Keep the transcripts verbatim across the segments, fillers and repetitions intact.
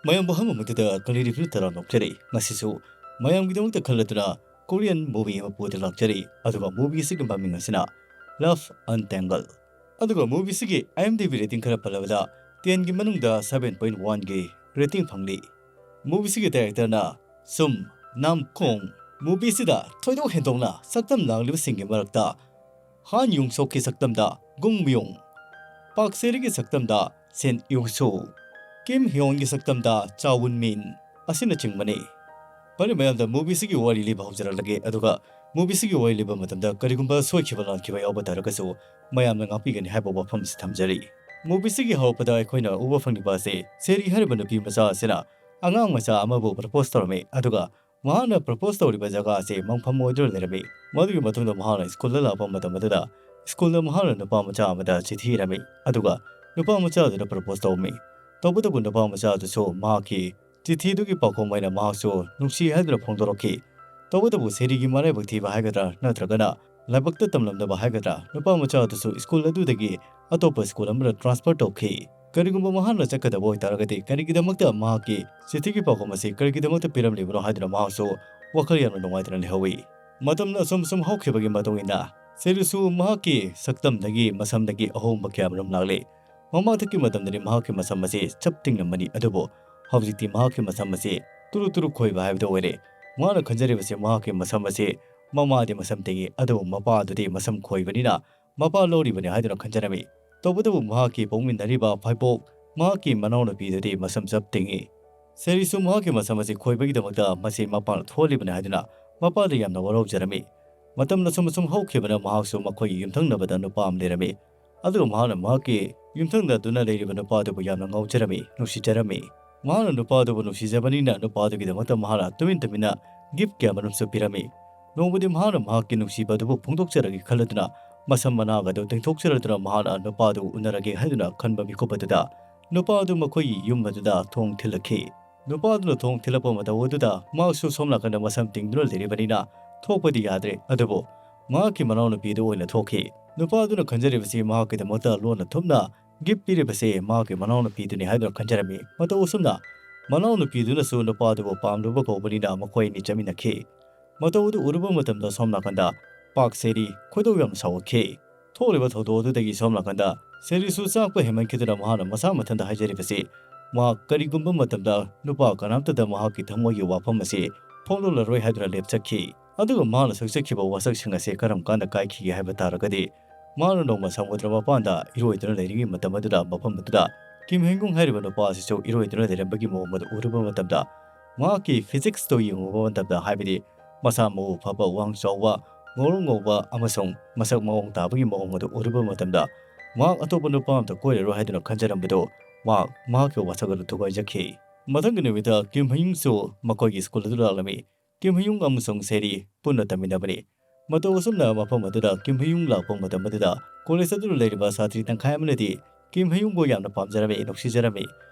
ꯃꯌꯥꯝꯕꯨ ꯑꯍꯥꯟꯕ ꯃꯛꯇꯗ ꯀꯂꯤ ꯔꯤꯚꯤꯌꯨ ꯇꯔꯥ ꯂꯧꯖꯔꯤ꯫ ꯉꯁꯤꯁꯨ ꯃꯌꯥꯝꯒꯤꯗꯃꯛꯇ ꯈꯜꯂꯗꯨꯅ ꯀꯣꯔꯤꯌꯟ ꯃꯨꯚꯤ ꯑꯃ ꯄꯨꯗꯨꯅ ꯂꯥꯛꯆꯔꯤ꯫ ꯑꯗꯨꯒ ꯃꯨꯚꯤꯁꯤꯒꯤ ꯃꯃꯤꯡ ꯑꯁꯤꯅ ꯂꯚ ꯑꯟꯇꯦꯡꯒꯜ꯫ ꯑꯗꯨꯒ ꯃꯨꯚꯤꯁꯤꯒꯤ IMDb ꯔꯦꯇꯤꯡ ꯈꯔ ꯄꯜꯂꯕꯗ ꯇꯦꯟꯒꯤ ꯃꯅꯨꯡꯗ ꯁꯚꯦꯟ ꯄꯣꯏꯟ ꯋꯥꯟꯒꯤ ꯔꯦꯇꯤꯡ ꯐꯪꯂꯤ꯫ ꯃꯨꯚꯤꯁꯤꯒꯤ ꯗꯥꯏꯔꯦꯛꯇꯔꯅ ꯁꯨꯝ ꯅꯥꯝ ꯀꯣꯡ꯫ ꯃꯨꯚꯤꯁꯤꯗ ꯊꯣꯏꯗꯣꯛ ꯍꯦꯟꯗꯣꯛꯅ ꯁꯛꯇꯝ ꯂꯥꯡꯂꯤꯕꯁꯤꯡꯒꯤ ꯃꯔꯛꯇ ꯍꯥꯟ ꯌꯨꯡ ꯁꯣꯛꯀꯤ ꯁꯛꯇꯝꯗ ꯒꯨꯡ ꯃꯤꯌꯣꯡ, ꯄꯥꯛ ꯁꯦꯔꯤꯒꯤ ꯁꯛꯇꯝꯗ ꯁꯦꯟ ꯌꯨ ꯁꯣ, ꯀꯤꯝ ꯍꯤꯌꯣꯟꯒꯤ ꯁꯛꯇꯝꯗ ꯆꯥꯋꯨꯟ ꯃꯤꯟ ꯑꯁꯤꯅꯆꯤꯡꯕꯅꯤ꯫ ꯐꯔꯦ ꯃꯌꯥꯝꯗ ꯃꯨꯚꯤꯁꯤꯒꯤ ꯋꯥꯔꯤ ꯂꯤꯕ ꯍꯧꯖꯔꯛꯂꯒꯦ, ꯑꯗꯨꯒ ꯃꯨꯚꯤꯁꯤꯒꯤ ꯋꯥꯔꯤ ꯂꯤꯕ ꯃꯇꯝꯗ ꯀꯔꯤꯒꯨꯝꯕ ꯁꯣꯏꯈꯤꯕ ꯂꯥꯟꯈꯤꯕ ꯌꯥꯎꯕ ꯇꯥꯔꯒꯁꯨ ꯃꯌꯥꯝꯅ ꯉꯥꯛꯄꯤꯒꯅꯤ ꯍꯥꯏꯕ ꯋꯥꯐꯝꯁꯤ ꯊꯝꯖꯔꯤ꯫ ꯃꯨꯚꯤꯁꯤꯒꯤ ꯍꯧꯔꯛꯄꯗ ꯑꯩꯈꯣꯏꯅ ꯎꯕ ꯐꯪꯂꯤꯕ ꯑꯁꯤ ꯁꯦꯔꯤ ꯍꯥꯏꯔꯤꯕ ꯅꯨꯄꯤ ꯃꯆꯥ ꯑꯁꯤꯅ ꯑꯉꯥꯡ ꯃꯆꯥ ꯑꯃꯕꯨ ꯄ꯭ꯔꯄꯣꯁ ꯇꯧꯔꯝꯃꯤ, ꯑꯗꯨꯒ ꯃꯍꯥꯛꯅ ꯄ꯭ꯔꯄꯣꯁ ꯇꯧꯔꯤꯕ ꯖꯒꯥ ꯑꯁꯤ ꯃꯪꯐꯝ ꯑꯣꯏꯗꯨꯅ ꯂꯩꯔꯝꯃꯤ꯫ ꯃꯗꯨꯒꯤ ꯃꯇꯨꯡꯗ ꯃꯍꯥꯛꯅ ꯁ꯭ꯀꯨꯜꯗ ꯂꯥꯛꯄ ꯃꯇꯝ ꯑꯗꯨꯗ ꯁ꯭ꯀꯨꯜꯗ ꯃꯍꯥꯛꯅ ꯅꯨꯄꯥ ꯃꯆꯥ ꯑꯃꯗ ꯆꯤꯊꯤ ꯏꯔꯝꯃꯤ, ꯑꯗꯨꯒ ꯅꯨꯄꯥ ꯃꯆꯥ ꯑꯗꯨꯅ ꯄ꯭ꯔꯄꯣꯁ ꯇꯧꯔꯝꯃꯤ꯫ ꯇꯧꯕꯇꯕꯨ ꯅꯨꯄꯥ ꯃꯆꯥ ꯑꯗꯨꯁꯨ ꯃꯍꯥꯛꯀꯤ ꯆꯤꯊꯤꯗꯨꯒꯤ ꯄꯥꯎꯈꯨꯝ ꯑꯣꯏꯅ ꯃꯍꯥꯛꯁꯨ ꯅꯨꯡꯁꯤ ꯍꯥꯏꯗꯨꯅ ꯐꯣꯡꯗꯣꯔꯛꯈꯤ꯫ ꯇꯧꯕꯇꯕꯨ ꯁꯦꯔꯤꯒꯤ ꯃꯔꯥꯏꯕꯛ ꯊꯤꯕ ꯍꯥꯏꯒꯗ꯭ꯔꯥ ꯅꯠꯇ꯭ꯔꯒꯅ ꯂꯥꯏꯕꯛꯇ ꯇꯝꯂꯝꯗꯕ ꯍꯥꯏꯒꯗ꯭ꯔꯥ, ꯅꯨꯄꯥ ꯃꯆꯥ ꯑꯗꯨꯁꯨ ꯁ꯭ꯀꯨꯜ ꯑꯗꯨꯗꯒꯤ ꯑꯇꯣꯞꯄ ꯁ꯭ꯀꯨꯜ ꯑꯃꯗ ꯇ꯭ꯔꯥꯟꯁꯐꯔ ꯇꯧꯈꯤ꯫ ꯀꯔꯤꯒꯨꯝꯕ ꯃꯍꯥꯛꯅ ꯆꯠꯀꯗꯕ ꯑꯣꯏꯇꯥꯔꯒꯗꯤ ꯀꯔꯤꯒꯤꯗꯃꯛꯇ ꯃꯍꯥꯛꯀꯤ ꯆꯤꯊꯤꯒꯤ ꯄꯥꯎꯈꯨꯝ ꯑꯁꯤ ꯀꯔꯤꯒꯤꯗꯃꯛꯇ ꯄꯤꯔꯝꯂꯤꯕꯅꯣ ꯍꯥꯏꯗꯨꯅ ꯃꯍꯥꯛꯁꯨ ꯋꯥꯈꯜ ꯌꯥꯝꯅ ꯅꯨꯡꯉꯥꯏꯇꯅ ꯂꯩꯍꯧꯏ꯫ ꯃꯇꯝꯅ ꯑꯁꯨꯝ ꯑꯁꯨꯝ ꯍꯧꯈꯤꯕꯒꯤ ꯃꯇꯨꯡ ꯏꯟꯅ ꯁꯦꯔꯤꯁꯨ ꯃꯍꯥꯛꯀꯤ ꯁꯛꯇꯝꯗꯒꯤ ꯃꯁꯝꯗꯒꯤ ꯑꯍꯣꯡꯕ ꯀꯌꯥ ꯑꯃꯔꯣꯝ ꯂꯥꯛꯂꯤ꯫ ꯃꯃꯥꯡꯊꯛꯀꯤ ꯃꯇꯝꯗꯗꯤ ꯃꯍꯥꯛꯀꯤ ꯃꯁꯝ ꯑꯁꯤ ꯆꯞ ꯇꯤꯡꯂꯝꯕꯅꯤ, ꯑꯗꯨꯕꯨ ꯍꯧꯖꯤꯛꯇꯤ ꯃꯍꯥꯛꯀꯤ ꯃꯁꯝ ꯑꯁꯤ ꯇꯨꯔꯨ ꯇꯨꯔꯨ ꯈꯣꯏꯕ ꯍꯥꯏꯕꯗꯨ ꯑꯣꯏꯔꯦ꯫ ꯃꯍꯥꯛꯅ ꯈꯟꯖꯔꯤꯕꯁꯤ ꯃꯍꯥꯛꯀꯤ ꯃꯁꯝ ꯑꯁꯤ ꯃꯃꯥꯗꯤ ꯃꯁꯝ ꯇꯤꯡꯏ, ꯑꯗꯨꯕꯨ ꯃꯄꯥ ꯑꯗꯨꯗꯤ ꯃꯁꯝ ꯈꯣꯏꯕꯅꯤꯅ ꯃꯄꯥ ꯂꯧꯔꯤꯕꯅꯤ ꯍꯥꯏꯗꯨꯅ ꯈꯟꯖꯔꯝꯃꯤ꯫ ꯇꯧꯕꯇꯕꯨ ꯃꯍꯥꯛꯀꯤ ꯄꯣꯛꯃꯤꯟꯅꯔꯤꯕ ꯐꯥꯏꯕꯣꯛ ꯃꯍꯥꯛꯀꯤ ꯃꯅꯥꯎꯅꯨꯄꯤꯗꯨꯗꯤ ꯃꯁꯝ ꯆꯞ ꯇꯤꯡꯏ꯫ ꯁꯦꯔꯤꯁꯨ ꯃꯍꯥꯛꯀꯤ ꯃꯁꯝ ꯑꯁꯤ ꯈꯣꯏꯕꯒꯤꯗꯃꯛꯇ ꯃꯁꯤ ꯃꯄꯥꯅ ꯊꯣꯛꯍꯜꯂꯤꯕꯅꯤ ꯍꯥꯏꯗꯨꯅ ꯃꯄꯥꯗ ꯌꯥꯝꯅ ꯋꯥꯔꯧꯖꯔꯝꯃꯤ꯫ ꯃꯇꯝꯅ ꯁꯨꯝ ꯁꯨꯝ ꯍꯧꯈꯤꯕꯅ ꯃꯍꯥꯛꯁꯨ ꯃꯈꯣꯏꯒꯤ ꯌꯨꯝꯊꯪꯅꯕꯗ ꯅꯨꯄꯥ ꯑꯃ ꯂꯩꯔꯝꯃꯤ꯫ ꯑꯗꯨꯒ ꯃꯍꯥꯛꯅ ꯃꯍꯥꯛꯀꯤ ꯌꯨꯝꯊꯪꯅꯗꯨꯅ ꯂꯩꯔꯤꯕ ꯅꯨꯄꯥꯗꯨꯕꯨ ꯌꯥꯝꯅ ꯉꯥꯎꯖꯔꯝꯃꯤ, ꯅꯨꯡꯁꯤꯖꯔꯝꯃꯤ꯫ ꯃꯍꯥꯛꯅ ꯅꯨꯄꯥꯗꯨꯕꯨ ꯅꯨꯡꯁꯤꯖꯕꯅꯤꯅ ꯅꯨꯄꯥꯗꯨꯒꯤꯗꯃꯛꯇ ꯃꯍꯥꯛꯅ ꯇꯨꯃꯤꯟ ꯇꯨꯃꯤꯟꯅ ꯒꯤꯐ ꯀꯌꯥ ꯃꯔꯨꯝꯁꯨ ꯄꯤꯔꯝꯃꯤ꯫ ꯅꯣꯡꯃꯗꯤ ꯃꯍꯥꯛꯅ ꯃꯍꯥꯛꯀꯤ ꯅꯨꯡꯁꯤꯕ ꯑꯗꯨꯕꯨ ꯐꯣꯡꯗꯣꯛꯆꯔꯒꯦ ꯈꯜꯂꯗꯨꯅ ꯃꯁꯝ ꯃꯅꯥꯒ ꯑꯗꯨ ꯇꯤꯡꯊꯣꯛꯆꯔꯗꯨꯅ ꯃꯍꯥꯛꯅ ꯅꯨꯄꯥꯗꯨ ꯎꯅꯔꯒꯦ ꯍꯥꯏꯗꯨꯅ ꯈꯟꯕ ꯃꯤꯀꯨꯞ ꯑꯗꯨꯗ ꯅꯨꯄꯥ ꯑꯗꯨ ꯃꯈꯣꯏꯒꯤ ꯌꯨꯝ ꯑꯗꯨꯗ ꯊꯣꯡ ꯊꯤꯜꯂꯛꯈꯤ꯫ ꯅꯨꯄꯥ ꯑꯗꯨꯅ ꯊꯣꯡ ꯊꯤꯜꯂꯛꯄ ꯃꯇꯧ ꯑꯗꯨꯗ ꯃꯍꯥꯛꯁꯨ ꯁꯣꯝ ꯅꯥꯀꯟꯗ ꯃꯁꯝ ꯇꯤꯡꯗꯨꯅ ꯂꯩꯔꯤꯕꯅꯤꯅ ꯊꯣꯛꯄꯗꯤ ꯌꯥꯗ꯭ꯔꯦ, ꯑꯗꯨꯕꯨ ꯃꯍꯥꯛꯀꯤ ꯃꯅꯥꯎꯅꯨꯄꯤꯗꯨ ꯑꯣꯏꯅ ꯊꯣꯛꯈꯤ꯫ ꯅꯨꯄꯥ ꯑꯗꯨꯅ ꯈꯟꯖꯔꯤꯕꯁꯤ ꯃꯍꯥꯛꯀꯤꯗꯃꯛꯇ ꯂꯣꯟꯅ ꯊꯨꯞꯅ ꯒꯤꯐ ꯄꯤꯔꯤꯕꯁꯦ ꯃꯍꯥꯛꯀꯤ ꯃꯅꯥꯎꯅꯨꯄꯤꯗꯨꯅꯤ ꯍꯥꯏꯗꯨꯅ ꯈꯟꯖꯔꯝꯃꯤ꯫ ꯃꯇꯧ ꯑꯁꯨꯝꯅ ꯃꯅꯥꯎꯅꯨꯄꯤꯗꯨꯅꯁꯨ ꯅꯨꯄꯥꯗꯨꯕꯨ ꯄꯥꯝꯂꯨꯕ ꯀꯧꯕꯅꯤꯅ ꯃꯈꯣꯏ ꯑꯅꯤ ꯆꯠꯃꯤꯟꯅꯈꯤ꯫ ꯃꯇꯧ ꯑꯗꯨ ꯎꯔꯨꯕ ꯃꯇꯝꯗ ꯁꯣꯝ ꯅꯥꯀꯟꯗ ꯄꯥꯛ ꯁꯦꯔꯤ ꯈꯣꯏꯗꯧ ꯌꯥꯝꯅ ꯁꯥꯎꯒꯠꯈꯤ꯫ ꯊꯣꯛꯂꯤꯕ ꯊꯧꯗꯣꯛ ꯑꯗꯨꯗꯒꯤ ꯁꯣꯝ ꯅꯥꯀꯟꯗ ꯁꯦꯔꯤꯁꯨ ꯆꯥꯛꯄ ꯍꯦꯟꯃꯟꯈꯤꯗꯨꯅ ꯃꯍꯥꯛꯅ ꯃꯁꯥ ꯃꯊꯟꯇ ꯍꯥꯏꯖꯔꯤꯕꯁꯤ, ꯃꯍꯥꯛ ꯀꯔꯤꯒꯨꯝꯕ ꯃꯇꯝꯗ ꯅꯨꯄꯥ ꯀꯅꯥꯝꯇꯗ ꯃꯍꯥꯛꯀꯤ ꯊꯃꯣꯏꯒꯤ ꯋꯥꯐꯝ ꯑꯁꯤ ꯐꯣꯡꯗꯣꯛꯂꯔꯣꯏ ꯍꯥꯏꯗꯨꯅ ꯂꯦꯞꯆꯈꯤ꯫ ꯑꯗꯨꯒ ꯃꯍꯥꯛꯅ ꯁꯛꯆꯈꯤꯕ ꯋꯥꯁꯛꯁꯤꯡ ꯑꯁꯤ ꯀꯔꯝ ꯀꯥꯟꯗ ꯀꯥꯏꯈꯤꯒꯦ ꯍꯥꯏꯕ ꯇꯥꯔꯒꯗꯤ, ꯃꯍꯥꯛꯅ ꯅꯣꯡꯃ ꯁꯃꯨꯗ꯭ꯔ ꯃꯄꯥꯟꯗ ꯏꯔꯣꯏꯗꯨꯅ ꯂꯩꯔꯤꯉꯩ ꯃꯇꯝ ꯑꯗꯨꯗ ꯃꯐꯝ ꯑꯗꯨꯗ ꯀꯤꯝ ꯍꯦꯡꯌꯨꯡ ꯍꯥꯏꯔꯤꯕ ꯅꯨꯄꯥ ꯑꯁꯤꯁꯨ ꯏꯔꯣꯏꯗꯨꯅ ꯂꯩꯔꯝꯕꯒꯤ ꯃꯑꯣꯡ ꯑꯗꯨ ꯎꯔꯨꯕ ꯃꯇꯝꯗ, ꯃꯍꯥꯛꯀꯤ ꯐꯤꯖꯤꯛꯁꯇꯨ ꯌꯦꯡꯉꯨꯕ ꯃꯇꯝꯗ, ꯍꯥꯏꯕꯗꯤ ꯃꯁꯥ ꯃꯎ ꯐꯕ, ꯋꯥꯡ ꯆꯥꯎꯕ, ꯉꯧꯔꯣꯛ ꯉꯧꯕ ꯑꯃꯁꯨꯡ ꯃꯁꯛ ꯃꯑꯣꯡ ꯇꯥꯕꯒꯤ ꯃꯑꯣꯡ ꯑꯗꯨ ꯎꯔꯨꯕ ꯃꯇꯝꯗ, ꯃꯍꯥꯛ ꯑꯇꯣꯞꯄ ꯅꯨꯄꯥ ꯑꯃꯇ ꯀꯣꯏꯔꯔꯣꯏ ꯍꯥꯏꯗꯨꯅ ꯈꯟꯖꯔꯝꯕꯗꯨ ꯃꯍꯥꯛ ꯃꯍꯥꯛꯀꯤ ꯋꯥꯁꯛ ꯑꯗꯨ ꯊꯨꯒꯥꯏꯖꯈꯤ꯫ ꯃꯊꯪꯒꯤ ꯅꯨꯃꯤꯠꯇ ꯀꯤꯝ ꯍꯌꯨꯡꯁꯨ ꯃꯈꯣꯏꯒꯤ ꯁ꯭ꯀꯨꯜ ꯑꯗꯨ ꯂꯥꯛꯂꯝꯃꯤ꯫ ꯀꯤꯝ ꯍꯌꯨꯡ ꯑꯃꯁꯨꯡ ꯁꯦꯔꯤ ꯄꯨꯟꯅ ꯇꯝꯃꯤꯟꯅꯕꯅꯤ꯫ ꯃꯇꯧ ꯑꯁꯨꯝꯅ ꯃꯐꯝ ꯑꯗꯨꯗ ꯀꯤꯝ ꯍꯌꯨꯡ ꯂꯥꯛꯄ ꯃꯇꯝ ꯑꯗꯨꯗ ꯀꯣꯂꯦꯖ ꯑꯗꯨꯗ ꯂꯩꯔꯤꯕ ꯁꯥꯇ꯭ꯔꯤ ꯇꯪꯈꯥꯏ ꯑꯃꯅꯗꯤ ꯀꯤꯝ ꯍꯌꯨꯡꯕꯨ ꯌꯥꯝꯅ ꯄꯥꯝꯖꯔꯝꯃꯤ, ꯅꯨꯡꯁꯤꯖꯔꯝꯃꯤ꯫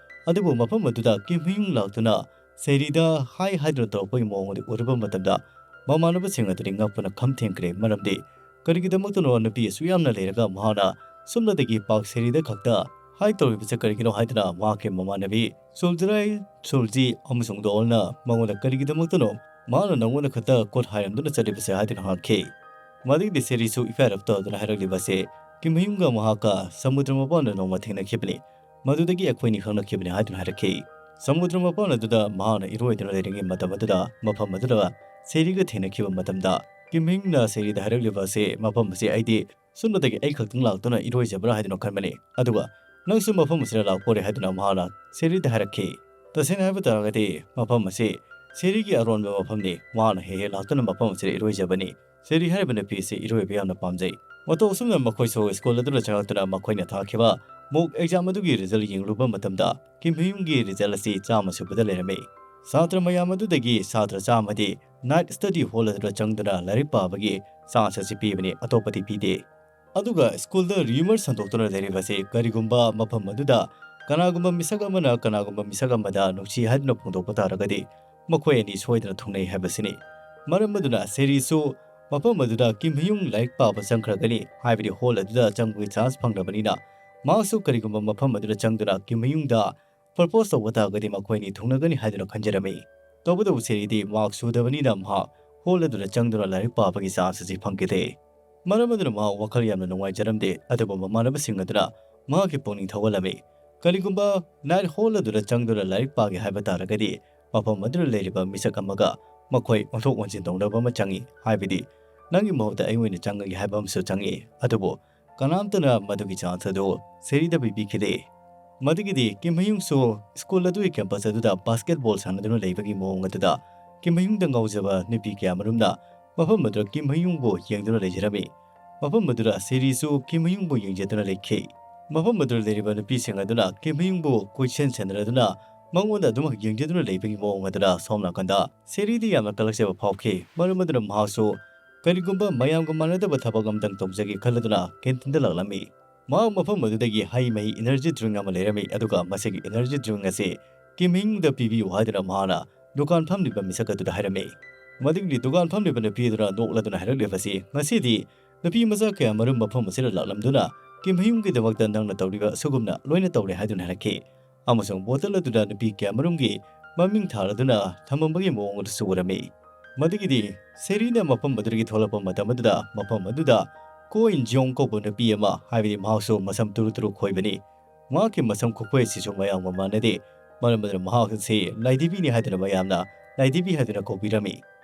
ꯑꯗꯨꯕꯨ ꯃꯐꯝ ꯑꯗꯨꯗ ꯀꯤꯝ ꯍꯌꯨꯡ ꯂꯥꯛꯇꯨꯅ ꯁꯦꯔꯤꯗ ꯍꯥꯏ ꯍꯥꯏꯗꯨꯅ ꯇꯧꯔꯛꯄꯒꯤ ꯃꯑꯣꯡ ꯑꯗꯨ ꯎꯔꯨꯕ ꯃꯇꯝꯗ ꯃꯃꯥꯟꯅꯕꯁꯤꯡ ꯑꯗꯨꯗꯤ ꯉꯛꯄꯅ ꯈꯝ ꯊꯦꯡꯈ꯭ꯔꯦ꯫ ꯃꯔꯝꯗꯤ ꯀꯔꯤꯒꯤꯗꯃꯛꯇꯅꯣ ꯅꯨꯄꯤ ꯑꯁꯨꯛ ꯌꯥꯝꯅ ꯂꯩꯔꯒ ꯃꯍꯥꯛꯅ ꯁꯨꯞꯅꯇꯒꯤ ꯄꯥꯛ ꯁꯦꯔꯤꯗ ꯈꯛꯇ ꯍꯥꯏ ꯇꯧꯔꯤꯕꯁꯦ ꯀꯔꯤꯒꯤꯅꯣ ꯍꯥꯏꯗꯨꯅ ꯃꯍꯥꯛꯀꯤ ꯃꯃꯥꯟꯅꯕꯤ ꯁꯨꯜꯖꯔꯥꯏ, ꯁꯨꯜꯖꯤ ꯑꯃꯁꯨꯡ ꯗꯣꯜꯅ ꯃꯉꯣꯟꯗ ꯀꯔꯤꯒꯤꯗꯃꯛꯇꯅꯣ ꯃꯍꯥꯛꯅ ꯅꯉꯣꯟꯗ ꯈꯛꯇ ꯀꯣꯠ ꯍꯥꯏꯔꯝꯗꯨꯅ ꯆꯠꯂꯤꯕꯁꯦ ꯍꯥꯏꯗꯨꯅ ꯍꯪꯉꯛꯈꯤ꯫ ꯃꯗꯨꯒꯤꯗꯤ ꯁꯦꯔꯤꯁꯨ ꯏꯐꯥꯏꯔꯞ ꯇꯧꯗꯨꯅ ꯍꯥꯏꯔꯛꯂꯤꯕꯁꯦ ꯀꯤꯝ ꯍꯌꯨꯡꯒ ꯃꯍꯥꯛꯀ ꯁꯃꯨꯗ꯭ꯔ ꯃꯄꯥꯟꯗ ꯅꯣꯡꯃ ꯊꯦꯡꯅꯈꯤꯕꯅꯤ꯫ ꯃꯗꯨꯗꯒꯤ ꯑꯩꯈꯣꯏꯅꯤ ꯈꯪꯅꯈꯤꯕꯅꯤ ꯍꯥꯏꯗꯨꯅ ꯍꯥꯏꯔꯛꯈꯤ꯫ ꯁꯃꯨꯗ꯭ꯔ ꯃꯄꯥꯟ ꯑꯗꯨꯗ ꯃꯍꯥꯛꯅ ꯏꯔꯣꯏꯗꯨꯅ ꯂꯩꯔꯤꯉꯩ ꯃꯇꯝ ꯑꯗꯨꯗ ꯃꯐꯝ ꯑꯗꯨꯗ ꯁꯦꯔꯤꯒ ꯊꯦꯡꯅꯈꯤꯕ ꯃꯇꯝꯗ ꯀꯤꯝ ꯍꯌꯨꯡꯅ ꯁꯦꯔꯤꯗ ꯍꯥꯏꯔꯛꯂꯤꯕ ꯑꯁꯤ ꯃꯐꯝ ꯑꯁꯤ ꯑꯩꯗꯤ ꯁꯨꯞꯅꯇꯒꯤ ꯑꯩ ꯈꯛꯇꯪ ꯂꯥꯛꯇꯨꯅ ꯏꯔꯣꯏꯖꯕ꯭ꯔꯥ ꯍꯥꯏꯗꯨꯅ ꯈꯟꯕꯅꯤ꯫ ꯑꯗꯨꯒ ꯅꯪꯁꯨ ꯃꯐꯝ ꯑꯁꯤꯗ ꯂꯥꯛꯄ ꯑꯣꯏꯔꯦ ꯍꯥꯏꯗꯨꯅ ꯃꯍꯥꯛꯅ ꯁꯦꯔꯤꯗ ꯍꯥꯏꯔꯛꯈꯤ꯫ ꯇꯁꯦꯡꯅ ꯍꯥꯏꯕ ꯇꯥꯔꯒꯗꯤ ꯃꯐꯝ ꯑꯁꯤ ꯁꯦꯔꯤꯒꯤ ꯑꯔꯣꯟꯕ ꯃꯐꯝꯅꯤ꯫ ꯃꯍꯥꯛꯅ ꯍꯦꯛ ꯍꯦꯛ ꯂꯥꯛꯇꯨꯅ ꯃꯐꯝ ꯑꯁꯤꯗ ꯏꯔꯣꯏꯖꯕꯅꯤ꯫ ꯁꯦꯔꯤ ꯍꯥꯏꯔꯤꯕ ꯅꯨꯄꯤ ꯑꯁꯤ ꯏꯔꯣꯏꯕ ꯌꯥꯝꯅ ꯄꯥꯝꯖꯩ꯫ ꯃꯇꯧ ꯑꯁꯨꯝꯅ ꯃꯈꯣꯏꯁꯨ ꯁ꯭ꯀꯨꯜ ꯑꯗꯨꯗ ꯆꯪꯂꯛꯇꯨꯅ ꯃꯈꯣꯏꯅ ꯊꯥꯈꯤꯕ ꯃꯣꯛ ꯑꯦꯛꯖꯥꯝ ꯑꯗꯨꯒꯤ ꯔꯤꯖꯜ ꯌꯦꯡꯂꯨꯕ ꯃꯇꯝꯗ ꯀꯤꯝ ꯍꯌꯨꯡꯒꯤ ꯔꯤꯖꯜ ꯑꯁꯤ ꯆꯥꯝꯃ ꯁꯨꯕꯗ ꯂꯩꯔꯝꯃꯤ꯫ ꯁꯥꯇ꯭ꯔ ꯃꯌꯥꯝ ꯑꯗꯨꯗꯒꯤ ꯁꯥꯇ꯭ꯔ ꯆꯥꯝꯃꯗꯤ ꯅꯥꯏꯠ ꯁ꯭ꯇꯗꯤ ꯍꯣꯜ ꯑꯗꯨꯗ ꯆꯪꯗꯨꯅ ꯂꯥꯏꯔꯤꯛ ꯄꯥꯕꯒꯤ ꯆꯥꯟꯁ ꯑꯁꯤ ꯄꯤꯕꯅꯤ, ꯑꯇꯣꯞꯄꯗꯤ ꯄꯤꯗꯦ꯫ ꯑꯗꯨꯒ ꯁ꯭ꯀꯨꯜꯗ ꯔꯤꯌꯨꯃꯔ ꯁꯟꯗꯣꯛꯇꯨꯅ ꯂꯩꯔꯤꯕꯁꯤ ꯀꯔꯤꯒꯨꯝꯕ ꯃꯐꯝ ꯑꯗꯨꯗ ꯀꯅꯥꯒꯨꯝꯕ ꯃꯤꯁꯛ ꯑꯃꯅ ꯀꯅꯥꯒꯨꯝꯕ ꯃꯤꯁꯛ ꯑꯃꯗ ꯅꯨꯡꯁꯤ ꯍꯥꯏꯗꯨꯅ ꯐꯣꯡꯗꯣꯛꯄ ꯇꯥꯔꯒꯗꯤ ꯃꯈꯣꯏ ꯑꯅꯤ ꯁꯣꯏꯗꯅ ꯊꯨꯡꯅꯩ ꯍꯥꯏꯕꯁꯤꯅꯤ꯫ ꯃꯔꯝ ꯑꯗꯨꯅ ꯁꯦꯔꯤꯁꯨ ꯃꯐꯝ ꯑꯗꯨꯗ ꯀꯤꯝ ꯍꯌꯨꯡ ꯂꯥꯏꯔꯤꯛ ꯄꯥꯕ ꯆꯪꯈ꯭ꯔꯒꯅꯤ, ꯍꯥꯏꯕꯗꯤ ꯍꯣꯜ ꯑꯗꯨꯗ ꯆꯪꯕꯒꯤ ꯆꯥꯟꯁ ꯐꯪꯂꯕꯅꯤꯅ ꯃꯍꯥꯛꯁꯨ ꯀꯔꯤꯒꯨꯝꯕ ꯃꯐꯝ ꯑꯗꯨꯗ ꯆꯪꯗꯨꯅ ꯀꯤꯝ ꯍꯌꯨꯡꯗ ꯄ꯭ꯔꯄꯣꯁ ꯇꯧꯕ ꯇꯥꯔꯒꯗꯤ ꯃꯈꯣꯏ ꯑꯅꯤ ꯊꯨꯡꯅꯒꯅꯤ ꯍꯥꯏꯗꯨꯅ ꯈꯟꯖꯔꯝꯃꯤ꯫ ꯇꯧꯕꯇꯕꯨ ꯁꯦꯔꯤꯗꯤ ꯃꯍꯥꯛ ꯁꯨꯗꯕꯅꯤꯅ ꯃꯍꯥꯛ ꯍꯣꯜ ꯑꯗꯨꯗ ꯆꯪꯗꯨꯅ ꯂꯥꯏꯔꯤꯛ ꯄꯥꯕꯒꯤ ꯆꯥꯟꯁ ꯑꯁꯤ ꯐꯪꯈꯤꯗꯦ꯫ ꯃꯔꯝ ꯑꯗꯨꯅ ꯃꯍꯥꯛ ꯋꯥꯈꯜ ꯌꯥꯝꯅ ꯅꯨꯡꯉꯥꯏꯖꯔꯝꯗꯦ, ꯑꯗꯨꯕꯨ ꯃꯃꯥꯟꯅꯕꯁꯤꯡ ꯑꯗꯨꯅ ꯃꯍꯥꯛꯀꯤ ꯄꯨꯛꯅꯤꯡ ꯊꯧꯒꯠꯂꯝꯃꯤ꯫ ꯀꯔꯤꯒꯨꯝꯕ ꯅꯥꯏꯠ ꯍꯣꯜ ꯑꯗꯨꯗ ꯆꯪꯗꯨꯅ ꯂꯥꯏꯔꯤꯛ ꯄꯥꯒꯦ ꯍꯥꯏꯕ ꯇꯥꯔꯒꯗꯤ ꯃꯐꯝ ꯑꯗꯨꯗ ꯂꯩꯔꯤꯕ ꯃꯤꯁꯛ ꯑꯃꯒ ꯃꯈꯣꯏ ꯑꯣꯟꯊꯣꯛ ꯑꯣꯟꯁꯤꯟ ꯇꯧꯅꯕ ꯑꯃ ꯆꯪꯏ, ꯍꯥꯏꯕꯗꯤ ꯅꯪꯒꯤ ꯃꯍꯨꯠꯇ ꯑꯩ ꯑꯣꯏꯅ ꯆꯪꯉꯒꯦ ꯍꯥꯏꯕ ꯑꯃꯁꯨ ꯆꯪꯏ꯫ ꯑꯗꯨꯕꯨ ꯀꯅꯥꯝꯇꯅ ꯃꯗꯨꯒꯤ ꯆꯥꯟꯁ ꯑꯗꯨ ꯁꯦꯔꯤꯗ ꯄꯤꯕꯤꯈꯤꯗꯦ꯫ ꯃꯗꯨꯒꯤꯗꯤ ꯀꯤꯝ ꯍꯌꯨꯡꯁꯨ ꯁ꯭ꯀꯨꯜ ꯑꯗꯨꯒꯤ ꯀꯦꯝꯄꯁ ꯑꯗꯨꯗ ꯕꯥꯁꯀꯦꯠꯕꯣꯜ ꯁꯥꯟꯅꯗꯨꯅ ꯂꯩꯕꯒꯤ ꯃꯑꯣꯡ ꯑꯗꯨꯗ ꯀꯤꯝ ꯍꯌꯨꯡꯗ ꯉꯥꯎꯖꯕ ꯅꯨꯄꯤ ꯀꯌꯥ ꯃꯔꯨꯝꯅ ꯃꯐꯝ ꯑꯗꯨꯗ ꯀꯤꯝ ꯍꯌꯨꯡꯕꯨ ꯌꯦꯡꯗꯨꯅ ꯂꯩꯖꯔꯝꯃꯤ꯫ ꯃꯐꯝ ꯑꯗꯨꯗ ꯁꯦꯔꯤꯁꯨ ꯀꯤꯝ ꯍꯌꯨꯡꯕꯨ ꯌꯦꯡꯖꯗꯨꯅ ꯂꯩꯈꯤ꯫ ꯃꯐꯝ ꯑꯗꯨꯗ ꯂꯩꯔꯤꯕ ꯅꯨꯄꯤꯁꯤꯡ ꯑꯗꯨꯅ ꯀꯤꯝ ꯍꯌꯨꯡꯕꯨ ꯀꯣꯏꯁꯦꯟ ꯁꯦꯟꯅꯔꯗꯨꯅ ꯃꯉꯣꯟꯗ ꯑꯗꯨꯃꯛ ꯌꯦꯡꯖꯗꯨꯅ ꯂꯩꯕꯒꯤ ꯃꯑꯣꯡ ꯑꯗꯨꯗ ꯁꯣꯝ ꯅꯥꯀꯟꯗ ꯁꯦꯔꯤꯗꯤ ꯌꯥꯝꯅ ꯀꯂꯛꯆꯕ ꯐꯥꯎꯈꯤ꯫ ꯃꯔꯝ ꯑꯗꯨꯅ ꯃꯍꯥꯛꯁꯨ ꯀꯔꯤꯒꯨꯝꯕ ꯃꯌꯥꯝꯒ ꯃꯥꯟꯅꯗꯕ ꯊꯕꯛ ꯑꯃꯇꯪ ꯇꯧꯖꯒꯦ ꯈꯜꯂꯗꯨꯅ ꯀꯦꯟꯇꯤꯟꯗ ꯂꯥꯛꯂꯝꯃꯤ꯫ ꯃꯍꯥꯛ ꯃꯐꯝ ꯑꯗꯨꯗꯒꯤ ꯍꯩ ꯃꯍꯤ ꯏꯅꯔꯖꯤ ꯗ꯭ꯔꯤꯡ ꯑꯃ ꯂꯩꯔꯝꯃꯤ, ꯑꯗꯨꯒ ꯃꯁꯤꯒꯤ ꯏꯅꯔꯖꯤ ꯗ꯭ꯔꯤꯡ ꯑꯁꯤ ꯀꯤꯝ ꯍꯌꯨꯡꯗ ꯄꯤꯕꯤꯌꯨ ꯍꯥꯏꯗꯨꯅ ꯃꯍꯥꯛꯅ ꯗꯨꯀꯥꯟ ꯐꯝꯂꯤꯕ ꯃꯤꯁꯛ ꯑꯗꯨꯗ ꯍꯥꯏꯔꯝꯃꯤ꯫ ꯃꯗꯨꯒꯤꯗꯤ ꯗꯨꯀꯥꯟ ꯐꯝꯂꯤꯕ ꯅꯨꯄꯤ ꯑꯗꯨꯅ ꯅꯣꯛꯂꯗꯨꯅ ꯍꯥꯏꯔꯛꯂꯤꯕꯁꯤ, "ꯉꯁꯤꯗꯤ ꯅꯨꯄꯤ ꯃꯆꯥ ꯀꯌꯥ ꯃꯔꯨꯝ ꯃꯐꯝ ꯑꯁꯤꯗ ꯂꯥꯛꯂꯝꯗꯨꯅ ꯀꯤꯝ ꯍꯌꯨꯡꯒꯤꯗꯃꯛꯇ ꯅꯪꯅ ꯇꯧꯔꯤꯕ ꯑꯁꯤꯒꯨꯝꯅ ꯂꯣꯏꯅ ꯇꯧꯔꯦ" ꯍꯥꯏꯗꯨꯅ ꯍꯥꯏꯔꯛꯈꯤ꯫ ꯑꯃꯁꯨꯡ ꯕꯣꯇꯜ ꯑꯗꯨꯗ ꯅꯨꯄꯤ ꯀꯌꯥ ꯃꯔꯨꯝꯒꯤ ꯃꯃꯤꯡ ꯊꯥꯔꯗꯨꯅ ꯊꯝꯃꯝꯕꯒꯤ ꯃꯑꯣꯡ ꯑꯗꯨꯁꯨ ꯎꯔꯝꯃꯤ꯫ ꯃꯗꯨꯒꯤꯗꯤ ꯁꯦꯔꯤꯅ ꯃꯐꯝ ꯑꯗꯨꯗꯒꯤ ꯊꯣꯛꯂꯛꯄ ꯃꯇꯝ ꯑꯗꯨꯗ ꯃꯐꯝ ꯑꯗꯨꯗ ꯀꯣ ꯏꯟ ꯖꯤꯌꯣꯡ ꯀꯧꯕ ꯅꯨꯄꯤ ꯑꯃ, ꯍꯥꯏꯕꯗꯤ ꯃꯍꯥꯛꯁꯨ ꯃꯁꯝ ꯇꯨꯔꯨ ꯇꯨꯔꯨ ꯈꯣꯏꯕꯅꯤ, ꯃꯍꯥꯛꯀꯤ ꯃꯁꯝ ꯈꯨꯈꯣꯏ ꯑꯁꯤꯁꯨ ꯃꯌꯥꯝꯒ ꯃꯥꯟꯅꯗꯦ꯫ ꯃꯔꯝ ꯑꯗꯨꯅ ꯃꯍꯥꯛ ꯑꯁꯤ ꯂꯥꯏꯙꯤꯕꯤꯅꯤ ꯍꯥꯏꯗꯨꯅ ꯃꯌꯥꯝꯅ ꯂꯥꯏꯙꯤꯕꯤ ꯍꯥꯏꯗꯨꯅ ꯀꯧꯕꯤꯔꯝꯃꯤ꯫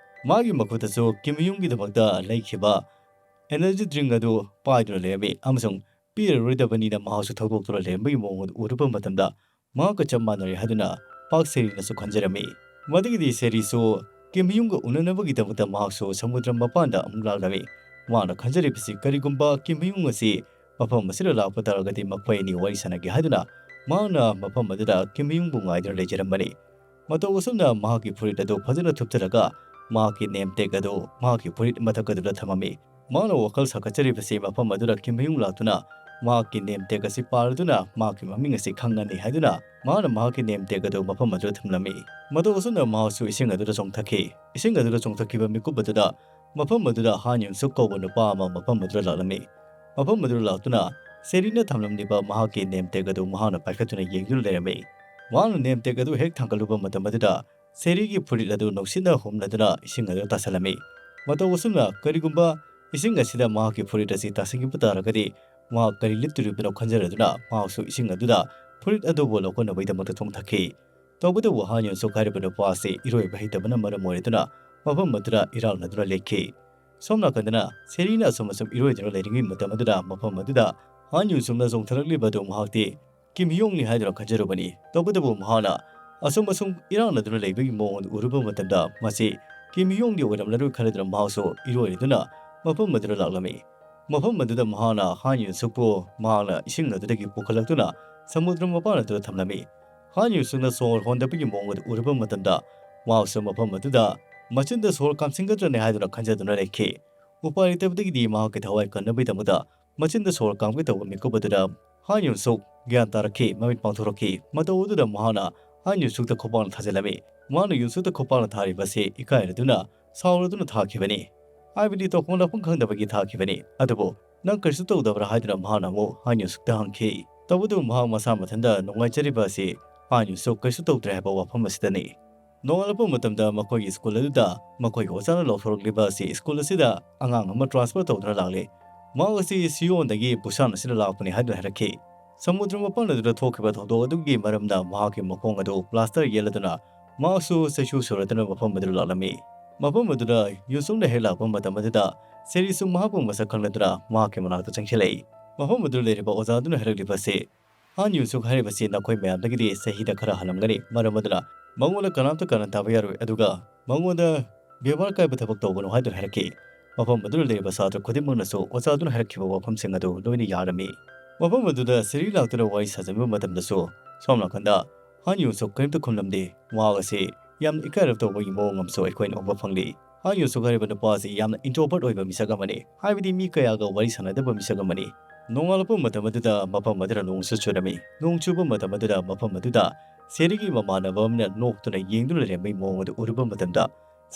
ꯃꯥꯒꯤ ꯃꯈꯨꯠꯇꯁꯨ ꯀꯤꯝ ꯍꯌꯨꯡꯒꯤꯗꯃꯛꯇ ꯂꯩꯈꯤꯕ ꯑꯦꯅꯔꯖꯤ ꯗ꯭ꯔꯤꯡ ꯑꯗꯨ ꯄꯥꯏꯗꯨꯅ ꯂꯩꯔꯝꯃꯤ ꯑꯃꯁꯨꯡ ꯄꯤꯔꯔꯣꯏꯗꯕꯅꯤꯅ ꯃꯍꯥꯛꯁꯨ ꯊꯧꯗꯣꯛꯇꯨꯅ ꯂꯩꯔꯝꯕꯒꯤ ꯃꯑꯣꯡ ꯑꯗꯨ ꯎꯔꯨꯕ ꯃꯇꯝꯗ ꯃꯍꯥꯛꯀ ꯆꯞ ꯃꯥꯟꯅꯔꯦ ꯍꯥꯏꯗꯨꯅ ꯄꯥꯛ ꯁꯦꯔꯤꯅꯁꯨ ꯈꯟꯖꯔꯝꯃꯤ꯫ ꯃꯗꯨꯒꯤꯗꯤ ꯁꯦꯔꯤꯁꯨ ꯀꯤꯝ ꯍꯌꯨꯡꯒ ꯎꯅꯅꯕꯒꯤꯗꯃꯛꯇ ꯃꯍꯥꯛꯁꯨ ꯁꯃꯨꯗ꯭ꯔ ꯃꯄꯥꯟꯗ ꯑꯃꯨꯛ ꯂꯥꯛꯂꯝꯃꯤ꯫ ꯃꯍꯥꯛꯅ ꯈꯟꯖꯔꯤꯕꯁꯤ ꯀꯔꯤꯒꯨꯝꯕ ꯀꯤꯝ ꯍꯌꯨꯡ ꯑꯁꯤ ꯃꯐꯝ ꯑꯁꯤꯗ ꯂꯥꯛꯄ ꯇꯥꯔꯒꯗꯤ ꯃꯈꯣꯏ ꯑꯅꯤ ꯋꯥꯔꯤ ꯁꯥꯟꯅꯒꯦ ꯍꯥꯏꯗꯨꯅ ꯃꯍꯥꯛꯅ ꯃꯐꯝ ꯑꯗꯨꯗ ꯀꯤꯝ ꯍꯌꯨꯡꯕꯨ ꯉꯥꯏꯗꯨꯅ ꯂꯩꯖꯔꯝꯕꯅꯤ꯫ ꯃꯇꯧ ꯑꯁꯨꯝꯅ ꯃꯍꯥꯛꯀꯤ ꯐꯨꯔꯤꯠ ꯑꯗꯨ ꯐꯖꯅ ꯊꯨꯞꯆꯔꯒ ꯃꯍꯥꯛꯀꯤ ꯅꯦꯝ ꯇꯦꯛ ꯑꯗꯨ ꯃꯍꯥꯛꯀꯤ ꯐꯨꯔꯤꯠ ꯃꯊꯛ ꯑꯗꯨꯗ ꯊꯝꯃꯝꯃꯤ꯫ ꯃꯍꯥꯛꯅ ꯋꯥꯈꯜ ꯁꯥꯒꯠꯆꯔꯤꯕꯁꯤ ꯃꯐꯝ ꯑꯗꯨꯗ ꯀꯤꯝ ꯍꯌꯨꯡ ꯂꯥꯛꯇꯨꯅ ꯃꯍꯥꯛꯀꯤ ꯅꯦꯝ ꯇꯦꯛ ꯑꯁꯤ ꯄꯥꯔꯗꯨꯅ ꯃꯍꯥꯛꯀꯤ ꯃꯃꯤꯡ ꯑꯁꯤ ꯈꯪꯉꯅꯤ ꯍꯥꯏꯗꯨꯅ ꯃꯍꯥꯛꯅ ꯃꯍꯥꯛꯀꯤ ꯅꯦꯝ ꯇꯦꯛ ꯑꯗꯨ ꯃꯐꯝ ꯑꯗꯨꯗ ꯊꯝꯂꯝꯃꯤ꯫ ꯃꯇꯧ ꯑꯁꯨꯝꯅ ꯃꯍꯥꯛꯁꯨ ꯏꯁꯤꯡ ꯑꯗꯨꯗ ꯆꯣꯡꯊꯈꯤ꯫ ꯏꯁꯤꯡ ꯑꯗꯨꯗ ꯆꯣꯡꯊꯈꯤꯕ ꯃꯤꯀꯨꯞ ꯑꯗꯨꯗ ꯃꯐꯝ ꯑꯗꯨꯗ ꯍꯥꯟ ꯌꯨꯡ ꯁꯨꯛ ꯀꯧꯕ ꯅꯨꯄꯥ ꯑꯃ ꯃꯐꯝ ꯑꯗꯨꯗ ꯂꯥꯛꯂꯝꯃꯤ꯫ ꯃꯐꯝ ꯑꯗꯨꯗ ꯂꯥꯛꯇꯨꯅ ꯁꯦꯔꯤꯅ ꯊꯝꯂꯝꯂꯤꯕ ꯃꯍꯥꯛꯀꯤ ꯅꯦꯝ ꯇꯦꯛ ꯑꯗꯨ ꯃꯍꯥꯛꯅ ꯄꯥꯏꯈꯠꯇꯨꯅ ꯌꯦꯡꯗꯨꯅ ꯂꯩꯔꯝꯃꯤ꯫ ꯃꯍꯥꯛꯅ name tag ꯑꯗꯨ ꯍꯦꯛ ꯊꯥꯡꯒꯠꯂꯨꯕ ꯃꯇꯝ ꯑꯗꯨꯗ ꯁꯦꯔꯤꯒꯤ ꯐꯨꯔꯤꯠ ꯑꯗꯨ ꯅꯨꯡꯁꯤꯠꯅ ꯍꯨꯝꯂꯗꯨꯅ ꯏꯁꯤꯡ ꯑꯗꯨꯗ ꯇꯥꯁꯤꯜꯂꯝꯃꯤ꯫ ꯃꯇꯧ ꯑꯁꯨꯝꯅ ꯀꯔꯤꯒꯨꯝꯕ ꯏꯁꯤꯡ ꯑꯁꯤꯗ ꯃꯍꯥꯛꯀꯤ ꯐꯨꯔꯤꯠ ꯑꯁꯤ ꯇꯥꯁꯤꯟꯈꯤꯕ ꯇꯥꯔꯒꯗꯤ ꯃꯍꯥꯛ ꯀꯔꯤ ꯂꯤꯠꯇꯣꯔꯤꯕꯅꯣ ꯈꯟꯖꯔꯗꯨꯅ ꯃꯍꯥꯛꯁꯨ ꯏꯁꯤꯡ ꯑꯗꯨꯗ ꯐꯨꯔꯤꯠ ꯑꯗꯨꯕꯨ ꯂꯧꯈꯠꯅꯕꯒꯤꯗꯃꯛꯇ ꯆꯣꯡꯊꯈꯤ꯫ ꯇꯧꯕꯇꯕꯨ ꯍꯥꯟ ꯌꯨꯟꯁꯨꯛ ꯍꯥꯏꯔꯤꯕ ꯅꯨꯄꯥ ꯑꯁꯤ ꯏꯔꯣꯏꯕ ꯍꯩꯇꯕꯅ ꯃꯔꯝ ꯑꯣꯏꯔꯗꯨꯅ ꯃꯐꯝ ꯑꯗꯨꯗ ꯏꯔꯥꯛꯅꯗꯨꯅ ꯂꯩꯈꯤ꯫ ꯁꯣꯝ ꯅꯥꯀꯟꯗꯅ ꯁꯦꯔꯤꯅ ꯑꯁꯨꯝ ꯑꯁꯨꯝ ꯏꯔꯣꯏꯗꯨꯅ ꯂꯩꯔꯤꯉꯩ ꯃꯇꯝ ꯑꯗꯨꯗ ꯃꯐꯝ ꯑꯗꯨꯗ ꯍꯥꯟ ꯌꯨꯟꯁꯨꯛꯅ ꯆꯣꯡꯊꯔꯛꯂꯤꯕ ꯑꯗꯨ ꯃꯍꯥꯛꯇꯤ ꯀꯤꯝ ꯍꯤꯌꯣꯡꯅꯤ ꯍꯥꯏꯗꯨꯅ ꯈꯟꯖꯔꯨꯕꯅꯤ꯫ ꯇꯧꯕꯇꯕꯨ ꯃꯍꯥꯛꯅ ꯑꯁꯨꯝ ꯑꯁꯨꯝ ꯏꯔꯥꯛꯅꯗꯨꯅ ꯂꯩꯕꯒꯤ ꯃꯑꯣꯡ ꯑꯗꯨ ꯎꯔꯨꯕ ꯃꯇꯝꯗ ꯃꯁꯤ ꯀꯤꯝ ꯍꯤꯌꯣꯡꯗꯤ ꯑꯣꯏꯔꯝꯂꯔꯣꯏ ꯈꯜꯂꯗꯨꯅ ꯃꯍꯥꯛꯁꯨ ꯏꯔꯣꯏꯗꯨꯅ ꯃꯐꯝ ꯑꯗꯨꯗ ꯂꯥꯛꯂꯝꯃꯤ꯫ ꯃꯐꯝ ꯑꯗꯨꯗ ꯃꯍꯥꯛꯅ ꯍꯥꯟ ꯌꯨꯟꯁꯨꯛꯄꯨ ꯃꯍꯥꯛꯅ ꯏꯁꯤꯡ ꯑꯗꯨꯗꯒꯤ ꯄꯨꯈꯠꯂꯛꯇꯨꯅ ꯁꯃꯨꯗ꯭ꯔ ꯃꯄꯥꯟ ꯑꯗꯨꯗ ꯊꯝꯂꯝꯃꯤ꯫ ꯍꯥꯟ ꯌꯨꯟꯁꯨꯛꯅ ꯁꯣꯔ ꯍꯣꯟꯗꯕꯒꯤ ꯃꯑꯣꯡ ꯑꯗꯨ ꯎꯔꯨꯕ ꯃꯇꯝꯗ ꯃꯍꯥꯛꯁꯨ ꯃꯐꯝ ꯑꯗꯨꯗ ꯃꯆꯤꯟꯗ ꯁꯣꯔ ꯀꯥꯝꯁꯤꯟꯒꯗ꯭ꯔꯅꯦ ꯍꯥꯏꯗꯨꯅ ꯈꯟꯖꯗꯨꯅ ꯂꯩꯈꯤ꯫ ꯎꯄꯥꯏ ꯂꯩꯇꯕꯗꯒꯤꯗꯤ ꯃꯍꯥꯛꯀꯤ ꯊꯋꯥꯏ ꯀꯟꯅꯕꯒꯤꯗꯃꯛꯇ ꯃꯆꯤꯟꯗ ꯁꯣꯔ ꯀꯥꯝꯒꯦ ꯇꯧꯕ ꯃꯤꯀꯨꯞ ꯑꯗꯨꯗ ꯍꯥꯟ ꯌꯨꯟꯁꯨꯛ ꯒ꯭ꯌꯥꯟ ꯇꯥꯔꯛꯈꯤ, ꯃꯃꯤꯠ ꯄꯥꯡꯊꯣꯔꯛꯈꯤ꯫ ꯃꯇꯧ ꯑꯗꯨꯗ ꯃꯍꯥꯛꯅ ꯍꯥꯟ ꯌꯨꯟꯁꯨꯛꯇ ꯈꯨꯄꯥꯛꯅ ꯊꯥꯖꯤꯜꯂꯝꯃꯤ꯫ ꯃꯍꯥꯛꯅ ꯌꯨꯟꯁꯨꯛꯇ ꯈꯨꯄꯥꯛꯅ ꯊꯥꯔꯤꯕ ꯑꯁꯤ ꯏꯀꯥꯏꯔꯗꯨꯅ ꯁꯥꯎꯔꯗꯨꯅ ꯊꯥꯈꯤꯕꯅꯤ꯫ ꯍꯥꯏꯕꯗꯤ ꯇꯧꯐꯝ ꯂꯥꯛꯐꯝ ꯈꯪꯗꯕꯒꯤ ꯊꯥꯈꯤꯕꯅꯤ꯫ ꯑꯗꯨꯕꯨ "ꯅꯪ ꯀꯔꯤꯁꯨ ꯇꯧꯗꯕ꯭ꯔꯥ?" ꯍꯥꯏꯗꯨꯅ ꯃꯍꯥꯛꯅ ꯑꯃꯨꯛ ꯍꯥꯟ ꯌꯨꯟꯁꯨꯛꯇ ꯍꯪꯈꯤ꯫ ꯇꯧꯕꯇꯕꯨ ꯃꯍꯥꯛ ꯃꯁꯥ ꯃꯊꯟꯇ ꯅꯨꯡꯉꯥꯏꯖꯔꯤꯕ ꯑꯁꯤ ꯍꯥꯟ ꯌꯨꯟꯁꯨꯛ ꯀꯔꯤꯁꯨ ꯇꯧꯗ꯭ꯔꯦ ꯍꯥꯏꯕ ꯋꯥꯐꯝ ꯑꯁꯤꯗꯅꯤ꯫ ꯅꯣꯡꯉꯥꯜꯂꯛꯄ ꯃꯇꯝꯗ ꯃꯈꯣꯏꯒꯤ ꯁ꯭ꯀꯨꯜ ꯑꯗꯨꯗ ꯃꯈꯣꯏꯒꯤ ꯑꯣꯖꯥꯅ ꯂꯥꯎꯊꯣꯔꯛꯂꯤꯕ ꯑꯁꯤ ꯁ꯭ꯀꯨꯜ ꯑꯁꯤꯗ ꯑꯉꯥꯡ ꯑꯃ transfer ꯇꯧꯗꯨꯅ ꯂꯥꯛꯂꯦ꯫ ꯃꯍꯥꯛ ꯑꯁꯤ ꯁꯤꯌꯣꯟꯗꯒꯤ ꯕꯨꯁꯥꯟ ꯑꯁꯤꯗ ꯂꯥꯛꯄꯅꯤ ꯍꯥꯏꯗꯨꯅ ꯍꯥꯏꯔꯛꯈꯤ꯫ ꯁꯃꯨꯗ꯭ꯔ ꯃꯄꯥꯟ ꯑꯗꯨꯗ ꯊꯣꯛꯈꯤꯕ ꯊꯧꯗꯣꯛ ꯑꯗꯨꯒꯤ ꯃꯔꯝꯅ ꯃꯍꯥꯛꯀꯤ ꯃꯈꯣꯡ ꯑꯗꯨ plaster ꯌꯦꯠꯂꯗꯨꯅ ꯃꯍꯥꯛꯁꯨ ꯆꯩꯁꯨ ꯁꯨꯔꯗꯨꯅ ꯃꯐꯝ ꯑꯗꯨꯗ ꯂꯥꯛꯂꯝꯃꯤ꯫ ꯃꯐꯝ ꯑꯗꯨꯗ ꯌꯨꯁꯨꯡꯅ ꯍꯦꯛ ꯂꯥꯛꯄ ꯃꯇꯝ ꯑꯗꯨꯗ ꯁꯦꯔꯤꯁꯨ ꯃꯍꯥꯛꯄꯨ ꯃꯁꯛ ꯈꯪꯂꯗꯨꯅ ꯃꯍꯥꯛꯀꯤ ꯃꯅꯥꯛꯇ ꯆꯪꯁꯤꯜꯂꯛꯏ꯫ ꯃꯐꯝ ꯑꯗꯨꯗ ꯂꯩꯔꯤꯕ ꯑꯣꯖꯥ ꯑꯗꯨꯅ ꯍꯥꯏꯔꯛꯂꯤꯕ ꯑꯁꯤ, "ꯍꯥꯟ ꯌꯨꯁꯨꯛ ꯍꯥꯏꯔꯤꯕꯁꯤ ꯅꯈꯣꯏ ꯃꯌꯥꯝꯗꯒꯤꯗꯤ ꯆꯍꯤꯗ ꯈꯔ ꯍꯜꯂꯝꯒꯅꯤ, ꯃꯔꯝ ꯑꯗꯨꯅ ꯃꯉꯣꯟꯗ ꯀꯅꯥꯝꯇ ꯀꯥꯔꯟ ꯇꯥꯕ ꯌꯥꯔꯣꯏ, ꯑꯗꯨꯒ ꯃꯉꯣꯟꯗ ꯕꯦꯕꯥꯔ ꯀꯥꯏꯕ ꯊꯕꯛ ꯇꯧꯒꯅꯨ" ꯍꯥꯏꯗꯨꯅ ꯍꯥꯏꯔꯛꯈꯤ꯫ ꯃꯐꯝ ꯑꯗꯨꯗ ꯂꯩꯔꯤꯕ ꯁꯥꯇ꯭ꯔ ꯈꯨꯗꯤꯡꯃꯛꯅꯁꯨ ꯑꯣꯖꯥ ꯑꯗꯨꯅ ꯍꯥꯏꯔꯛꯈꯤꯕ ꯋꯥꯐꯝꯁꯤꯡ ꯑꯗꯨ ꯂꯣꯏꯅ ꯌꯥꯔꯝꯃꯤ꯫ ꯃꯐꯝ ꯑꯗꯨꯗ ꯁꯦꯔꯤ ꯂꯥꯛꯇꯨꯅ ꯋꯥꯔꯤ ꯁꯥꯖꯤꯟꯕ ꯃꯇꯝꯗꯁꯨ ꯁꯣꯝ ꯅꯥꯀꯟꯗ ꯍꯥꯟ ꯌꯨꯁꯨꯛ ꯀꯔꯤꯝꯇ ꯈꯨꯝꯂꯝꯗꯦ꯫ ꯃꯍꯥꯛ ꯑꯁꯤ ꯌꯥꯝꯅ ꯏꯀꯥꯏꯔꯞ ꯇꯧꯕꯒꯤ ꯃꯑꯣꯡ ꯑꯃꯁꯨ ꯑꯩꯈꯣꯏꯅ ꯎꯕ ꯐꯪꯂꯤ꯫ ꯍꯥꯟ ꯌꯨꯁꯨꯛ ꯍꯥꯏꯔꯤꯕ ꯅꯨꯄꯥ ꯑꯁꯤ ꯌꯥꯝꯅ introvert ꯑꯣꯏꯕ ꯃꯤꯁꯛ ꯑꯃꯅꯤ, ꯍꯥꯏꯕꯗꯤ ꯃꯤ ꯀꯌꯥꯒ ꯋꯥꯔꯤ ꯁꯥꯟꯅꯗꯕ ꯃꯤꯁꯛ ꯑꯃꯅꯤ꯫ ꯅꯣꯡꯉꯥꯜꯂꯛꯄ ꯃꯇꯝ ꯑꯗꯨꯗ ꯃꯐꯝ ꯑꯗꯨꯗ ꯅꯣꯡꯁꯨ ꯆꯨꯔꯝꯃꯤ꯫ ꯅꯣꯡ ꯆꯨꯕ ꯃꯇꯝ ꯑꯗꯨꯗ ꯃꯐꯝ ꯑꯗꯨꯗ ꯁꯦꯔꯤꯒꯤ ꯃꯃꯥꯟꯅꯕ ꯑꯃꯅ ꯅꯣꯛꯇꯨꯅ ꯌꯦꯡꯗꯨꯅ ꯂꯩꯔꯝꯕꯒꯤ ꯃꯑꯣꯡ ꯑꯗꯨ ꯎꯔꯨꯕ ꯃꯇꯝꯗ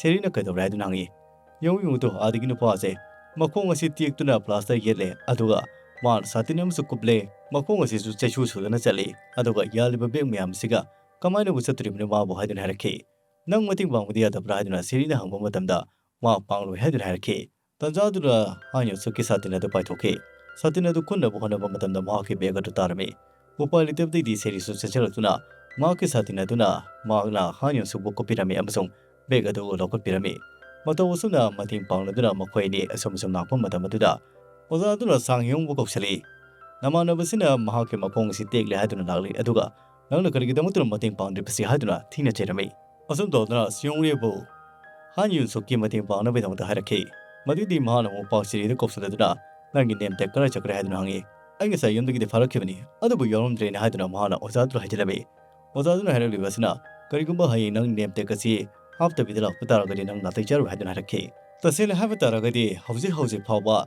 ꯁꯦꯔꯤꯅ ꯀꯩꯗꯧꯔꯦ ꯍꯥꯏꯗꯨꯅ ꯍꯪꯉꯤ꯫ "ꯌꯦꯡꯉꯨ, ꯌꯦꯡꯉꯨ ꯇꯨ, ꯑꯥꯗꯒꯤ ꯅꯨꯄꯥ ꯑꯁꯦ ꯃꯈꯣꯡ ꯑꯁꯤ ꯇꯦꯛꯇꯨꯅ plaster ꯌꯦꯠꯂꯦ, ꯑꯗꯨꯒ ꯃꯥꯅ ꯁꯥꯇꯤꯟ ꯑꯃꯁꯨ ꯀꯨꯞꯂꯦ꯫ ꯃꯈꯣꯡ ꯑꯁꯤꯁꯨ ꯆꯩꯁꯨ ꯁꯨꯗꯅ ꯆꯠꯂꯤ꯫ ꯑꯗꯨꯒ ꯌꯥꯜꯂꯤꯕ ꯕꯦꯒ ꯃꯌꯥꯝ ꯑꯁꯤꯒ ꯀꯃꯥꯏꯅꯕꯨ ꯆꯠꯇꯣꯔꯤꯕꯅꯣ ꯃꯥꯕꯨ ꯍꯥꯏꯗꯨꯅ ꯍꯥꯏꯔꯛꯈꯤ꯫ "ꯅꯪ ꯃꯇꯦꯡ ꯄꯥꯡꯕꯗꯤ ꯌꯥꯗꯕ꯭ꯔꯥ?" ꯍꯥꯏꯗꯨꯅ ꯁꯦꯔꯤꯅ ꯍꯪꯕ ꯃꯇꯝꯗ, ꯃꯥ ꯄꯥꯡꯂꯣꯏ ꯍꯥꯏꯗꯨꯅ ꯍꯥꯏꯔꯛꯈꯤ꯫ ꯇꯟꯖꯥꯗꯨꯗ ꯍꯥꯟ ꯌꯨꯟꯁꯨꯛꯀꯤ ꯁꯥꯇꯤꯟ ꯑꯗꯨ ꯄꯥꯏꯊꯣꯛꯈꯤ꯫ ꯁꯥꯇꯤꯟ ꯑꯗꯨ ꯈꯨꯟꯅꯕ ꯍꯣꯠꯅꯕ ꯃꯇꯝꯗ ꯃꯍꯥꯛꯀꯤ ꯕꯦꯒ ꯑꯗꯨ ꯇꯥꯔꯝꯃꯤ꯫ ꯎꯄꯥꯏ ꯂꯩꯇꯕꯗꯒꯤꯗꯤ ꯁꯦꯔꯤꯁꯨ ꯆꯦꯟꯁꯤꯜꯂꯛꯇꯨꯅ ꯃꯍꯥꯛꯀꯤ ꯁꯥꯇꯤꯟ ꯑꯗꯨꯅ ꯃꯍꯥꯛꯅ ꯍꯥꯟ ꯌꯨꯟꯁꯨꯛꯄꯨ ꯀꯨꯞꯄꯤꯔꯝꯃꯤ ꯑꯃꯁꯨꯡ ꯕꯦꯒ ꯑꯗꯨ ꯂꯧꯈꯠꯄꯤꯔꯝꯃꯤ꯫ ꯃꯇꯧ ꯑꯁꯨꯝꯅ ꯃꯇꯦꯡ ꯄꯥꯡꯅꯗꯨꯅ ꯃꯈꯣꯏ ꯑꯅꯤ ꯑꯁꯨꯝ ꯑꯁꯨꯝ ꯂꯥꯛꯄ ꯃꯇꯝ ꯑꯗꯨꯗ ꯑꯣꯖꯥ ꯑꯗꯨꯅ ꯁꯥꯡ ꯍꯤꯌꯣꯡꯕꯨ ꯀꯧꯁꯤꯜꯂꯤ꯫ "ꯅꯃꯥꯟꯅꯕꯁꯤꯅ ꯃꯍꯥꯛꯀꯤ ꯃꯈꯣꯡ ꯑꯁꯤ ꯇꯦꯛꯂꯦ ꯍꯥꯏꯗꯨꯅ ꯂꯥꯛꯂꯤ, ꯑꯗꯨꯒ ꯅꯪꯅ ꯀꯔꯤꯒꯤꯗꯃꯛꯇꯅ ꯃꯇꯦꯡ ꯄꯥꯡꯗ꯭ꯔꯤꯕꯁꯤ?" ꯍꯥꯏꯗꯨꯅ ꯊꯤꯅ ꯆꯩꯔꯝꯃꯤ꯫ ꯑꯁꯨꯝ ꯇꯧꯗꯨꯅ ꯁꯤꯌꯣꯡ ꯔꯤꯕꯨ ꯍꯥꯟ ꯌꯨꯟ ꯁꯨꯛꯀꯤ ꯃꯇꯦꯡ ꯄꯥꯡꯅꯕꯒꯤꯗꯃꯛꯇ ꯍꯥꯏꯔꯛꯈꯤ꯫ ꯃꯗꯨꯗꯤ ꯃꯍꯥꯛꯅ ꯑꯃꯨꯛ ꯄꯥꯛ ꯁꯤꯔꯤꯗ ꯀꯧꯁꯤꯜꯂꯗꯨꯅ, "ꯅꯪꯒꯤ ꯅꯦꯝ ꯇꯦꯛ ꯀꯗꯥꯏ ꯆꯠꯈ꯭ꯔꯦ?" ꯍꯥꯏꯗꯨꯅ ꯍꯪꯉꯤ꯫ "ꯑꯩ ꯉꯁꯥꯏ ꯌꯨꯝꯗꯒꯤꯗꯤ ꯐꯥꯔꯛꯈꯤꯕꯅꯤ, ꯑꯗꯨꯕꯨ ꯌꯥꯎꯔꯝꯗ꯭ꯔꯦꯅ" ꯍꯥꯏꯗꯨꯅ ꯃꯍꯥꯛꯅ ꯑꯣꯖꯥꯗꯨꯗ ꯍꯥꯏꯖꯤꯜꯂꯝꯃꯤ꯫ ꯑꯣꯖꯥꯗꯨꯅ ꯍꯥꯏꯔꯛꯂꯤꯕ ꯑꯁꯤꯅ, "ꯀꯔꯤꯒꯨꯝꯕ ꯍꯌꯦꯡ ꯅꯪ ꯅꯦꯝ ꯇꯦꯛ ꯑꯁꯤ ꯍꯥꯞꯇꯕꯤꯗ ꯂꯥꯛꯄ ꯇꯥꯔꯒꯗꯤ ꯅꯪ ꯅꯥꯇꯩ ꯆꯥꯔꯣꯏ" ꯍꯥꯏꯗꯨꯅ ꯍꯥꯏꯔꯛꯈꯤ꯫ ꯇꯁꯦꯡꯅ ꯍꯥꯏꯕ ꯇꯥꯔꯒꯗꯤ ꯍꯧꯖꯤꯛ ꯍꯧꯖꯤꯛ ꯐꯥꯎꯕ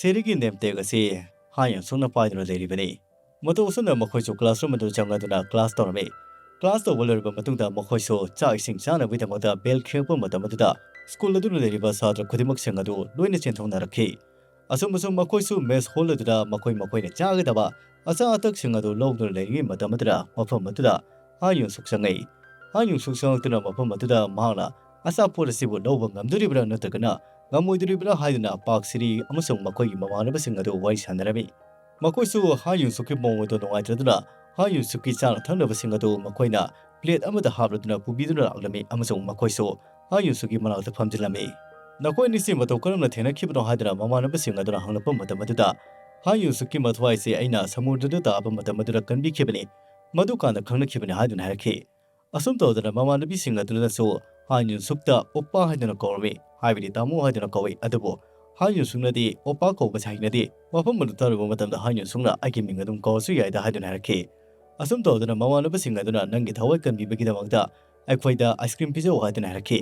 ꯁꯦꯔꯤꯒꯤ ꯅꯦꯝ ꯇꯦꯛ ꯑꯁꯤ ꯍꯥꯟ ꯌꯨꯟ ꯁꯨꯛꯅ ꯄꯥꯏꯗꯨꯅ ꯂꯩꯔꯤꯕꯅꯤ꯫ ꯃꯇꯧ ꯑꯁꯨꯝꯅ ꯃꯈꯣꯏꯁꯨ ꯀ꯭ꯂꯥꯁꯔꯨꯝ ꯑꯗꯨ ꯆꯪꯂꯗꯨꯅ ꯀ꯭ꯂꯥꯁ ꯇꯧꯔꯝꯃꯤ꯫ ꯀ꯭ꯂꯥꯁ ꯇꯧꯕ ꯂꯣꯏꯔꯕ ꯃꯇꯨꯡꯗ ꯃꯈꯣꯏꯁꯨ ꯆꯥꯛ ꯏꯁꯤꯡ ꯆꯥꯅꯕꯒꯤꯗꯃꯛꯇ ꯕꯦꯜ ꯈꯤꯡꯂꯛꯄ ꯃꯇꯝ ꯑꯗꯨꯗ ꯁ꯭ꯀꯨꯜ ꯑꯗꯨꯗ ꯂꯩꯔꯤꯕ ꯁꯥꯇ꯭ꯔ ꯈꯨꯗꯤꯡꯃꯛꯁꯤꯡ ꯑꯗꯨ ꯂꯣꯏꯅ ꯆꯦꯟꯊꯣꯛꯅꯔꯛꯈꯤ꯫ ꯑꯁꯨꯝ ꯑꯁꯨꯝ ꯃꯈꯣꯏꯁꯨ ꯃꯦꯁ ꯍꯣꯜ ꯑꯗꯨꯗ ꯃꯈꯣꯏ ꯃꯈꯣꯏꯅ ꯆꯥꯒꯗꯕ ꯑꯆꯥ ꯑꯊꯛꯁꯤꯡ ꯑꯗꯨ ꯂꯧꯗꯨꯅ ꯂꯩꯔꯤꯉꯩ ꯃꯇꯝ ꯑꯗꯨꯗ ꯃꯐꯝ ꯑꯗꯨꯗ ꯍꯥꯟ ꯌꯨꯟ ꯁꯨꯛ ꯆꯪꯉꯛꯏ꯫ ꯍꯥꯟ ꯌꯨꯟ ꯁꯨꯛ ꯆꯪꯂꯛꯇꯨꯅ ꯃꯐꯝ ꯑꯗꯨꯗ ꯃꯍꯥꯛꯅ ꯑꯆꯥꯄꯣꯠ ꯑꯁꯤꯕꯨ ꯂꯧꯕ ꯉꯝꯗꯣꯔꯤꯕ꯭ꯔꯥ ꯅꯠꯇ꯭ꯔꯒꯅ ꯉꯝꯃꯣꯏꯗꯣꯔꯤꯕ꯭ꯔꯥ ꯍꯥꯏꯗꯨꯅ ꯄꯥꯛ ꯁꯤꯔꯤ ꯑꯃꯁꯨꯡ ꯃꯈꯣꯏꯒꯤ ꯃꯃꯥꯟꯅꯕꯁꯤꯡ ꯑꯗꯨ ꯋꯥꯔꯤ ꯁꯥꯟꯅꯔꯝꯃꯤ꯫ ꯃꯈꯣꯏꯁꯨ ꯍꯥꯟ ꯌꯨꯟ ꯁꯨꯛꯀꯤ ꯃꯑꯣꯡ ꯑꯗꯨ ꯅꯨꯡꯉꯥꯏꯇ꯭ꯔꯗꯨꯅ ꯍꯥꯟ ꯌꯨꯟ ꯁꯨꯛꯀꯤ ꯆꯥꯅ ꯊꯛꯅꯕꯁꯤꯡ ꯑꯗꯨ ꯃꯈꯣꯏꯅ ꯄ꯭ꯂꯦꯠ ꯑꯃꯗ ꯍꯥꯞꯂꯗꯨꯅ ꯄꯨꯕꯤꯗꯨꯅ ꯂꯥꯛꯂꯝꯃꯤ ꯑꯃꯁꯨꯡ ꯃꯈꯣꯏꯁꯨ ꯍꯥꯟ ꯌꯨꯟ ꯁꯨꯛꯀꯤ ꯃꯅꯥꯛꯇ ꯐꯝꯖꯤꯜꯂꯝꯃꯤ꯫ "ꯅꯈꯣꯏ ꯑꯅꯤꯁꯤ ꯃꯇꯧ ꯀꯔꯝꯅ ꯊꯦꯡꯅꯈꯤꯕꯅꯣ?" ꯍꯥꯏꯗꯨꯅ ꯃꯃꯥꯟꯅꯕꯁꯤꯡ ꯑꯗꯨꯅ ꯍꯪꯂꯛꯄ ꯃꯇꯝ ꯑꯗꯨꯗ, "ꯍꯥꯟ ꯌꯨꯟ ꯁꯨꯛꯀꯤ ꯃꯊ꯭ꯋꯥꯏꯁꯦ ꯑꯩꯅ ꯁꯃꯨꯗ꯭ꯔꯗ ꯇꯥꯕ ꯃꯇꯝ ꯑꯗꯨꯗ ꯀꯟꯕꯤꯈꯤꯕꯅꯤ, ꯃꯗꯨꯀꯥꯟꯗ ꯈꯪꯅꯈꯤꯕꯅꯤ" ꯍꯥꯏꯗꯨꯅ ꯍꯥꯏꯔꯛꯈꯤ꯫ ꯑꯁꯨꯝ ꯇꯧꯗꯅ ꯃꯃꯥꯟꯅꯕꯤꯁꯤꯡ ꯑꯗꯨꯅꯁꯨ ꯍꯥꯟ ꯌꯨꯟ ꯁꯨꯛꯇ "ꯑꯣꯞꯄꯥ" ꯍꯥꯏꯗꯨꯅ ꯀꯧꯔꯝꯃꯤ, ꯍꯥꯏꯕꯗꯤ "ꯇꯥꯃꯣ" ꯍꯥꯏꯗꯨꯅ ꯀꯧꯏ꯫ ꯑꯗꯨꯕꯨ ꯍꯥꯟ ꯌꯨꯟ ꯁꯨꯛꯅꯗꯤ "ꯑꯣꯞꯄꯥ" ꯀꯧꯕꯁꯦ ꯍꯩꯅꯗꯦ꯫ ꯃꯐꯝ ꯑꯗꯨ ꯇꯥꯔꯨꯕ ꯃꯇꯝꯗ ꯍꯥꯟ ꯌꯨꯟ ꯁꯨꯛꯅ "ꯑꯩꯒꯤ ꯃꯤꯡ ꯑꯗꯨꯝ ꯀꯧꯔꯁꯨ ꯌꯥꯏꯗ" ꯍꯥꯏꯗꯨꯅ ꯍꯥꯏꯔꯛꯈꯤ꯫ ꯑꯁꯨꯝ ꯇꯧꯗꯅ ꯃꯃꯥꯟꯅꯕꯁꯤꯡ ꯑꯗꯨꯅ "ꯅꯪꯒꯤ ꯊꯋꯥꯏ ꯀꯟꯕꯤꯕꯒꯤꯗꯃꯛꯇ ꯑꯩꯈꯣꯏꯗ ꯑꯥꯏꯁ ꯀ꯭ꯔꯤꯝ ꯄꯤꯖꯧ" ꯍꯥꯏꯗꯨꯅ ꯍꯥꯏꯔꯛꯈꯤ꯫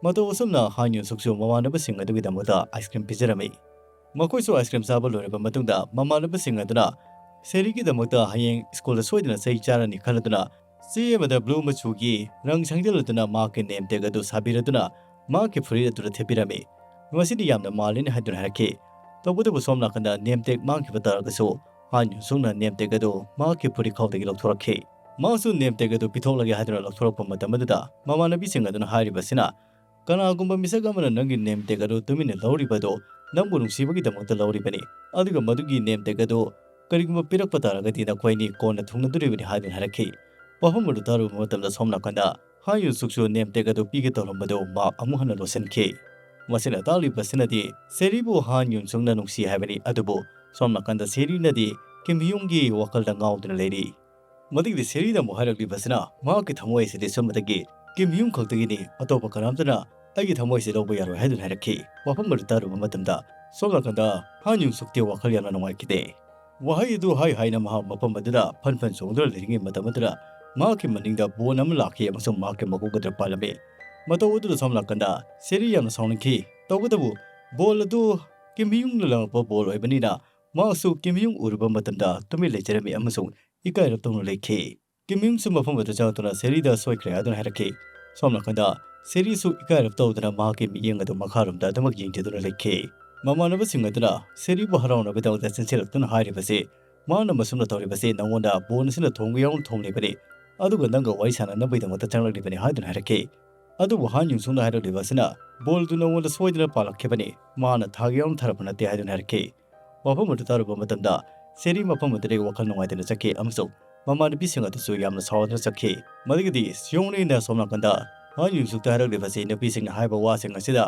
ꯃꯇꯧ ꯑꯁꯨꯝꯅ ꯍꯥꯟ ꯌꯨꯟ ꯁꯨꯛꯁꯨ ꯃꯃꯥꯟꯅꯕꯁꯤꯡ ꯑꯗꯨꯒꯤꯗꯃꯛꯇ ꯑꯥꯏꯁ ꯀ꯭ꯔꯤꯝ ꯄꯤꯖꯔꯝꯃꯤ꯫ ꯃꯈꯣꯏꯁꯨ ꯑꯥꯏꯁ ꯀ꯭ꯔꯤꯝ ꯆꯥꯕ ꯂꯣꯏꯔꯕ ꯃꯇꯨꯡꯗ ꯃꯃꯥꯟꯅꯕꯁꯤꯡ ꯑꯗꯨꯅ ꯁꯦꯔꯤꯒꯤꯗꯃꯛꯇ ꯍꯌꯦꯡ ꯁ꯭ꯀꯨꯜꯗ ꯁꯣꯏꯗꯅ ꯆꯩ ꯆꯥꯔꯅꯤ ꯈꯜꯂꯗꯨꯅ ꯆꯦ ꯑꯃꯗ ꯕ꯭ꯂꯨ ꯃꯆꯨꯒꯤ ꯔꯪ ꯁꯪꯖꯤꯜꯂꯗꯨꯅ ꯃꯍꯥꯛꯀꯤ ꯅꯦꯝ ꯇꯦꯛ ꯑꯗꯨ ꯁꯥꯕꯤꯔꯗꯨꯅ ꯃꯍꯥꯛꯀꯤ ꯐꯨꯔꯤꯠ ꯑꯗꯨꯗ ꯊꯦꯠꯄꯤꯔꯝꯃꯤ꯫ "ꯃꯁꯤꯗꯤ ꯌꯥꯝꯅ ꯃꯥꯜꯂꯤꯅꯦ" ꯍꯥꯏꯗꯨꯅ ꯍꯥꯏꯔꯛꯈꯤ꯫ ꯇꯧꯕꯇꯕꯨ ꯁꯣꯝ ꯅꯥꯀꯟꯗ ꯅꯦꯝ ꯇꯦꯛ ꯃꯥꯡꯈꯤꯕ ꯇꯥꯔꯒꯁꯨ ꯍꯥꯟ ꯌꯨꯁꯨꯡꯅ name tag ꯑꯗꯨ ꯃꯍꯥꯛꯀꯤ ꯐꯨꯔꯤꯠꯈꯥꯎꯗꯒꯤ ꯂꯧꯊꯣꯔꯛꯈꯤ꯫ ꯃꯍꯥꯛꯁꯨ name tag ꯑꯗꯨ ꯄꯤꯊꯣꯛꯂꯒꯦ ꯍꯥꯏꯗꯨꯅ ꯂꯧꯊꯣꯔꯛꯄ ꯃꯇꯝ ꯑꯗꯨꯗ ꯃꯃꯥꯟꯅꯕꯤꯁꯤꯡ ꯑꯗꯨꯅ ꯍꯥꯏꯔꯤꯕꯁꯤꯅ, "ꯀꯅꯥꯒꯨꯝꯕ ꯃꯤꯁꯛ ꯑꯃꯅ ꯅꯪꯒꯤ name tag ꯑꯗꯨ ꯇꯨꯃꯤꯟꯅ ꯂꯧꯔꯤꯕ ꯑꯗꯨ ꯅꯪꯕꯨ ꯅꯨꯡꯁꯤꯕꯒꯤꯗꯃꯛꯇ ꯂꯧꯔꯤꯕꯅꯤ, ꯑꯗꯨꯒ ꯃꯗꯨꯒꯤ name tag ꯑꯗꯨ ꯀꯔꯤꯒꯨꯝꯕ ꯄꯤꯔꯛꯄ ꯇꯥꯔꯒꯗꯤ ꯅꯈꯣꯏ ꯑꯅꯤ ꯀꯣꯟꯅ ꯊꯨꯡꯅꯗꯣꯔꯤꯕꯅꯤ" ꯍꯥꯏꯗꯨꯅ ꯍꯥꯏꯔꯛꯈꯤ꯫ ꯋꯥꯐꯝ ꯑꯗꯨ ꯇꯥꯔꯨꯕ ꯃꯇꯝꯗ ꯁꯣꯝ ꯅꯥꯀꯟꯗ ꯍꯥꯟ ꯌꯨꯟꯁꯨꯛꯁꯨ name tag ꯑꯗꯨ ꯄꯤꯒꯦ ꯇꯧꯔꯝꯕꯗꯨ ꯃꯍꯥꯛ ꯑꯃꯨꯛ ꯍꯟꯅ ꯂꯣꯠꯁꯤꯟꯈꯤ꯫ ꯃꯁꯤꯅ ꯇꯥꯛꯂꯤꯕꯁꯤꯅꯗꯤ ꯁꯦꯔꯤꯕꯨ ꯍꯥꯟ ꯌꯨꯟꯁꯨꯛꯅ ꯅꯨꯡꯁꯤ ꯍꯥꯏꯕꯅꯤ, ꯑꯗꯨꯕꯨ ꯁꯣꯝ ꯅꯥꯀꯟꯗ ꯁꯦꯔꯤꯅꯗꯤ ꯀꯤꯝ ꯍꯤꯌꯨꯡꯒꯤ ꯋꯥꯈꯜꯗ ꯉꯥꯎꯗꯨꯅ ꯂꯩꯔꯤ꯫ ꯃꯗꯨꯒꯤꯗꯤ ꯁꯦꯔꯤꯅ ꯑꯃꯨꯛ ꯍꯥꯏꯔꯛꯂꯤꯕꯁꯤꯅ ꯃꯍꯥꯛꯀꯤ ꯊꯃꯣꯏ ꯑꯁꯤꯗꯤ ꯁꯨꯝꯕꯗꯒꯤ ꯀꯤꯝ ꯍꯤꯌꯨꯡ ꯈꯛꯇꯒꯤꯅꯤ, ꯑꯇꯣꯞꯄ ꯀꯅꯥꯝꯇꯅ ꯑꯩꯒꯤ ꯊꯃꯣꯏ ꯑꯁꯤ ꯂꯧꯕ ꯌꯥꯔꯣꯏ ꯍꯥꯏꯗꯨꯅ ꯍꯥꯏꯔꯛꯈꯤ꯫ ꯋꯥꯐꯝ ꯑꯗꯨ ꯇꯥꯔꯨꯕ ꯃꯇꯝꯗ ꯁꯣꯝ ꯅꯥꯀꯟꯗ ꯍꯥꯟ ꯌꯨꯟꯁꯨꯛꯇꯤ ꯋꯥꯈꯜ ꯌꯥꯝꯅ ꯅꯨꯡꯉꯥꯏꯈꯤꯗꯦ꯫ ꯋꯥꯍꯩ ꯑꯗꯨ ꯍꯥꯏ ꯍꯥꯏꯅ ꯃꯍꯥꯛ ꯃꯐꯝ ꯑꯗꯨꯗ ꯐꯟ ꯐꯟ ꯆꯣꯡꯗꯨꯅ ꯂꯩꯔꯤꯉꯩ ꯃꯇꯝ ꯑꯗꯨꯗ ꯃꯍꯥꯛꯀꯤ ꯃꯅꯤꯡꯗ ꯕꯣꯜ ꯑꯃ ꯂꯥꯛꯈꯤ ꯑꯃꯁꯨꯡ ꯃꯍꯥꯛꯀꯤ ꯃꯀꯣꯛ ꯑꯗꯨꯗ ꯄꯥꯜꯂꯝꯃꯤ꯫ ꯃꯇꯧ ꯑꯗꯨꯗ ꯁꯣꯝ ꯅꯥꯀꯟꯗ ꯁꯦꯔꯤ ꯌꯥꯝꯅ ꯁꯥꯎꯅꯤꯡꯈꯤ꯫ ꯇꯧꯕꯇꯕꯨ ꯕꯣꯜ ꯑꯗꯨ ꯀꯤꯝ ꯍꯤꯌꯨꯡꯅ ꯂꯪꯂꯛꯄ ꯕꯣꯜ ꯑꯣꯏꯕꯅꯤꯅ ꯃꯍꯥꯛꯁꯨ ꯀꯤꯝ ꯍꯤꯌꯨꯡ ꯎꯔꯨꯕ ꯃꯇꯝꯗ ꯇꯨꯃꯤꯟ ꯂꯩꯖꯔꯝꯃꯤ ꯑꯃꯁꯨꯡ ꯏꯀꯥꯏꯔꯞ ꯇꯧꯅ ꯂꯩꯈꯤ꯫ ꯀꯤꯝ ꯍꯤꯌꯨꯡꯁꯨ ꯃꯐꯝ ꯑꯗꯨ ꯆꯪꯂꯛꯇꯨꯅ ꯁꯦꯔꯤꯗ ꯁꯣꯏꯈ꯭ꯔꯦ ꯍꯥꯏꯗꯨꯅ ꯍꯥꯏꯔꯛꯈꯤ꯫ ꯁꯣꯝ ꯅꯥꯀꯟꯗ ꯁꯦꯔꯤꯁꯨ ꯏꯀꯥꯏꯔꯞ ꯇꯧꯗꯨꯅ ꯃꯍꯥꯛꯀꯤ ꯃꯤꯠꯌꯦꯡ ꯑꯗꯨ ꯃꯈꯥꯔꯣꯝꯗ ꯑꯗꯨꯃꯛ ꯌꯦꯡꯖꯗꯨꯅ ꯂꯩꯈꯤ꯫ ꯃꯃꯥꯟꯅꯕꯁꯤꯡ ꯑꯗꯨꯅ ꯁꯦꯔꯤꯕꯨ ꯍꯔꯥꯎꯅꯕꯒꯤꯗꯃꯛꯇ ꯆꯦꯟꯁꯤꯜꯂꯛꯇꯨꯅ ꯍꯥꯏꯔꯤꯕꯁꯤ, "ꯃꯍꯥꯛꯅ ꯃꯁꯨꯝꯅ ꯇꯧꯔꯤꯕꯁꯤ ꯅꯉꯣꯟꯗ ꯕꯣꯜ ꯑꯁꯤꯅ ꯊꯣꯡꯕ ꯌꯥꯎꯅ ꯊꯣꯡꯂꯤꯕꯅꯤ, ꯑꯗꯨꯒ ꯅꯪꯒ ꯋꯥꯔꯤ ꯁꯥꯟꯅꯅꯕꯒꯤꯗꯃꯛꯇ ꯆꯪꯂꯛꯂꯤꯕꯅꯤ" ꯍꯥꯏꯗꯨꯅ ꯍꯥꯏꯔꯛꯈꯤ꯫ ꯑꯗꯨꯕꯨ ꯍꯥꯟ ꯌꯨꯡꯁꯨꯡꯅ ꯍꯥꯏꯔꯛꯂꯤꯕ ꯑꯁꯤꯅ ꯕꯣꯜꯗꯨ ꯅꯉꯣꯟꯗ ꯁꯣꯏꯗꯅ ꯄꯥꯜꯂꯛꯈꯤꯕꯅꯤ, ꯃꯥꯅ ꯊꯥꯒꯦ ꯌꯥꯎꯅ ꯊꯥꯔꯛꯄ ꯅꯠꯇꯦ ꯍꯥꯏꯗꯨꯅ ꯍꯥꯏꯔꯛꯈꯤ꯫ ꯋꯥꯐꯝ ꯑꯗꯨ ꯇꯥꯔꯨꯕ ꯃꯇꯝꯗ ꯁꯦꯔꯤ ꯃꯐꯝ ꯑꯗꯨꯗꯒꯤ ꯋꯥꯈꯜ ꯅꯨꯡꯉꯥꯏꯇꯅ ꯆꯠꯈꯤ ꯑꯃꯁꯨꯡ ꯃꯃꯥꯟꯅꯕꯤꯁꯤꯡ ꯑꯗꯨꯁꯨ ꯌꯥꯝꯅ ꯁꯥꯎꯗꯨꯅ ꯆꯠꯈꯤ꯫ ꯃꯗꯨꯒꯤꯗꯤ ꯁꯤꯌꯣꯡꯅꯤꯅ ꯁꯣꯝ ꯅꯥꯀꯟꯗ ꯍꯥꯟ ꯌꯨꯡꯁꯨꯛꯇ ꯍꯥꯏꯔꯛꯂꯤꯕꯁꯤ ꯅꯨꯄꯤꯁꯤꯡꯅ ꯍꯥꯏꯕ ꯋꯥꯁꯤꯡ ꯑꯁꯤꯗ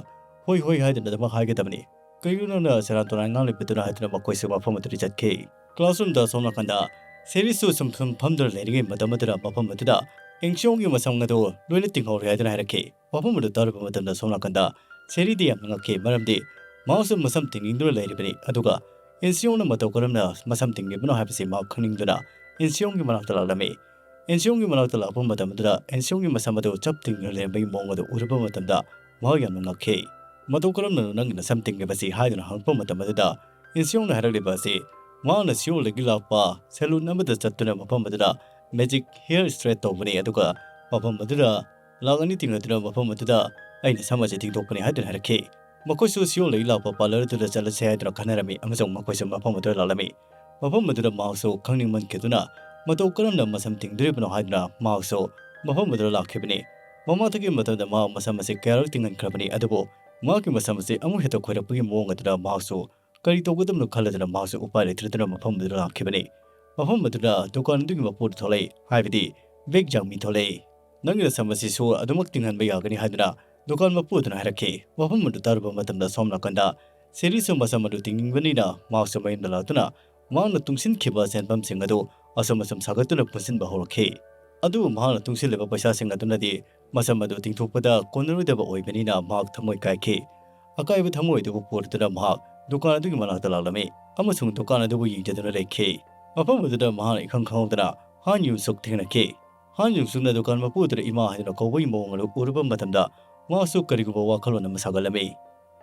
"ꯍꯣꯏ, ꯍꯣꯏ" ꯍꯥꯏꯗꯨꯅ ꯑꯗꯨꯃꯛ ꯍꯥꯏꯒꯗꯕꯅꯤ꯫ "ꯀꯔꯤꯒꯤꯅꯣ ꯅꯪꯅ ꯁꯦꯔꯥꯟ ꯇꯨꯔꯥꯟ ꯉꯥꯡꯂꯤꯕꯗꯨꯅ?" ꯍꯥꯏꯗꯨꯅ ꯃꯈꯣꯏꯁꯨ ꯃꯐꯝ ꯑꯗꯨꯗꯒꯤ ꯆꯠꯈꯤ꯫ ꯀ꯭ꯂꯥꯁꯔꯨꯝꯗ ꯁꯣꯝ ꯅꯥꯀꯟꯗ ꯁꯦꯔꯤꯁꯨ ꯁꯨꯝ ꯁꯨꯝ ꯐꯝꯗꯨꯅ ꯂꯩꯔꯤꯉꯩ ꯃꯇꯝ ꯑꯗꯨꯗ ꯃꯐꯝ ꯑꯗꯨꯗ ꯏꯟꯁꯤꯌꯣꯡꯒꯤ ꯃꯁꯝ ꯑꯗꯨ ꯂꯣꯏꯅ ꯇꯤꯡꯍꯧꯔꯦ ꯍꯥꯏꯗꯨꯅ ꯍꯥꯏꯔꯛꯈꯤ꯫ ꯋꯥꯐꯝ ꯑꯗꯨ ꯇꯥꯔꯨꯕ ꯃꯇꯝꯗ ꯁꯣꯝ ꯅꯥꯀꯟꯗ ꯁꯦꯔꯤꯗꯤ ꯌꯥꯝꯅ ꯉꯛꯈꯤ, ꯃꯔꯝꯗꯤ ꯃꯍꯥꯛꯁꯨ ꯃꯁꯝ ꯇꯤꯡꯅꯤꯡꯗꯨꯅ ꯂꯩꯔꯤꯕꯅꯤ꯫ ꯑꯗꯨꯒ ꯏꯟꯁꯤꯌꯣꯡꯅ ꯃꯇꯧ ꯀꯔꯝꯅ ꯃꯁꯝ ꯇꯤꯡꯂꯤꯕꯅꯣ ꯍꯥꯏꯕꯁꯤ ꯃꯍꯥꯛ ꯈꯪꯅꯤꯡꯗꯨꯅ ꯏꯟꯁꯤꯌꯣꯡꯒꯤ ꯃꯅꯥꯛꯇ ꯂꯥꯛꯂꯝꯃꯤ꯫ ꯏꯟꯁꯤꯌꯣꯡꯒꯤ ꯃꯅꯥꯛꯇ ꯂꯥꯛꯄ ꯃꯇꯝ ꯑꯗꯨꯗ ꯏꯟꯁꯤꯌꯣꯡꯒꯤ ꯃꯁꯝ ꯑꯗꯨ ꯆꯞ ꯇꯤꯡꯗꯨꯅ ꯂꯩꯔꯝꯕꯒꯤ ꯃꯑꯣꯡ ꯑꯗꯨ ꯎꯔꯨꯕ ꯃꯇꯝꯗ ꯃꯍꯥꯛ ꯌꯥꯝꯅ ꯉꯛꯈꯤ꯫ "ꯃꯇꯧ ꯀꯔꯝꯅ ꯅꯪꯒꯤ ꯅꯁꯝ ꯇꯤꯡꯂꯤꯕꯁꯤ?" ꯍꯥꯏꯗꯨꯅ ꯍꯪꯂꯛꯄ ꯃꯇꯝ ꯑꯗꯨꯗ ꯏꯟꯁꯤꯌꯣꯡꯅ ꯍꯥꯏꯔꯛꯂꯤꯕ ꯑꯁꯤ ꯃꯍꯥꯛꯅ ꯁꯤꯌꯣꯜꯗꯒꯤ ꯂꯥꯛꯄ ꯁꯦꯂꯨꯟ ꯑꯃꯗ ꯆꯠꯇꯨꯅ ꯃꯐꯝ ꯑꯗꯨꯗ ꯃꯦꯖꯤꯛ ꯍꯤꯌꯔ ꯁ꯭ꯇ꯭ꯔꯦꯠ ꯇꯧꯕꯅꯤ, ꯑꯗꯨꯒ ꯃꯐꯝ ꯑꯗꯨꯗ ꯂꯥꯛ ꯑꯅꯤ ꯇꯤꯡꯂꯗꯨꯅ ꯃꯐꯝ ꯑꯗꯨꯗ ꯑꯩꯅ ꯁꯝ ꯑꯁꯤ ꯇꯤꯡꯊꯣꯛꯄꯅꯤ ꯍꯥꯏꯗꯨꯅ ꯍꯥꯏꯔꯛꯈꯤ꯫ ꯃꯈꯣꯏꯁꯨ ꯁꯤꯌꯣꯜꯗꯒꯤ ꯂꯥꯛꯄ ꯄꯥꯔꯂꯔ ꯑꯗꯨꯗ ꯆꯠꯂꯁꯦ ꯍꯥꯏꯗꯨꯅ ꯈꯟꯅꯔꯝꯃꯤ ꯑꯃꯁꯨꯡ ꯃꯈꯣꯏꯁꯨ ꯃꯐꯝ ꯑꯗꯨꯗ ꯂꯥꯛꯂꯝꯃꯤ꯫ ꯃꯐꯝ ꯑꯗꯨꯗ ꯃꯍꯥꯛꯁꯨ ꯈꯪꯅꯤꯡꯃꯟꯈꯤꯗꯨꯅ ꯃꯇꯧ ꯀꯔꯝꯅ ꯃꯁꯝ ꯇꯤꯡꯗꯣꯔꯤꯕꯅꯣ ꯍꯥꯏꯗꯨꯅ ꯃꯍꯥꯛꯁꯨ ꯃꯐꯝ ꯑꯗꯨꯗ ꯂꯥꯛꯈꯤꯕꯅꯤ꯫ ꯃꯃꯥꯡꯊꯛꯀꯤ ꯃꯇꯝꯗ ꯃꯍꯥꯛ ꯃꯁꯝ ꯑꯁꯤ ꯀꯌꯥꯔꯛ ꯇꯤꯡꯍꯟꯈ꯭ꯔꯕꯅꯤ, ꯑꯗꯨꯕꯨ ꯃꯍꯥꯛꯀꯤ ꯃꯁꯝ ꯑꯁꯤ ꯑꯃꯨꯛ ꯍꯦꯛꯇ ꯈꯣꯏꯔꯛꯄꯒꯤ ꯃꯑꯣꯡ ꯑꯗꯨꯗ ꯃꯍꯥꯛꯁꯨ ꯀꯔꯤ ꯇꯧꯒꯗꯕꯅꯣ ꯈꯜꯂꯗꯨꯅ ꯃꯍꯥꯛꯁꯨ ꯎꯄꯥꯏ ꯂꯩꯇ꯭ꯔꯗꯨꯅ ꯃꯐꯝ ꯑꯗꯨꯗ ꯂꯥꯛꯈꯤꯕꯅꯤ꯫ ꯃꯐꯝ ꯑꯗꯨꯗ ꯗꯨꯀꯥꯟ ꯑꯗꯨꯒꯤ ꯃꯄꯨꯗꯨ ꯊꯣꯛꯂꯛꯏ, ꯍꯥꯏꯕꯗꯤ ꯕꯦꯛ ꯖꯥꯡꯃꯤ ꯊꯣꯛꯂꯛꯏ꯫ "ꯅꯪꯒꯤ ꯅꯁꯝ ꯑꯁꯤꯁꯨ ꯑꯗꯨꯃꯛ ꯇꯤꯡꯍꯟꯕ ꯌꯥꯒꯅꯤ?" ꯍꯥꯏꯗꯨꯅ ꯗꯨꯀꯥꯟ ꯃꯄꯨ ꯑꯗꯨꯅ ꯍꯥꯏꯔꯛꯈꯤ꯫ ꯋꯥꯐꯝ ꯑꯗꯨ ꯇꯥꯔꯨꯕ ꯃꯇꯝꯗ ꯁꯣꯝ ꯅꯥꯀꯟꯗ ꯁꯦꯔꯤꯁꯨ ꯃꯁꯝ ꯑꯗꯨ ꯇꯤꯡꯅꯤꯡꯕꯅꯤꯅ ꯃꯍꯥꯛꯁꯨ ꯃꯌꯨꯝꯗ ꯂꯥꯛꯇꯨꯅ ꯃꯍꯥꯛꯅ ꯇꯨꯡꯁꯤꯟꯈꯤꯕ ꯁꯦꯟꯐꯝꯁꯤꯡ ꯑꯗꯨ ꯑꯁꯨꯝ ꯑꯁꯨꯝ ꯁꯥꯒꯠꯇꯨꯅ ꯄꯨꯟꯁꯤꯟꯕ ꯍꯧꯔꯛꯈꯤ꯫ ꯑꯗꯨꯕꯨ ꯃꯍꯥꯛꯅ ꯇꯨꯡꯁꯤꯜꯂꯤꯕ ꯄꯩꯁꯥꯁꯤꯡ ꯑꯗꯨꯅꯗꯤ ꯃꯁꯝ ꯑꯗꯨ ꯇꯤꯡꯊꯣꯛꯄꯗ ꯀꯣꯟꯅꯔꯣꯏꯗꯕ ꯑꯣꯏꯕꯅꯤꯅ ꯃꯍꯥꯛ ꯊꯃꯣꯏ ꯀꯥꯏꯈꯤ꯫ ꯑꯀꯥꯏꯕ ꯊꯃꯣꯏ ꯑꯗꯨꯕꯨ ꯄꯨꯔꯗꯨꯅ ꯃꯍꯥꯛ ꯗꯨꯀꯥꯟ ꯑꯗꯨꯒꯤ ꯃꯅꯥꯛꯇ ꯂꯥꯛꯂꯝꯃꯤ ꯑꯃꯁꯨꯡ ꯗꯨꯀꯥꯟ ꯑꯗꯨꯕꯨ ꯌꯦꯡꯖꯗꯨꯅ ꯂꯩꯈꯤ꯫ ꯃꯐꯝ ꯑꯗꯨꯗ ꯃꯍꯥꯛꯅ ꯏꯈꯪ ꯈꯪꯍꯧꯗꯅ ꯍꯥꯟ ꯌꯨꯟ ꯁꯨꯛ ꯊꯦꯡꯅꯈꯤ꯫ ꯍꯥꯟ ꯌꯨꯟ ꯁꯨꯛꯅ ꯗꯨꯀꯥꯟ ꯃꯄꯨ ꯑꯗꯨꯗ "ꯏꯃꯥ" ꯍꯥꯏꯗꯨꯅ ꯀꯧꯕꯒꯤ ꯃꯑꯣꯡ ꯑꯗꯨ ꯎꯔꯨꯕ ꯃꯇꯝꯗ ꯃꯍꯥꯛꯁꯨ ꯀꯔꯤꯒꯨꯝꯕ ꯋꯥꯈꯜꯂꯣꯟ ꯑꯃ ꯁꯥꯒꯠꯂꯝꯃꯤ꯫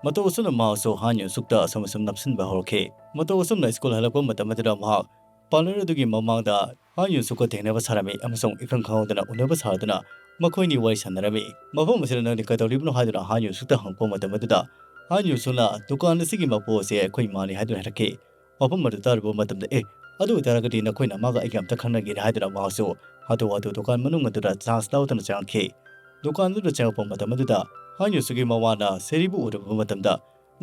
ꯃꯇꯧ ꯑꯁꯨꯝꯅ ꯃꯍꯥꯛꯁꯨ ꯍꯥꯟ ꯌꯨꯟ ꯁꯨꯛꯇ ꯑꯁꯨꯝ ꯑꯁꯨꯝ ꯅꯞꯁꯤꯟꯕ ꯍꯧꯔꯛꯈꯤ꯫ ꯃꯇꯧ ꯑꯁꯨꯝꯅ ꯁ꯭ꯀꯨꯜ ꯍꯜꯂꯛꯄ ꯃꯇꯝ ꯑꯗꯨꯗ ꯃꯍꯥꯛ ꯄꯥꯔꯂꯔ ꯑꯗꯨꯒꯤ ꯃꯃꯥꯡꯗ ꯍꯥꯟ ꯌꯨꯟ ꯁꯨꯛꯀ ꯊꯦꯡꯅꯕ ꯁꯥꯔꯝꯃꯤ ꯑꯃꯁꯨꯡ ꯏꯈꯪ ꯈꯪꯍꯧꯗꯅ ꯎꯅꯕ ꯁꯥꯗꯨꯅ ꯃꯈꯣꯏꯅꯤ ꯋꯥꯔꯤ ꯁꯥꯟꯅꯔꯝꯃꯤ꯫ "ꯃꯐꯝ ꯑꯁꯤꯗ ꯅꯪꯗꯤ ꯀꯩꯗꯧꯔꯤꯕꯅꯣ?" ꯍꯥꯏꯗꯨꯅ ꯍꯥꯟ ꯌꯨꯟ ꯁꯨꯛꯇ ꯍꯪꯉꯛꯄ ꯃꯇꯝ ꯑꯗꯨꯗ ꯍꯥꯟ ꯌꯨꯟ ꯁꯨꯛꯅ ꯗꯨꯀꯥꯟ ꯑꯁꯤꯒꯤ ꯃꯄꯨ ꯑꯁꯤ ꯑꯩꯈꯣꯏ ꯏꯃꯥꯅꯤ ꯍꯥꯏꯗꯨꯅ ꯍꯥꯏꯔꯛꯈꯤ꯫ ꯋꯥꯐꯝ ꯑꯗꯨ ꯇꯥꯔꯨꯕ ꯃꯇꯝꯗ, "ꯑꯦ, ꯑꯗꯨ ꯑꯣꯏꯇꯥꯔꯒꯗꯤ ꯅꯈꯣꯏꯅ ꯃꯥꯒ ꯑꯩꯒ ꯑꯝꯇ ꯈꯪꯅꯒꯦꯅ" ꯍꯥꯏꯗꯨꯅ ꯃꯍꯥꯛꯁꯨ ꯍꯥꯊꯨ ꯍꯥꯊꯨ ꯗꯨꯀꯥꯟ ꯃꯅꯨꯡ ꯑꯗꯨꯗ ꯆꯥꯟꯁ ꯂꯧꯗꯨꯅ ꯆꯪꯉꯛꯈꯤ꯫ ꯗꯨꯀꯥꯟꯗꯨꯗ ꯆꯪꯉꯛꯄ ꯃꯇꯝ ꯑꯗꯨꯗ ꯍꯥꯟ ꯌꯨꯟ ꯁꯨꯛꯀꯤ ꯃꯋꯥꯅ ꯁꯦꯔꯤꯕꯨ ꯎꯔꯨꯕ ꯃꯇꯝꯗ,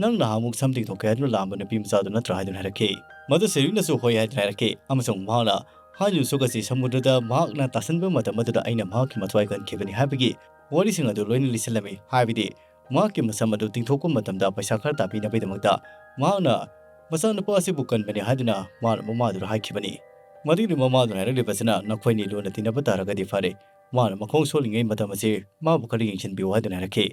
"ꯅꯪ ꯅꯍꯥꯟꯃꯨꯛ ꯁꯝ ꯇꯤꯡꯊꯣꯛꯀꯦ ꯍꯥꯏꯗꯨꯅ ꯂꯥꯛꯑꯝꯕ ꯅꯨꯄꯤ ꯃꯆꯥꯗꯨ ꯅꯠꯇ꯭ꯔꯥ?" ꯍꯥꯏꯗꯨꯅ ꯍꯥꯏꯔꯛꯈꯤ꯫ ꯃꯗꯨ ꯁꯦꯔꯤꯅꯁꯨ ꯍꯣꯏ ꯍꯥꯏꯗꯨꯅ ꯍꯥꯏꯔꯛꯈꯤ ꯑꯃꯁꯨꯡ ꯃꯍꯥꯛꯅ ꯍꯥꯟ ꯌꯨꯟ ꯁꯨꯛ ꯑꯁꯤ ꯁꯃꯨꯗ꯭ꯔꯗ ꯃꯍꯥꯛꯅ ꯇꯥꯁꯟꯕ ꯃꯇꯝ ꯑꯗꯨꯗ ꯑꯩꯅ ꯃꯍꯥꯛꯀꯤ ꯃꯊ꯭ꯋꯥꯏ ꯀꯟꯈꯤꯕꯅꯤ ꯍꯥꯏꯕꯒꯤ ꯋꯥꯔꯤꯁꯤꯡ ꯑꯗꯨ ꯂꯣꯏꯅ ꯂꯤꯁꯤꯜꯂꯝꯃꯤ꯫ ꯍꯥꯏꯕꯗꯤ ꯃꯍꯥꯛꯀꯤ ꯃꯁꯝ ꯑꯗꯨ ꯇꯤꯡꯊꯣꯛꯄ ꯃꯇꯝꯗ ꯄꯩꯁꯥ ꯈꯔ ꯇꯥꯕꯤꯅꯕꯒꯤꯗꯃꯛꯇ ꯃꯍꯥꯛꯅ ꯃꯆꯥꯅꯨꯄꯥ ꯑꯁꯤꯕꯨ ꯀꯟꯕꯅꯤ ꯍꯥꯏꯗꯨꯅ ꯃꯍꯥꯛꯅ ꯃꯃꯥꯗꯨꯗ ꯍꯥꯏꯈꯤꯕꯅꯤ꯫ ꯃꯗꯨꯒꯤ ꯃꯃꯥꯗꯨꯅ ꯍꯥꯏꯔꯛꯂꯤꯕꯁꯤꯅ, "ꯅꯈꯣꯏꯅꯤ ꯂꯨꯅ ꯇꯤꯟꯅꯕ ꯇꯥꯔꯒꯗꯤ ꯐꯔꯦ, ꯃꯥꯅ ꯃꯈꯣꯡ ꯁꯣꯜꯂꯤꯉꯩ ꯃꯇꯝ ꯑꯁꯤ ꯃꯥꯕꯨ ꯈꯔ ꯌꯦꯡꯁꯤꯟꯕꯤꯌꯨ" ꯍꯥꯏꯗꯨꯅ ꯍꯥꯏꯔꯛꯈꯤ꯫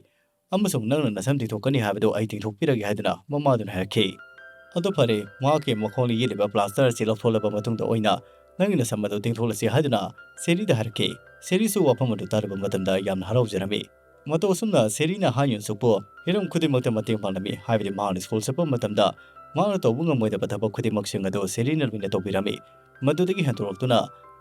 "ꯑꯃꯁꯨꯡ ꯅꯪꯅ ꯅꯁꯝ ꯇꯤꯡꯊꯣꯛꯀꯅꯤ ꯍꯥꯏꯕꯗꯨ ꯑꯩ ꯇꯤꯡꯊꯣꯛꯄꯤꯔꯒꯦ" ꯍꯥꯏꯗꯨꯅ ꯃꯃꯥꯗꯨꯅ ꯍꯥꯏꯔꯛꯈꯤ꯫ "ꯑꯗꯨ ꯐꯔꯦ, ꯃꯍꯥꯛꯀꯤ ꯃꯈꯣꯡꯗ ꯌꯦꯠꯂꯤꯕ ꯄ꯭ꯂꯥꯁꯇꯔ ꯑꯁꯤ ꯂꯧꯊꯣꯛꯂꯕ ꯃꯇꯨꯡꯗ ꯑꯣꯏꯅ ꯅꯪꯒꯤ ꯅꯁꯝ ꯑꯗꯨ ꯇꯤꯡꯊꯣꯛꯂꯁꯤ" ꯍꯥꯏꯗꯨꯅ ꯁꯦꯔꯤꯗ ꯍꯥꯏꯔꯛꯈꯤ꯫ ꯁꯦꯔꯤꯁꯨ ꯋꯥꯐꯝ ꯑꯗꯨ ꯇꯥꯔꯨꯕ ꯃꯇꯝꯗ ꯌꯥꯝꯅ ꯍꯔꯥꯎꯖꯔꯝꯃꯤ꯫ ꯃꯇꯧ ꯑꯁꯨꯝꯅ ꯁꯦꯔꯤꯅ ꯍꯥꯟ ꯌꯨꯟ ꯁꯨꯛꯄꯨ ꯍꯤꯔꯝ ꯈꯨꯗꯤꯡꯃꯛꯇ ꯃꯇꯦꯡ ꯄꯥꯡꯂꯝꯃꯤ꯫ ꯍꯥꯏꯕꯗꯤ ꯃꯍꯥꯛꯅ ꯁ꯭ꯀꯨꯜ ꯆꯠꯄ ꯃꯇꯝꯗ ꯃꯍꯥꯛꯅ ꯇꯧꯕ ꯉꯝꯃꯣꯏꯗꯕ ꯊꯕꯛ ꯈꯨꯗꯤꯡꯃꯛꯁꯤꯡ ꯑꯗꯨ ꯁꯦꯔꯤꯅ ꯂꯣꯏꯅ ꯇꯧꯕꯤꯔꯝꯃꯤ꯫ ꯃꯗꯨꯗꯒꯤ ꯍꯦꯟꯗꯣꯔꯛꯇꯨꯅ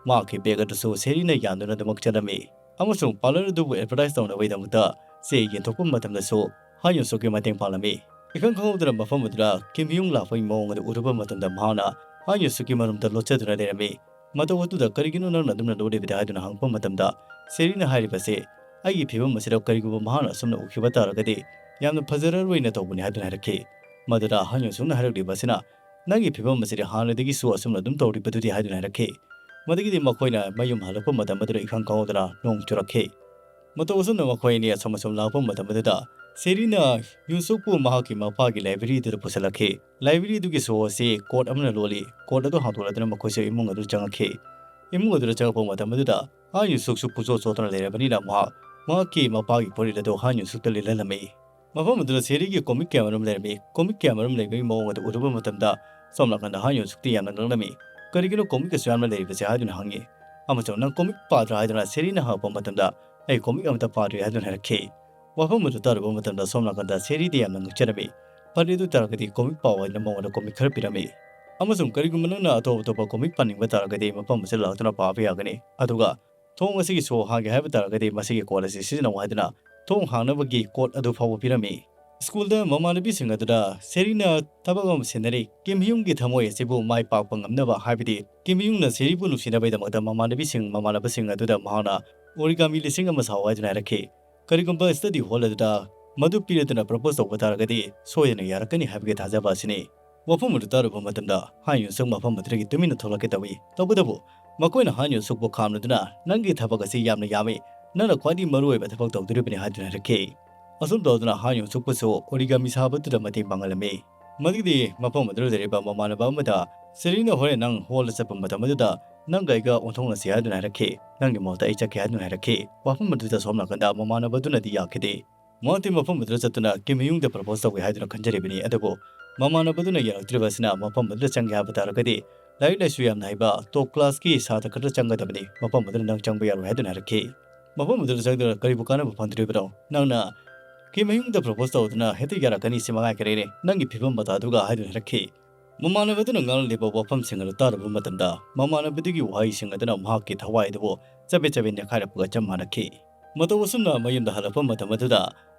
ꯃꯍꯥꯛꯀꯤ ꯕꯦꯒ ꯑꯗꯨꯁꯨ ꯁꯦꯔꯤꯅ ꯌꯥꯟꯗꯨꯅ ꯑꯗꯨꯃꯛ ꯆꯠꯂꯝꯃꯤ꯫ ꯑꯃꯁꯨꯡ ꯄꯥꯔꯂꯔ ꯑꯗꯨꯕꯨ ꯑꯦꯗꯚꯔꯇꯥꯏꯁ ꯇꯧꯅꯕꯒꯤꯗꯃꯛꯇ ꯆꯦ ꯌꯦꯟꯊꯣꯛꯄ ꯃꯇꯝꯗꯁꯨ ꯍꯥꯟ ꯌꯨꯟ ꯁꯨꯛꯀꯤ ꯃꯇꯦꯡ ꯄꯥꯡꯂꯝꯃꯤ꯫ ꯏꯈꯪ ꯈꯪꯍꯧꯗꯅ ꯃꯐꯝ ꯑꯗꯨꯗ ꯀꯤꯝ ꯍꯌꯨꯡ ꯂꯥꯛꯄꯒꯤ ꯃꯑꯣꯡ ꯑꯗꯨ ꯎꯔꯨꯕ ꯃꯇꯝꯗ ꯃꯍꯥꯛꯅ ꯍꯥꯟ ꯌꯨꯁꯨꯛꯀꯤ ꯃꯔꯨꯝꯗ ꯂꯣꯠꯆꯗꯨꯅ ꯂꯩꯔꯝꯃꯤ꯫ ꯃꯇꯧ ꯑꯗꯨꯗ "ꯀꯔꯤꯒꯤꯅꯣ ꯅꯪꯅ ꯑꯗꯨꯝꯅ ꯂꯣꯠꯂꯤꯕꯗꯤ?" ꯍꯥꯏꯗꯨꯅ ꯍꯪꯉꯛꯄ ꯃꯇꯝꯗ, ꯁꯦꯔꯤꯅ ꯍꯥꯏꯔꯤꯕꯁꯦ, "ꯑꯩꯒꯤ ꯐꯤꯕꯝ ꯑꯁꯤꯗ ꯀꯔꯤꯒꯨꯝꯕ ꯃꯍꯥꯛꯅ ꯑꯁꯨꯝꯅ ꯎꯈꯤꯕ ꯇꯥꯔꯒꯗꯤ ꯌꯥꯝꯅ ꯐꯖꯔꯔꯣꯏꯅ ꯇꯧꯕꯅꯤ" ꯍꯥꯏꯗꯨꯅ ꯍꯥꯏꯔꯛꯈꯤ꯫ ꯃꯗꯨꯗ ꯍꯥꯟ ꯌꯨꯁꯨꯛꯅ ꯍꯥꯏꯔꯛꯂꯤꯕ ꯑꯁꯤꯅ, "ꯅꯪꯒꯤ ꯐꯤꯕꯝ ꯑꯁꯤꯗꯤ ꯍꯥꯟꯅꯗꯒꯤꯁꯨ ꯑꯁꯨꯝꯅ ꯑꯗꯨꯝ ꯇꯧꯔꯤꯕꯗꯨꯗꯤ" ꯍꯥꯏꯗꯨꯅ ꯍꯥꯏꯔꯛꯈꯤ꯫ ꯃꯗꯒꯤꯗꯤ ꯃꯈꯣꯏꯅ ꯃꯌꯨꯝ ꯍꯜꯂꯛꯄ ꯃꯇꯝ ꯑꯗꯨꯗ ꯏꯈꯪ ꯈꯪꯍꯧꯗꯅ ꯅꯣꯡ ꯆꯨꯔꯛꯈꯤ꯫ ꯃꯇꯧ ꯑꯁꯨꯝꯅ ꯃꯈꯣꯏ ꯑꯅꯤ ꯑꯁꯨꯝ ꯑꯁꯨꯝ ꯂꯥꯛꯄ ꯃꯇꯝ ꯑꯗꯨꯗ, ꯁꯦꯔꯤꯅ ꯌꯨꯁꯨꯛꯄꯨ ꯃꯍꯥꯛꯀꯤ ꯃꯄꯥꯒꯤ ꯂꯥꯏꯕ꯭ꯔꯦꯔꯤꯗꯨꯗ ꯄꯨꯁꯤꯜꯂꯛꯈꯤ꯫ ꯂꯥꯏꯕ꯭ꯔꯦꯔꯤꯗꯨꯒꯤ ꯁꯣ ꯑꯁꯤ ꯀꯣꯠ ꯑꯃꯅ ꯂꯣꯜꯂꯤ꯫ ꯀꯣꯠ ꯑꯗꯨ ꯍꯥꯡꯗꯣꯛꯂꯗꯨꯅ ꯃꯈꯣꯏꯁꯨ ꯏꯃꯨꯡ ꯑꯗꯨ ꯆꯪꯉꯛꯈꯤ꯫ ꯏꯃꯨꯡ ꯑꯗꯨꯗ ꯆꯪꯉꯛꯄ ꯃꯇꯝ ꯑꯗꯨꯗ, ꯍꯥꯟ ꯌꯨꯁꯨꯛꯁꯨ ꯄꯨꯡꯆꯣꯠ ꯆꯣꯠꯇꯨꯅ ꯂꯩꯔꯕꯅꯤꯅ, ꯃꯍꯥꯛ ꯃꯍꯥꯛꯀꯤ ꯃꯄꯥꯒꯤ ꯐꯨꯔꯤꯠ ꯑꯗꯨ ꯍꯥꯟ ꯌꯨꯁꯨꯛꯇ ꯂꯤꯠꯍꯜꯂꯝꯃꯤ꯫ ꯃꯐꯝ ꯑꯗꯨꯗ ꯁꯦꯔꯤꯒꯤ ꯀꯣꯃꯤꯛ ꯀꯌꯥꯃꯔꯨꯝ ꯂꯩꯔꯝꯃꯤ꯫ ꯀꯣꯃꯤꯛ ꯀꯌꯥꯃꯔꯨꯝ ꯂꯩꯕꯒꯤ ꯃꯑꯣꯡ ꯑꯗꯨ ꯎꯔꯨꯕ ꯃꯇꯝꯗ, ꯁꯣꯝ ꯅꯥꯀꯟꯗ ꯍꯥꯟ ꯌꯨꯁꯨꯛꯇꯤ ꯌꯥꯝꯅ ꯉꯛꯂꯝꯃꯤ꯫ "ꯀꯔꯤꯒꯤꯅꯣ ꯀꯣꯃꯤꯛ ꯑꯁꯨꯛ ꯌꯥꯝꯅ ꯂꯩꯔꯤꯕꯁꯦ?" ꯍꯥꯏꯗꯨꯅ ꯍꯪꯉꯤ꯫ ꯑꯃꯁꯨꯡ "ꯅꯪ ꯀꯣꯃꯤꯛ ꯄꯥꯗ꯭ꯔꯥ?" ꯍꯥꯏꯗꯨꯅ ꯁꯦꯔꯤꯅ ꯍꯪꯉꯛꯄ ꯃꯇꯝꯗ, "ꯑꯩ ꯀꯣꯃꯤꯛ ꯑꯃꯠꯇ ꯄꯥꯗ꯭ꯔꯤ" ꯍꯥꯏꯗꯨꯅ ꯍꯥꯏꯔꯛꯈꯤ꯫ ꯋꯥꯐꯝ ꯑꯗꯨ ꯇꯥꯔꯨꯕ ꯃꯇꯝꯗ, ꯁꯣꯝ ꯅꯥꯀꯟꯗ ꯁꯦꯔꯤꯗꯤ ꯌꯥꯝꯅ ꯉꯛꯆꯔꯝꯃꯤ꯫ "ꯐꯔꯦ, ꯑꯗꯨ ꯇꯥꯔꯒꯗꯤ ꯀꯣꯃꯤꯛ ꯄꯥꯎ" ꯍꯥꯏꯗꯨꯅ ꯃꯉꯣꯟꯗ ꯀꯣꯃꯤꯛ ꯈꯔ ꯄꯤꯔꯝꯃꯤ꯫ ꯑꯃꯁꯨꯡ "ꯀꯔꯤꯒꯨꯝꯕ ꯅꯪꯅ ꯑꯇꯣꯞ ꯑꯇꯣꯞꯄ ꯀꯣꯃꯤꯛ ꯄꯥꯅꯤꯡꯕ ꯇꯥꯔꯒꯗꯤ, ꯃꯐꯝ ꯑꯁꯤꯗ ꯂꯥꯛꯇꯨꯅ ꯄꯥꯕ ꯌꯥꯒꯅꯤ꯫ ꯑꯗꯨꯒ ꯊꯣꯡ ꯑꯁꯤꯒꯤ ꯁꯣ ꯍꯥꯡꯒꯦ ꯍꯥꯏꯕ ꯇꯥꯔꯒꯗꯤ, ꯃꯁꯤꯒꯤ ꯀꯣꯠ ꯑꯁꯤ ꯁꯤꯖꯤꯟꯅꯧ" ꯍꯥꯏꯗꯨꯅ ꯊꯣꯡ ꯍꯥꯡꯅꯕꯒꯤ ꯀꯣꯠ ꯑꯗꯨ ꯐꯥꯎꯕ ꯄꯤꯔꯝꯃꯤ꯫ ꯁ꯭ꯀꯨꯜꯗ ꯃꯃꯥꯟꯅꯕꯤꯁꯤꯡ ꯑꯗꯨꯗ ꯁꯦꯔꯤꯅ ꯊꯕꯛ ꯑꯃ ꯁꯤꯟꯅꯔꯤ꯫ ꯀꯤꯝ ꯍꯌꯨꯡꯒꯤ ꯊꯃꯣꯏ ꯑꯁꯤꯕꯨ ꯃꯥꯏ ꯄꯥꯛꯄ ꯉꯝꯅꯕ, ꯍꯥꯏꯕꯗꯤ ꯀꯤꯝ ꯍꯌꯨꯡꯅ ꯁꯦꯔꯤꯕꯨ ꯅꯨꯡꯁꯤꯅꯕꯒꯤꯗꯃꯛꯇ ꯃꯃꯥꯟꯅꯕꯤꯁꯤꯡ, ꯃꯃꯥꯟꯅꯕꯁꯤꯡ ꯑꯗꯨꯗ ꯃꯍꯥꯛꯅ ꯑꯣꯔꯤꯒꯥꯃꯤ ꯂꯤꯁꯤꯡ ꯑꯃ ꯁꯥꯎ ꯍꯥꯏꯗꯨꯅ ꯍꯥꯏꯔꯛꯈꯤ꯫ ꯀꯔꯤꯒꯨꯝꯕ ꯁ꯭ꯇꯗꯤ ꯍꯣꯜ ꯑꯗꯨꯗ ꯃꯗꯨ ꯄꯤꯔꯗꯨꯅ ꯄ꯭ꯔꯄꯣꯖ ꯇꯧꯕ ꯇꯥꯔꯒꯗꯤ, ꯁꯣꯏꯗꯅ ꯌꯥꯔꯛꯀꯅꯤ ꯍꯥꯏꯕꯒꯤ ꯊꯥꯖꯕ ꯑꯁꯤꯅꯤ꯫ ꯋꯥꯐꯝ ꯑꯗꯨ ꯇꯥꯔꯨꯕ ꯃꯇꯝꯗ, ꯍꯥꯟ ꯌꯨꯁꯨꯛ ꯃꯐꯝ ꯑꯗꯨꯗꯒꯤ ꯇꯨꯃꯤꯟꯅ ꯊꯣꯛꯂꯛꯀꯦ ꯇꯧꯏ꯫ ꯇꯧꯕꯇꯕꯨ, ꯃꯈꯣꯏꯅ ꯍꯥꯟ ꯌꯨꯁꯨꯛꯄꯨ ꯈꯥꯝꯂꯗꯨꯅ, "ꯅꯪꯒꯤ ꯊꯕꯛ ꯑꯁꯤ ꯌꯥꯝꯅ ꯌꯥꯝꯃꯤ, ꯅꯪꯅ ꯈ꯭ꯋꯥꯏꯗꯒꯤ ꯃꯔꯨꯑꯣꯏꯕ ꯊꯕꯛ ꯇꯧꯗꯣꯔꯤꯕꯅꯤ" ꯍꯥꯏꯗꯨꯅ ꯍꯥꯏꯔꯛꯈꯤ꯫ ꯑꯁꯨꯝ ꯇꯧꯗꯨꯅ ꯍꯥꯟ ꯌꯨꯁꯨꯛꯄꯨꯁꯨ ꯑꯣꯔꯤꯒꯥꯃꯤ ꯁꯥꯕꯗꯨꯗ ꯃꯇꯦꯡ ꯄꯥꯡꯍꯜꯂꯝꯃꯤ꯫ ꯃꯗꯨꯒꯤꯗꯤ ꯃꯐꯝ ꯑꯗꯨꯗ ꯂꯩꯔꯤꯕ ꯃꯃꯥꯟꯅꯕ ꯑꯃꯗ ꯁꯦꯔꯤꯅ ꯍꯣꯔꯦꯟ ꯅꯪ ꯍꯣꯜꯗ ꯆꯠꯄ ꯃꯇꯝ ꯑꯗꯨꯗ ꯅꯪꯒ ꯑꯩꯒ ꯑꯣꯟꯊꯣꯛꯅꯁꯤ ꯍꯥꯏꯗꯨꯅ ꯍꯥꯏꯔꯛꯈꯤ꯫ "ꯅꯪꯒꯤ ꯃꯍꯨꯠꯇ ꯑꯩ ꯆꯠꯀꯦ" ꯍꯥꯏꯗꯨꯅ ꯍꯥꯏꯔꯛꯈꯤ꯫ ꯋꯥꯐꯝ ꯑꯗꯨꯗ ꯁꯣꯝ ꯅꯥꯀꯟꯗ ꯃꯃꯥꯟꯅꯕꯗꯨꯅꯗꯤ ꯌꯥꯈꯤꯗꯦ꯫ ꯃꯍꯥꯛꯇꯤ ꯃꯐꯝ ꯑꯗꯨꯗ ꯆꯠꯇꯨꯅ ꯀꯤꯝ ꯍꯌꯨꯡꯗ ꯄ꯭ꯔꯄꯣꯖ ꯇꯧꯒꯦ ꯍꯥꯏꯗꯨꯅ ꯈꯟꯖꯔꯤꯕꯅꯤ꯫ ꯑꯗꯨꯕꯨ ꯃꯃꯥꯟꯅꯕꯗꯨꯅ ꯌꯥꯔꯛꯇ꯭ꯔꯤꯕ ꯑꯁꯤꯅ ꯃꯐꯝ ꯑꯗꯨꯗ ꯆꯪꯒꯦ ꯍꯥꯏꯕ ꯇꯥꯔꯒꯗꯤ ꯂꯥꯏꯔꯤꯛ ꯂꯥꯏꯁꯨ ꯌꯥꯝꯅ ꯍꯩꯕ ꯇꯣꯞ ꯀ꯭ꯂꯥꯁꯀꯤ ꯁꯥꯇ꯭ꯔ ꯈꯛꯇ ꯆꯪꯒꯗꯕꯅꯤ꯫ ꯃꯐꯝ ꯑꯗꯨꯗ ꯅꯪ ꯆꯪꯕ ꯌꯥꯔꯣꯏ ꯍꯥꯏꯗꯨꯅ ꯍꯥꯏꯔꯛꯈꯤ꯫ "ꯃꯐꯝ ꯑꯗꯨꯗ ꯆꯪꯗꯨꯅ ꯀꯔꯤꯕꯨ ꯀꯥꯟꯅꯕ ꯐꯪꯗꯣꯔꯤꯕꯅꯣ? ꯅꯪꯅ ꯀꯤꯝ ꯍꯌꯨꯡꯗ ꯄ꯭ꯔꯄꯣꯖ ꯇꯧꯗꯨꯅ ꯍꯦꯛꯇ ꯌꯥꯔꯛꯀꯅꯤ ꯁꯤ ꯃꯉꯥꯏ ꯀꯔꯤꯅꯦ? ꯅꯪꯒꯤ ꯐꯤꯕꯝ ꯃꯇꯥꯗꯨꯒ" ꯍꯥꯏꯗꯨꯅ ꯍꯥꯏꯔꯛꯈꯤ꯫ ꯃꯃꯥꯟꯅꯕꯗꯨꯅ ꯉꯥꯡꯂꯤꯕ ꯋꯥꯐꯝꯁꯤꯡ ꯑꯗꯨ ꯇꯥꯔꯨꯕ ꯃꯇꯝꯗ, ꯃꯃꯥꯟꯅꯕꯗꯨꯒꯤ ꯋꯥꯍꯩꯁꯤꯡ ꯑꯗꯨꯅ ꯃꯍꯥꯛꯀꯤ ꯊꯋꯥꯏ ꯑꯗꯨꯕꯨ ꯆꯕꯦꯠ ꯆꯕꯦꯠ ꯅꯦꯠꯈꯥꯏꯔꯛꯄꯒ ꯆꯞ ꯃꯥꯟꯅꯈꯤ꯫ ꯃꯇꯧ ꯑꯁꯨꯝꯅ ꯃꯌꯨꯝꯗ ꯍꯜꯂꯛꯄ ꯃꯇꯝ ꯑꯗꯨꯗ,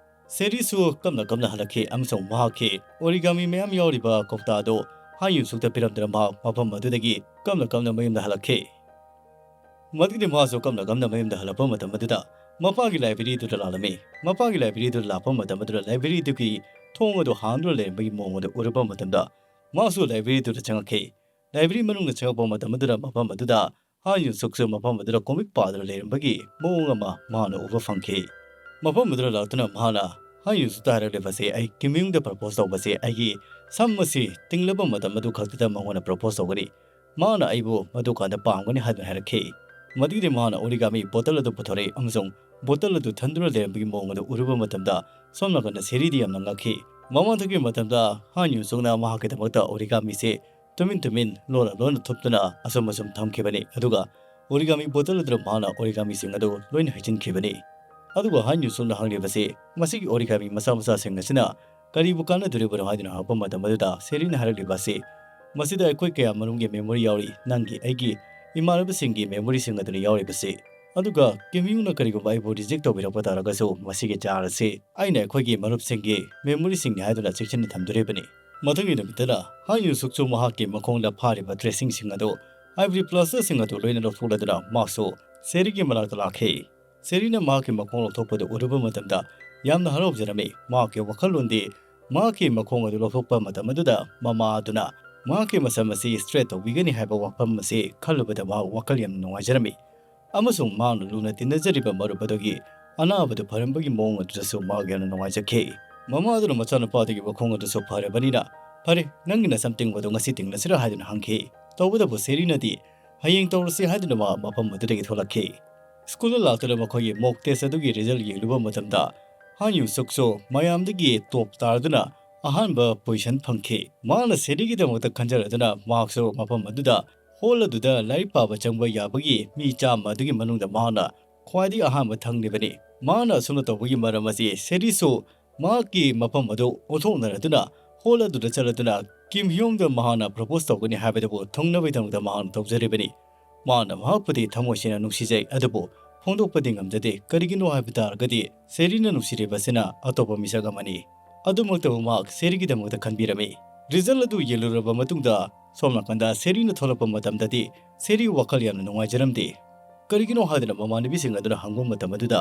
ꯁꯦꯔꯤꯁꯨ ꯀꯞꯅ ꯀꯞꯅ ꯍꯜꯂꯛꯈꯤ ꯑꯃꯁꯨꯡ ꯃꯍꯥꯛꯀꯤ ꯑꯣꯔꯤꯒꯥꯃꯤ ꯃꯌꯥꯝ ꯌꯥꯎꯔꯤꯕ ꯀꯧꯇꯥ ꯑꯗꯨ ꯍꯥꯟ ꯌꯨ ꯁꯨꯛꯇ ꯄꯤꯔꯝꯗꯨꯅ ꯃꯍꯥꯛ ꯃꯐꯝ ꯑꯗꯨꯗꯒꯤ ꯀꯞꯅ ꯀꯞꯅ ꯃꯌꯨꯝꯗ ꯍꯜꯂꯛꯈꯤ꯫ ꯃꯗꯨꯒꯤꯗꯤ ꯃꯍꯥꯛꯁꯨ ꯀꯞꯅ ꯀꯞꯅ ꯃꯌꯨꯝꯗ ꯍꯜꯂꯛꯄ ꯃꯇꯝ ꯑꯗꯨꯗ ꯃꯄꯥꯒꯤ ꯂꯥꯏꯕ꯭ꯔꯦꯔꯤꯗꯨꯗ ꯂꯥꯛꯂꯝꯃꯤ꯫ ꯃꯄꯥꯒꯤ ꯂꯥꯏꯕ꯭ꯔꯦꯔꯤꯗꯨꯗ ꯂꯥꯛꯄ ꯃꯇꯝ ꯑꯗꯨꯗ ꯂꯥꯏꯕ꯭ꯔꯦꯔꯤꯗꯨꯒꯤ ꯊꯣꯡ ꯑꯗꯨ ꯍꯥꯡꯗꯨꯅ ꯂꯩꯔꯝꯕꯒꯤ ꯃꯑꯣꯡ ꯑꯗꯨ ꯎꯔꯨꯕ ꯃꯇꯝꯗ ꯃꯍꯥꯛꯁꯨ ꯂꯥꯏꯕ꯭ꯔꯦꯔꯤꯗꯨꯗ ꯆꯪꯉꯛꯈꯤ꯫ ꯂꯥꯏꯕ꯭ꯔꯦꯔꯤ ꯃꯅꯨꯡꯗ ꯆꯪꯉꯛꯄ ꯃꯇꯝ ꯑꯗꯨꯗ ꯃꯐꯝ ꯑꯗꯨꯗ ꯍꯥꯟ ꯌꯨ ꯁꯨꯛꯁꯨ ꯃꯐꯝ ꯑꯗꯨꯗ ꯀꯣꯃꯤꯛ ꯄꯥꯗꯨꯅ ꯂꯩꯔꯝꯕꯒꯤ ꯃꯑꯣꯡ ꯑꯃ ꯃꯍꯥꯛꯅ ꯎꯕ ꯐꯪꯈꯤ꯫ ꯃꯐꯝ ꯑꯗꯨꯗ ꯂꯥꯛꯇꯨꯅ ꯃꯍꯥꯛꯅ ꯍꯥꯟ ꯌꯨ ꯁꯨꯛꯇ ꯍꯥꯏꯔꯛꯂꯤꯕꯁꯤ, "ꯑꯩ ꯀꯤꯝ ꯌꯨꯡꯗ ꯄ꯭ꯔꯄꯣꯁ ꯇꯧꯕꯁꯦ ꯑꯩꯒꯤ ꯁꯝ ꯑꯁꯤ ꯇꯤꯡꯂꯕ ꯃꯇꯝ ꯑꯗꯨ ꯈꯛꯇꯗ ꯃꯉꯣꯟꯗ ꯄ꯭ꯔꯄꯣꯁ ꯇꯧꯒꯅꯤ꯫ ꯃꯍꯥꯛꯅ ꯑꯩꯕꯨ ꯃꯗꯨ ꯀꯥꯟꯗ ꯄꯥꯝꯒꯅꯤ" ꯍꯥꯏꯗꯨꯅ ꯍꯥꯏꯔꯛꯈꯤ꯫ ꯃꯗꯨꯒꯤꯗꯤ ꯃꯍꯥꯛꯅ ꯑꯣꯔꯤꯒꯥꯃꯤ ꯕꯣꯇꯜ ꯑꯗꯨ ꯄꯨꯊꯣꯔꯛꯏ ꯑꯃꯁꯨꯡ ꯕꯣꯇꯜ ꯑꯗꯨ ꯊꯟꯗꯨꯅ ꯂꯩꯔꯝꯕꯒꯤ ꯃꯑꯣꯡ ꯑꯗꯨ ꯎꯔꯨꯕ ꯃꯇꯝꯗ ꯁꯣꯝ ꯅꯥꯀꯟꯗ ꯁꯦꯔꯤꯗꯤ ꯌꯥꯝꯅ ꯉꯛꯈꯤ꯫ ꯃꯃꯥꯡꯊꯛꯀꯤ ꯃꯇꯝꯗ ꯍꯥꯟ ꯌꯨ ꯁꯨꯛꯅ ꯃꯍꯥꯛꯀꯤꯗꯃꯛꯇ ꯑꯣꯔꯤꯒꯥꯃꯤꯁꯦ ꯇꯨꯃꯤꯟ ꯇꯨꯃꯤꯟ, ꯂꯣꯟꯅ ꯂꯣꯟꯅ ꯊꯨꯞꯇꯨꯅ ꯑꯁꯨꯝ ꯑꯁꯨꯝ ꯊꯝꯈꯤꯕꯅꯤ꯫ ꯑꯗꯨꯒ ꯑꯣꯔꯤꯒꯥꯃꯤ ꯕꯣꯇꯜ ꯑꯗꯨꯗ ꯃꯍꯥꯛꯅ ꯑꯣꯔꯤꯒꯥꯃꯤꯁꯤꯡ ꯑꯗꯨ ꯂꯣꯏꯅ ꯍꯩꯖꯤꯟꯈꯤꯕꯅꯤ꯫ ꯑꯗꯨꯒ ꯍꯥꯟ ꯌꯨ ꯁꯨꯛꯅ ꯍꯪꯂꯤꯕꯁꯤ, "ꯃꯁꯤꯒꯤ ꯑꯣꯔꯤꯒꯥꯃꯤ ꯃꯆꯥ ꯃꯆꯥꯁꯤꯡ ꯑꯁꯤꯅ ꯀꯔꯤꯕꯨ ꯀꯥꯟꯅꯗꯣꯔꯤꯕꯅꯣ?" ꯍꯥꯏꯗꯨꯅ ꯍꯪꯂꯛꯄ ꯃꯇꯝ ꯑꯗꯨꯗ ꯁꯦꯔꯤꯅ ꯍꯥꯏꯔꯛꯂꯤꯕ ꯑꯁꯤ, "ꯃꯁꯤꯗ ꯑꯩꯈꯣꯏ ꯀꯌꯥ ꯃꯔꯨꯝꯒꯤ ꯃꯦꯃꯣꯔꯤ ꯌꯥꯎꯔꯤ, ꯅꯪꯒꯤ, ꯑꯩꯒꯤ, ꯏꯃꯥꯟꯅꯕꯁꯤꯡꯒꯤ ꯃꯦꯃꯣꯔꯤꯁꯤꯡ ꯑꯗꯨꯅ ꯌꯥꯎꯔꯤꯕꯁꯤ꯫ ꯑꯗꯨꯒ ꯀꯤꯝ ꯌꯨꯡꯅ ꯀꯔꯤꯒꯨꯝꯕ ꯑꯩꯕꯨ ꯔꯤꯖꯦꯛ ꯇꯧꯕꯤꯔꯛꯄ ꯇꯥꯔꯒꯁꯨ, ꯃꯁꯤꯒꯤ ꯖꯥꯔ ꯑꯁꯤ ꯑꯩꯅ ꯑꯩꯈꯣꯏꯒꯤ ꯃꯔꯨꯞꯁꯤꯡꯒꯤ ꯃꯦꯃꯣꯔꯤꯁꯤꯡꯅꯤ ꯍꯥꯏꯗꯨꯅ ꯆꯦꯛꯁꯤꯟꯅ ꯊꯝꯗꯣꯔꯤꯕꯅꯤ"꯫ ꯃꯊꯪꯒꯤ ꯅꯨꯃꯤꯠꯇꯅ ꯍꯥꯟ ꯌꯨ ꯁꯨꯛꯁꯨ ꯃꯍꯥꯛꯀꯤ ꯃꯈꯣꯡꯗ ꯐꯥꯔꯤꯕ ꯗ꯭ꯔꯦꯁꯤꯡꯁꯤꯡ ꯑꯗꯨ, ꯏꯚꯣꯔꯤ ꯄ꯭ꯂꯥꯁꯇꯔꯁꯤꯡ ꯑꯗꯨ ꯂꯣꯏꯅ ꯂꯧꯊꯣꯛꯂꯗꯨꯅ ꯃꯍꯥꯛꯁꯨ ꯁꯦꯔꯤꯒꯤ ꯃꯅꯥꯛꯇ ꯂꯥꯛꯈꯤ꯫ ꯁꯦꯔꯤꯅ ꯃꯍꯥꯛꯀꯤ ꯃꯈꯣꯡ ꯂꯧꯊꯣꯛꯄꯗꯨ ꯎꯔꯨꯕ ꯃꯇꯝꯗ ꯌꯥꯝꯅ ꯍꯔꯥꯎꯖꯔꯝꯃꯤ꯫ ꯃꯍꯥꯛꯀꯤ ꯋꯥꯈꯜꯂꯣꯟꯗꯤ ꯃꯍꯥꯛꯀꯤ ꯃꯈꯣꯡ ꯑꯗꯨ ꯂꯧꯊꯣꯛꯄ ꯃꯇꯝ ꯑꯗꯨꯗ ꯃꯃꯥ ꯑꯗꯨꯅ ꯃꯍꯥꯛꯀꯤ ꯃꯁꯝ ꯑꯁꯤ ꯁ꯭ꯇ꯭ꯔꯦꯠ ꯇꯧꯕꯤꯒꯅꯤ ꯍꯥꯏꯕ ꯋꯥꯐꯝ ꯑꯁꯤ ꯈꯜꯂꯨꯕꯗ ꯃꯍꯥꯛ ꯋꯥꯈꯜ ꯌꯥꯝꯅ ꯅꯨꯡꯉꯥꯏꯖꯔꯝꯃꯤ꯫ ꯑꯃꯁꯨꯡ ꯃꯍꯥꯛꯅ ꯂꯨꯅ ꯇꯤꯟꯅꯖꯔꯤꯕ ꯃꯔꯨꯞ ꯑꯗꯨꯒꯤ ꯑꯅꯥꯕꯗꯨ ꯐꯔꯝꯕꯒꯤ ꯃꯑꯣꯡ ꯑꯗꯨꯗꯁꯨ ꯃꯍꯥꯛ ꯌꯥꯝꯅ ꯅꯨꯡꯉꯥꯏꯖꯈꯤ꯫ ꯃꯃꯥ ꯑꯗꯨꯅ ꯃꯆꯥꯅꯨꯄꯥ ꯑꯗꯨꯒꯤ ꯃꯈꯣꯡ ꯑꯗꯨꯁꯨ ꯐꯔꯕꯅꯤꯅ, "ꯐꯔꯦ, ꯅꯪꯒꯤ ꯅꯁꯝ ꯇꯤꯡꯕꯗꯨ ꯉꯁꯤ ꯇꯤꯡꯂꯁꯤꯔꯥ?" ꯍꯥꯏꯗꯨꯅ ꯍꯪꯈꯤ꯫ ꯇꯧꯕꯇꯕꯨ ꯁꯦꯔꯤꯅꯗꯤ, "ꯍꯌꯦꯡ ꯇꯧꯔꯁꯤ" ꯍꯥꯏꯗꯨꯅ ꯃꯍꯥꯛ ꯃꯐꯝ ꯑꯗꯨꯗꯒꯤ ꯊꯣꯛꯂꯛꯈꯤ꯫ ꯁ꯭ꯀꯨꯜꯗ ꯂꯥꯛꯇꯨꯅ ꯃꯈꯣꯏꯒꯤ ꯃꯣꯛ ꯇꯦꯁ ꯑꯗꯨꯒꯤ ꯔꯤꯖꯜ ꯌꯦꯡꯂꯨꯕ ꯃꯇꯝꯗ ꯍꯥꯟ ꯌꯨ ꯁꯨꯛꯁꯨ ꯃꯌꯥꯝꯗꯒꯤ ꯇꯣꯞ ꯇꯥꯔꯗꯨꯅ ꯑꯍꯥꯟꯕ ꯄꯣꯖꯤꯁꯟ ꯐꯪꯈꯤ꯫ ꯃꯍꯥꯛꯅ ꯁꯦꯔꯤꯒꯤꯗꯃꯛꯇ ꯈꯟꯖꯔꯗꯨꯅ ꯃꯍꯥꯛꯁꯨ ꯃꯐꯝ ꯑꯗꯨꯗ ꯍꯣꯜ ꯑꯗꯨꯗ ꯂꯥꯏꯔꯤꯛ ꯄꯥꯕ ꯆꯪꯕ ꯌꯥꯕꯒꯤ ꯃꯤ ꯆꯥꯝꯃ ꯑꯗꯨꯒꯤ ꯃꯅꯨꯡꯗ ꯃꯍꯥꯛꯅ ꯈ꯭ꯋꯥꯏꯗꯒꯤ ꯑꯍꯥꯟꯕ ꯊꯪꯂꯤꯕꯅꯤ꯫ ꯃꯍꯥꯛꯅ ꯑꯁꯨꯝꯅ ꯇꯧꯕꯒꯤ ꯃꯔꯝ ꯑꯁꯤ ꯁꯦꯔꯤꯁꯨ ꯃꯍꯥꯛꯀꯤ ꯃꯐꯝ ꯑꯗꯨ ꯑꯣꯟꯊꯣꯛꯅꯔꯗꯨꯅ ꯍꯣꯜ ꯑꯗꯨꯗ ꯆꯠꯂꯗꯨꯅ ꯀꯤꯝ ꯍꯤꯌꯣꯡꯗ ꯃꯍꯥꯛꯅ ꯄ꯭ꯔꯄꯣꯁ ꯇꯧꯒꯅꯤ ꯍꯥꯏꯕꯗꯨꯕꯨ ꯊꯨꯡꯅꯕꯒꯤꯗꯃꯛꯇ ꯃꯍꯥꯛꯅ ꯇꯧꯖꯔꯤꯕꯅꯤ꯫ ꯃꯍꯥꯛꯅ ꯃꯍꯥꯛꯄꯨꯗꯤ ꯊꯃꯣꯏ ꯁꯦꯡꯅ ꯅꯨꯡꯁꯤꯖꯩ, ꯑꯗꯨꯕꯨ ꯐꯣꯡꯗꯣꯛꯄꯗꯤ ꯉꯝꯖꯗꯦ꯫ ꯀꯔꯤꯒꯤꯅꯣ ꯍꯥꯏꯕ ꯇꯥꯔꯒꯗꯤ ꯁꯦꯔꯤꯅ ꯅꯨꯡꯁꯤꯔꯤꯕꯁꯤꯅ ꯑꯇꯣꯞꯄ ꯃꯤꯁꯛ ꯑꯃꯅꯤ꯫ ꯑꯗꯨꯃꯛꯇꯕꯨ ꯃꯍꯥꯛ ꯁꯦꯔꯤꯒꯤꯗꯃꯛꯇ ꯈꯟꯕꯤꯔꯝꯃꯤ꯫ ꯔꯤꯖꯜ ꯑꯗꯨ ꯌꯦꯡꯂꯨꯔꯕ ꯃꯇꯨꯡꯗ ꯁꯣꯝ ꯅꯥꯀꯟꯗ ꯁꯦꯔꯤꯅ ꯊꯣꯛꯂꯛꯄ ꯃꯇꯝꯗꯗꯤ ꯁꯦꯔꯤ ꯋꯥꯈꯜ ꯌꯥꯝꯅ ꯅꯨꯡꯉꯥꯏꯖꯔꯝꯗꯦ꯫ ꯀꯔꯤꯒꯤꯅꯣ ꯍꯥꯏꯗꯨꯅ ꯃꯃꯥꯟꯅꯕꯤꯁꯤꯡ ꯑꯗꯨꯅ ꯍꯪꯕ ꯃꯇꯝ ꯑꯗꯨꯗ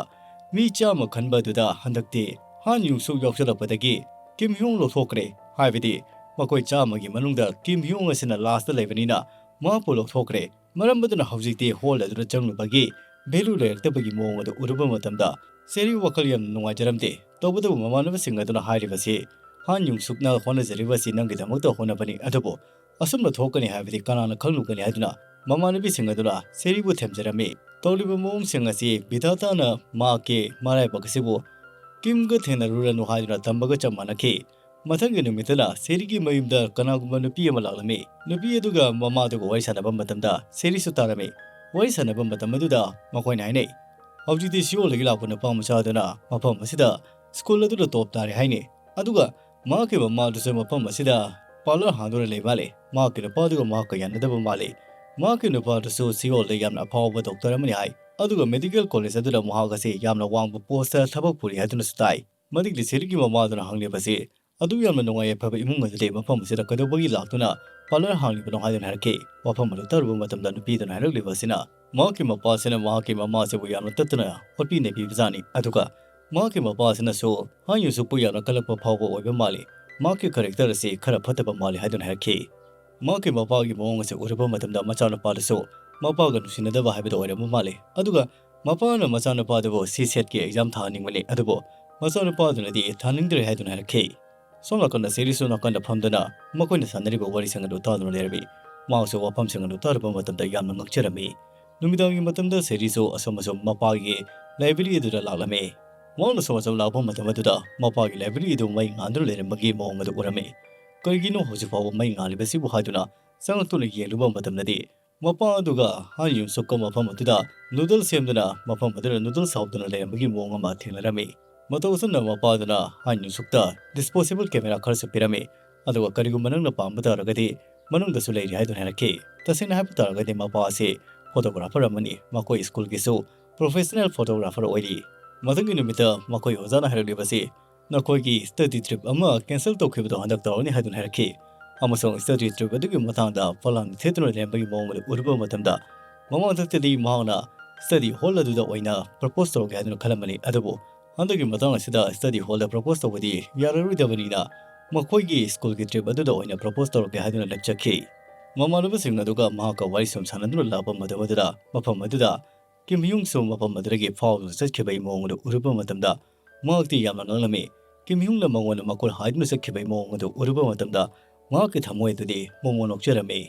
ꯃꯤ ꯆꯥꯝꯃ ꯈꯟꯕ ꯑꯗꯨꯗ ꯍꯟꯗꯛꯇꯤ ꯍꯥꯟ ꯌꯨꯡꯁꯨ ꯌꯥꯎꯁꯜꯂꯛꯄꯗꯒꯤ ꯀꯤꯝ ꯍ꯭ꯌꯨꯡ ꯂꯧꯊꯣꯛꯈ꯭ꯔꯦ꯫ ꯍꯥꯏꯕꯗꯤ ꯃꯈꯣꯏ ꯆꯥꯝꯃꯒꯤ ꯃꯅꯨꯡꯗ ꯀꯤꯝ ꯍ꯭ꯌꯨꯡ ꯑꯁꯤꯅ ꯂꯥꯁꯇ ꯂꯩꯕꯅꯤꯅ ꯃꯍꯥꯛꯄꯨ ꯂꯧꯊꯣꯛꯈ꯭ꯔꯦ꯫ ꯃꯔꯝ ꯑꯗꯨꯅ ꯍꯧꯖꯤꯛꯇꯤ ꯍꯣꯜ ꯑꯗꯨꯗ ꯆꯪꯂꯨꯕꯒꯤ ꯚꯦꯂꯨ ꯂꯩꯔꯛꯇꯕꯒꯤ ꯃꯑꯣꯡ ꯑꯗꯨ ꯎꯔꯨꯕ ꯃꯇꯝꯗ ꯁꯦꯔꯤ ꯋꯥꯈꯜ ꯌꯥꯝꯅ ꯅꯨꯡꯉꯥꯏꯖꯔꯝꯗꯦ꯫ ꯇꯧꯕꯇꯕꯨ ꯃꯃꯥꯟꯅꯕꯁꯤꯡ ꯑꯗꯨꯅ ꯍꯥꯏꯔꯤꯕꯁꯤ ꯍꯥꯟ ꯌꯨꯡꯁꯨꯛꯅ ꯍꯣꯠꯅꯖꯔꯤꯕꯁꯤ ꯅꯪꯒꯤꯗꯃꯛꯇ ꯍꯣꯠꯅꯕꯅꯤ, ꯑꯗꯨꯕꯨ ꯑꯁꯨꯝꯅ ꯊꯣꯛꯀꯅꯤ ꯍꯥꯏꯕꯗꯤ ꯀꯅꯥꯅ ꯈꯪꯂꯨꯒꯅꯤ ꯍꯥꯏꯗꯨꯅ ꯃꯃꯥꯟꯅꯕꯤꯁꯤꯡ ꯑꯗꯨꯅ ꯁꯦꯔꯤꯕꯨ ꯊꯦꯝꯖꯔꯝꯃꯤ꯫ ꯇꯧꯔꯤꯕ ꯃꯑꯣꯡꯁꯤꯡ ꯑꯁꯤ ꯕꯤꯙꯥꯇꯥꯅ ꯃꯍꯥꯛꯀꯤ ꯃꯔꯥꯏꯕꯛ ꯑꯁꯤꯕꯨ ꯀꯤꯝꯒ ꯊꯦꯡꯅꯔꯨꯔꯅꯨ ꯍꯥꯏꯗꯨꯅ ꯇꯝꯕꯒ ꯆꯞ ꯃꯥꯟꯅꯈꯤ꯫ ꯃꯊꯪꯒꯤ ꯅꯨꯃꯤꯠꯇꯅ ꯁꯦꯔꯤꯒꯤ ꯃꯌꯨꯝꯗ ꯀꯅꯥꯒꯨꯝꯕ ꯅꯨꯄꯤ ꯑꯃ ꯂꯥꯛꯂꯝꯃꯤ꯫ ꯅꯨꯄꯤ ꯑꯗꯨꯒ ꯃꯃꯥꯗꯨꯒ ꯋꯥꯔꯤ ꯁꯥꯟꯅꯕ ꯃꯇꯝꯗ ꯁꯦꯔꯤꯁꯨ ꯇꯥꯔꯝꯃꯤ꯫ ꯋꯥꯔꯤ ꯁꯥꯟꯅꯕ ꯃꯇꯝ ꯑꯗꯨꯗ ꯃꯈꯣꯏꯅ ꯍꯥꯏꯅꯩ, ꯍꯧꯖꯤꯛꯇꯤ ꯁꯤꯑꯣꯜꯗꯒꯤ ꯂꯥꯛꯄ ꯅꯨꯄꯥ ꯃꯆꯥ ꯑꯗꯨꯅ ꯃꯐꯝ ꯑꯁꯤꯗ ꯁ꯭ꯀꯨꯜ ꯑꯗꯨꯗ ꯇꯣꯞ ꯇꯥꯔꯦ ꯍꯥꯏꯅꯤ꯫ ꯑꯗꯨꯒ ꯃꯍꯥꯛꯀꯤ ꯃꯃꯥꯗꯨꯁꯨ ꯃꯐꯝ ꯑꯁꯤꯗ ꯄꯥꯔꯂꯔ ꯍꯥꯡꯗꯨꯅ ꯂꯩ ꯃꯥꯜꯂꯤ꯫ ꯃꯍꯥꯛꯀꯤ ꯅꯨꯄꯥꯗꯨꯒ ꯃꯍꯥꯛꯀ ꯌꯥꯅꯗꯕ ꯃꯥꯜꯂꯤ꯫ ꯃꯍꯥꯛꯀꯤ ꯅꯨꯄꯥꯗꯨꯁꯨ ꯁꯤꯑꯣꯜꯗ ꯌꯥꯝꯅ ꯑꯐꯥꯎꯕ ꯗꯣꯛꯇꯔ ꯑꯃꯅꯤ ꯍꯥꯏ꯫ ꯑꯗꯨꯒ ꯃꯦꯗꯤꯀꯦꯜ ꯀꯣꯂꯦꯖ ꯑꯗꯨꯗ ꯃꯍꯥꯛ ꯑꯁꯤ ꯌꯥꯝꯅ ꯋꯥꯡꯕ ꯄꯣꯁꯇ ꯊꯕꯛ ꯄꯨꯔꯤ ꯍꯥꯏꯗꯨꯅꯁꯨ ꯇꯥꯏ꯫ ꯃꯗꯤꯛꯂꯤ ꯁꯦꯔꯤꯒꯤ ꯃꯃꯥꯗꯨꯅ ꯍꯪꯂꯤꯕꯁꯤ, ꯑꯗꯨ ꯌꯥꯝꯅ ꯅꯨꯡꯉꯥꯏ ꯌꯥꯏꯐꯕ ꯏꯃꯨꯡ ꯑꯗꯨꯗꯤ ꯃꯐꯝ ꯑꯁꯤꯗ ꯀꯩꯗꯧꯕꯒꯤ ꯂꯥꯛꯇꯨꯅ ꯄꯥꯔꯂꯔ ꯍꯥꯡꯂꯤꯕꯅꯣ ꯍꯥꯏꯗꯨꯅ ꯍꯥꯏꯔꯛꯈꯤ꯫ ꯋꯥꯐꯝ ꯑꯗꯨ ꯇꯥꯔꯨꯕ ꯃꯇꯝꯗ ꯅꯨꯄꯤꯗꯨꯅ ꯍꯥꯏꯔꯛꯂꯤꯕ ꯑꯁꯤꯅ ꯃꯍꯥꯛꯀꯤ ꯃꯄꯥꯁꯤꯅ ꯃꯍꯥꯛꯀꯤ ꯃꯃꯥꯁꯤꯕꯨ ꯌꯥꯝꯅ ꯇꯠꯇꯅ ꯑꯣꯠꯄꯤ ꯅꯩꯕꯤꯕꯖꯥꯠꯅꯤ꯫ ꯑꯗꯨꯒ ꯃꯍꯥꯛꯀꯤ ꯃꯄꯥꯁꯤꯅꯁꯨ ꯍꯥꯟ ꯌꯨꯁꯨꯛꯄꯨ ꯌꯥꯝꯅ ꯀꯜꯂꯛꯄ ꯐꯥꯎꯕ ꯑꯣꯏꯕ ꯃꯥꯜꯂꯤ꯫ ꯃꯍꯥꯛꯀꯤ ꯀꯦꯔꯦꯛꯇꯔ ꯑꯁꯤ ꯈꯔ ꯐꯠꯇꯕ ꯃꯥꯜꯂꯤ ꯍꯥꯏꯗꯨꯅ ꯍꯥꯏꯔꯛꯈꯤ꯫ ꯃꯍꯥꯛꯀꯤ ꯃꯄꯥꯒꯤ ꯃꯑꯣꯡ ꯑꯁꯤ ꯎꯔꯨꯕ ꯃꯇꯝꯗ ꯃꯆꯥꯅꯨꯄꯥꯗꯨꯁꯨ ꯃꯄꯥꯒ ꯅꯨꯡꯁꯤꯅꯗꯕ ꯍꯥꯏꯕꯗꯨ ꯑꯣꯏꯔꯝꯕ ꯃꯥꯜꯂꯤ꯫ ꯑꯗꯨꯒ ꯃꯄꯥꯅ ꯃꯆꯥꯅꯨꯄꯥꯗꯨꯕꯨ ꯁꯤ ꯁꯦꯠꯀꯤ ꯑꯦꯛꯖꯥꯝ ꯊꯥꯍꯟꯅꯤꯡꯕꯅꯤ, ꯑꯗꯨꯕꯨ ꯃꯆꯥꯅꯨꯄꯥꯗꯨꯅꯗꯤ ꯊꯥꯅꯤꯡꯗ꯭ꯔꯦ ꯍꯥꯏꯗꯨꯅ ꯍꯥꯏꯔꯛꯈꯤ꯫ ꯁꯣꯝ ꯅꯥꯀꯟꯗ ꯁꯦꯔꯤꯁꯨ ꯅꯥꯀꯟꯗ ꯐꯝꯗꯨꯅ ꯃꯈꯣꯏꯅ ꯁꯥꯟꯅꯔꯤꯕ ꯋꯥꯔꯤꯁꯤꯡ ꯑꯗꯨ ꯇꯥꯗꯨꯅ ꯂꯩꯔꯝꯃꯤ꯫ ꯃꯍꯥꯛꯁꯨ ꯋꯥꯐꯝꯁꯤꯡ ꯑꯗꯨ ꯇꯥꯔꯨꯕ ꯃꯇꯝꯗ ꯌꯥꯝꯅ ꯉꯛꯆꯔꯝꯃꯤ꯫ ꯅꯨꯃꯤꯗꯥꯡꯒꯤ ꯃꯇꯝꯗ ꯁꯦꯔꯤꯁꯨ ꯑꯁꯨꯝ ꯑꯁꯨꯝ ꯃꯄꯥꯒꯤ ꯂꯥꯏꯕ꯭ꯔꯦꯔꯤ ꯑꯗꯨꯗ ꯂꯥꯛꯂꯝꯃꯤ꯫ ꯃꯍꯥꯛꯅ ꯁꯨꯝ ꯑꯁꯨꯝ ꯂꯥꯛꯄ ꯃꯇꯝ ꯑꯗꯨꯗ ꯃꯄꯥꯒꯤ ꯂꯥꯏꯕ꯭ꯔꯦꯔꯤ ꯑꯗꯨ ꯃꯩ ꯉꯥꯟꯗꯨꯅ ꯂꯩꯔꯝꯕꯒꯤ ꯃꯑꯣꯡ ꯑꯗꯨ ꯎꯔꯝꯃꯤ꯫ ꯀꯔꯤꯒꯤꯅꯣ ꯍꯧꯖꯤꯛ ꯐꯥꯎꯕ ꯃꯩ ꯉꯥꯜꯂꯤꯕꯁꯤꯕꯨ ꯍꯥꯏꯗꯨꯅ ꯆꯪꯂꯛꯇꯨꯅ ꯌꯦꯡꯂꯨꯕ ꯃꯇꯝꯗꯗꯤ ꯃꯄꯥ ꯑꯗꯨꯒ ꯍꯥꯟ ꯌꯨꯝꯁꯨꯛꯀ ꯃꯐꯝ ꯑꯗꯨꯗ ꯅꯨꯗꯜ ꯁꯦꯝꯗꯨꯅ ꯃꯐꯝ ꯑꯗꯨꯗ ꯅꯨꯗꯜ ꯁꯥꯎꯗꯨꯅ ꯂꯩꯔꯝꯕꯒꯤ ꯃꯑꯣꯡ ꯑꯃ ꯊꯦꯡꯅꯔꯝꯃꯤ꯫ ꯃꯇꯧ ꯑꯁꯨꯝꯅ ꯃꯄꯥꯗꯨꯅ ꯍꯥꯟ ꯌꯨꯝꯁꯨꯛꯇ ꯗꯤꯁꯄꯣꯖꯦꯕꯜ ꯀꯦꯃꯦꯔꯥ ꯈꯔꯁꯨ ꯄꯤꯔꯝꯃꯤ꯫ ꯑꯗꯨꯒ ꯀꯔꯤꯒꯨꯝꯕ ꯅꯪꯅ ꯄꯥꯝꯕ ꯇꯥꯔꯒꯗꯤ ꯃꯅꯨꯡꯗꯁꯨ ꯂꯩꯔꯤ ꯍꯥꯏꯗꯨꯅ ꯍꯥꯏꯔꯛꯈꯤ꯫ ꯇꯁꯦꯡꯅ ꯍꯥꯏꯕ ꯇꯥꯔꯒꯗꯤ ꯃꯄꯥ ꯑꯁꯤ ꯐꯣꯇꯣꯒ꯭ꯔꯥꯐꯔ ꯑꯃꯅꯤ꯫ ꯃꯈꯣꯏ ꯁ꯭ꯀꯨꯜꯒꯤꯁꯨ ꯄ꯭ꯔꯣꯐꯦꯁꯅꯦꯜ ꯐꯣꯇꯣꯒ꯭ꯔꯥꯐꯔ ꯑꯣꯏꯔꯤ꯫ ꯃꯊꯪꯒꯤ ꯅꯨꯃꯤꯠꯇ ꯃꯈꯣꯏ ꯑꯣꯖꯥꯅ ꯍꯥꯏꯔꯛꯂꯤꯕꯁꯤ ꯅꯈꯣꯏꯒꯤ ꯁ꯭ꯇꯗꯤ ꯇ꯭ꯔꯤꯞ ꯑꯃ ꯀꯦꯟꯁꯦꯜ ꯇꯧꯈꯤꯕꯗꯣ ꯍꯟꯗꯛ ꯇꯧꯔꯅꯤ ꯍꯥꯏꯗꯨꯅ ꯍꯥꯏꯔꯛꯈꯤ꯫ ꯑꯃꯁꯨꯡ ꯁ꯭ꯇꯗꯤ ꯇ꯭ꯔꯤꯞ ꯑꯗꯨꯒꯤ ꯃꯇꯥꯡꯗ ꯐꯂꯥꯡ ꯊꯦꯠꯇꯨꯅ ꯂꯩꯔꯝꯕꯒꯤ ꯃꯑꯣꯡ ꯑꯗꯨ ꯎꯔꯨꯕ ꯃꯇꯝꯗ, ꯃꯃꯥꯡꯊꯛꯇꯗꯤ ꯃꯍꯥꯛꯅ ꯁ꯭ꯇꯗꯤ ꯍꯣꯜ ꯑꯗꯨꯗ ꯑꯣꯏꯅ ꯄ꯭ꯔꯄꯣꯁ ꯇꯧꯔꯒꯦ ꯍꯥꯏꯗꯨꯅ ꯈꯜꯂꯝꯕꯅꯤ, ꯑꯗꯨꯕꯨ ꯍꯟꯗꯛꯀꯤ ꯃꯇꯥꯡ ꯑꯁꯤꯗ ꯁ꯭ꯇꯗꯤ ꯍꯣꯜꯗ ꯄ꯭ꯔꯄꯣꯁ ꯇꯧꯕꯗꯤ ꯌꯥꯔꯔꯣꯏꯗꯕꯅꯤꯅ, ꯃꯈꯣꯏꯒꯤ ꯁ꯭ꯀꯨꯜꯒꯤ ꯇ꯭ꯔꯤꯞ ꯑꯗꯨꯗ ꯑꯣꯏꯅ ꯄ꯭ꯔꯄꯣꯁ ꯇꯧꯔꯒꯦ ꯍꯥꯏꯗꯨꯅ ꯂꯦꯞꯆꯈꯤ꯫ ꯃꯃꯥꯟꯅꯕꯁꯤꯡ ꯑꯗꯨꯒ ꯃꯍꯥꯛꯀ ꯋꯥꯔꯤ ꯁꯨꯝ ꯁꯥꯟꯅꯗꯨꯅ ꯂꯥꯛꯄ ꯃꯇꯝ ꯑꯗꯨꯗ, ꯃꯐꯝ ꯑꯗꯨꯗ ꯀꯤꯝ ꯍꯤꯌꯨꯡꯁꯨ ꯃꯐꯝ ꯑꯗꯨꯗꯒꯤ ꯐꯥꯎꯗꯨꯅ ꯆꯠꯈꯤꯕꯒꯤ ꯃꯑꯣꯡ ꯑꯗꯨ ꯎꯔꯨꯕ ꯃꯇꯝꯗ, ꯃꯍꯥꯛꯇꯤ ꯌꯥꯝꯅ ꯉꯛꯂꯝꯃꯤ꯫ ꯀꯤꯝ ꯍꯤꯌꯨꯡꯅ ꯃꯉꯣꯟꯗ ꯃꯈꯨꯜ ꯍꯥꯏꯗꯨꯅ ꯆꯠꯈꯤꯕꯒꯤ ꯃꯑꯣꯡ ꯑꯗꯨ ꯎꯔꯨꯕ ꯃꯇꯝꯗ, ꯃꯍꯥꯛꯀꯤ ꯊꯃꯣꯏ ꯑꯗꯨꯗꯤ ꯃꯣꯃꯣ ꯅꯣꯛꯆꯔꯝꯃꯤ꯫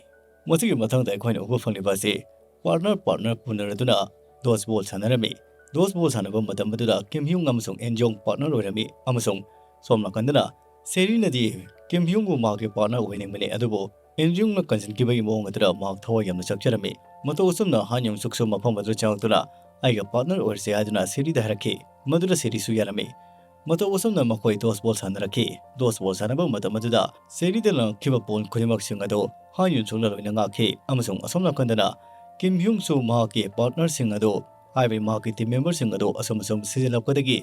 ꯃꯁꯤꯒꯤ ꯃꯊꯪꯗ ꯑꯩꯈꯣꯏꯅ ꯎꯕ ꯐꯪꯂꯤꯕ ꯑꯁꯤ, ꯄꯥꯔꯠꯅꯔ ꯄꯥꯔꯠꯅꯔ ꯄꯨꯅꯔꯗꯨꯅ ꯗꯣꯁ ꯕꯣꯜ ꯁꯥꯟꯅꯔꯝꯃꯤ꯫ ꯗꯣꯁ ꯕꯣꯜ ꯁꯥꯟꯅꯕ ꯃꯇꯝ ꯑꯗꯨꯗ ꯀꯤꯝ ꯍꯤꯌꯨꯡ ꯑꯃꯁꯨꯡ ꯑꯦꯟ ꯖꯣꯡ ꯄꯥꯔꯠꯅꯔ ꯑꯣꯏꯔꯝꯃꯤ, ꯑꯃꯁꯨꯡ ꯁꯣꯝ ꯅꯥꯀꯟꯗꯅ ꯁꯦꯔꯤꯅꯗꯤ ꯀꯤꯝ ꯍꯤꯌꯨꯡꯕꯨ ꯃꯍꯥꯛꯀꯤ ꯄꯥꯔꯠꯅꯔ ꯑꯣꯏꯍꯟꯅꯤꯡꯕꯅꯤ, ꯑꯗꯨꯕꯨ ꯑꯦꯟ ꯖꯣꯡꯅ ꯀꯟꯁꯤꯟꯈꯤꯕꯒꯤ ꯃꯑꯣꯡ ꯑꯗꯨꯗ ꯃꯍꯥꯛ ꯊꯋꯥꯏ ꯌꯥꯝꯅ ꯆꯥꯛꯆꯔꯝꯃꯤ꯫ ꯃꯇꯧ ꯑꯁꯨꯝꯅ ꯍꯥꯟ ꯌꯨꯡ ꯁꯨꯛꯁꯨ ꯃꯐꯝ ꯑꯗꯨꯗ ꯆꯪꯂꯛꯇꯨꯅ ꯑꯩꯒ ꯄꯥꯔꯠꯅꯔ ꯑꯣꯏꯔꯁꯦ ꯍꯥꯏꯗꯨꯅ ꯁꯦꯔꯤꯗ ꯍꯥꯏꯔꯛꯈꯤ꯫ ꯃꯗꯨꯗ ꯁꯦꯔꯤꯁꯨ ꯌꯥꯔꯝꯃꯤ꯫ ꯃꯇꯧ ꯑꯁꯨꯝꯅ ꯃꯈꯣꯏ ꯗꯣꯁ ꯕꯣꯜ ꯁꯥꯟꯅꯔꯛꯈꯤ꯫ ꯗꯣꯁ ꯕꯣꯜ ꯁꯥꯟꯅꯕ ꯃꯇꯝ ꯑꯗꯨꯗ ꯁꯦꯔꯤꯗ ꯂꯪꯂꯛꯈꯤꯕ ꯕꯣꯜ ꯈꯨꯗꯤꯡꯃꯛꯁꯤꯡ ꯑꯗꯨ ꯍꯥꯟ ꯌꯨꯟ ꯁꯨꯛꯅ ꯂꯣꯏꯅ ꯉꯥꯛꯈꯤ, ꯑꯃꯁꯨꯡ ꯑꯁꯣꯝ ꯅꯥꯀꯟꯗꯅ ꯀꯤꯝ ꯍ꯭ꯌꯨꯡꯁꯨ ꯃꯍꯥꯛꯀꯤ ꯄꯥꯔꯠꯅꯔꯁꯤꯡ ꯑꯗꯨ, ꯍꯥꯏꯕꯗꯤ ꯃꯍꯥꯛꯀꯤ ꯇꯤꯝ ꯃꯦꯝꯕꯔꯁꯤꯡ ꯑꯗꯨ ꯑꯁꯨꯝ ꯑꯁꯨꯝ ꯁꯤꯖꯤꯜꯂꯛꯄꯗꯒꯤ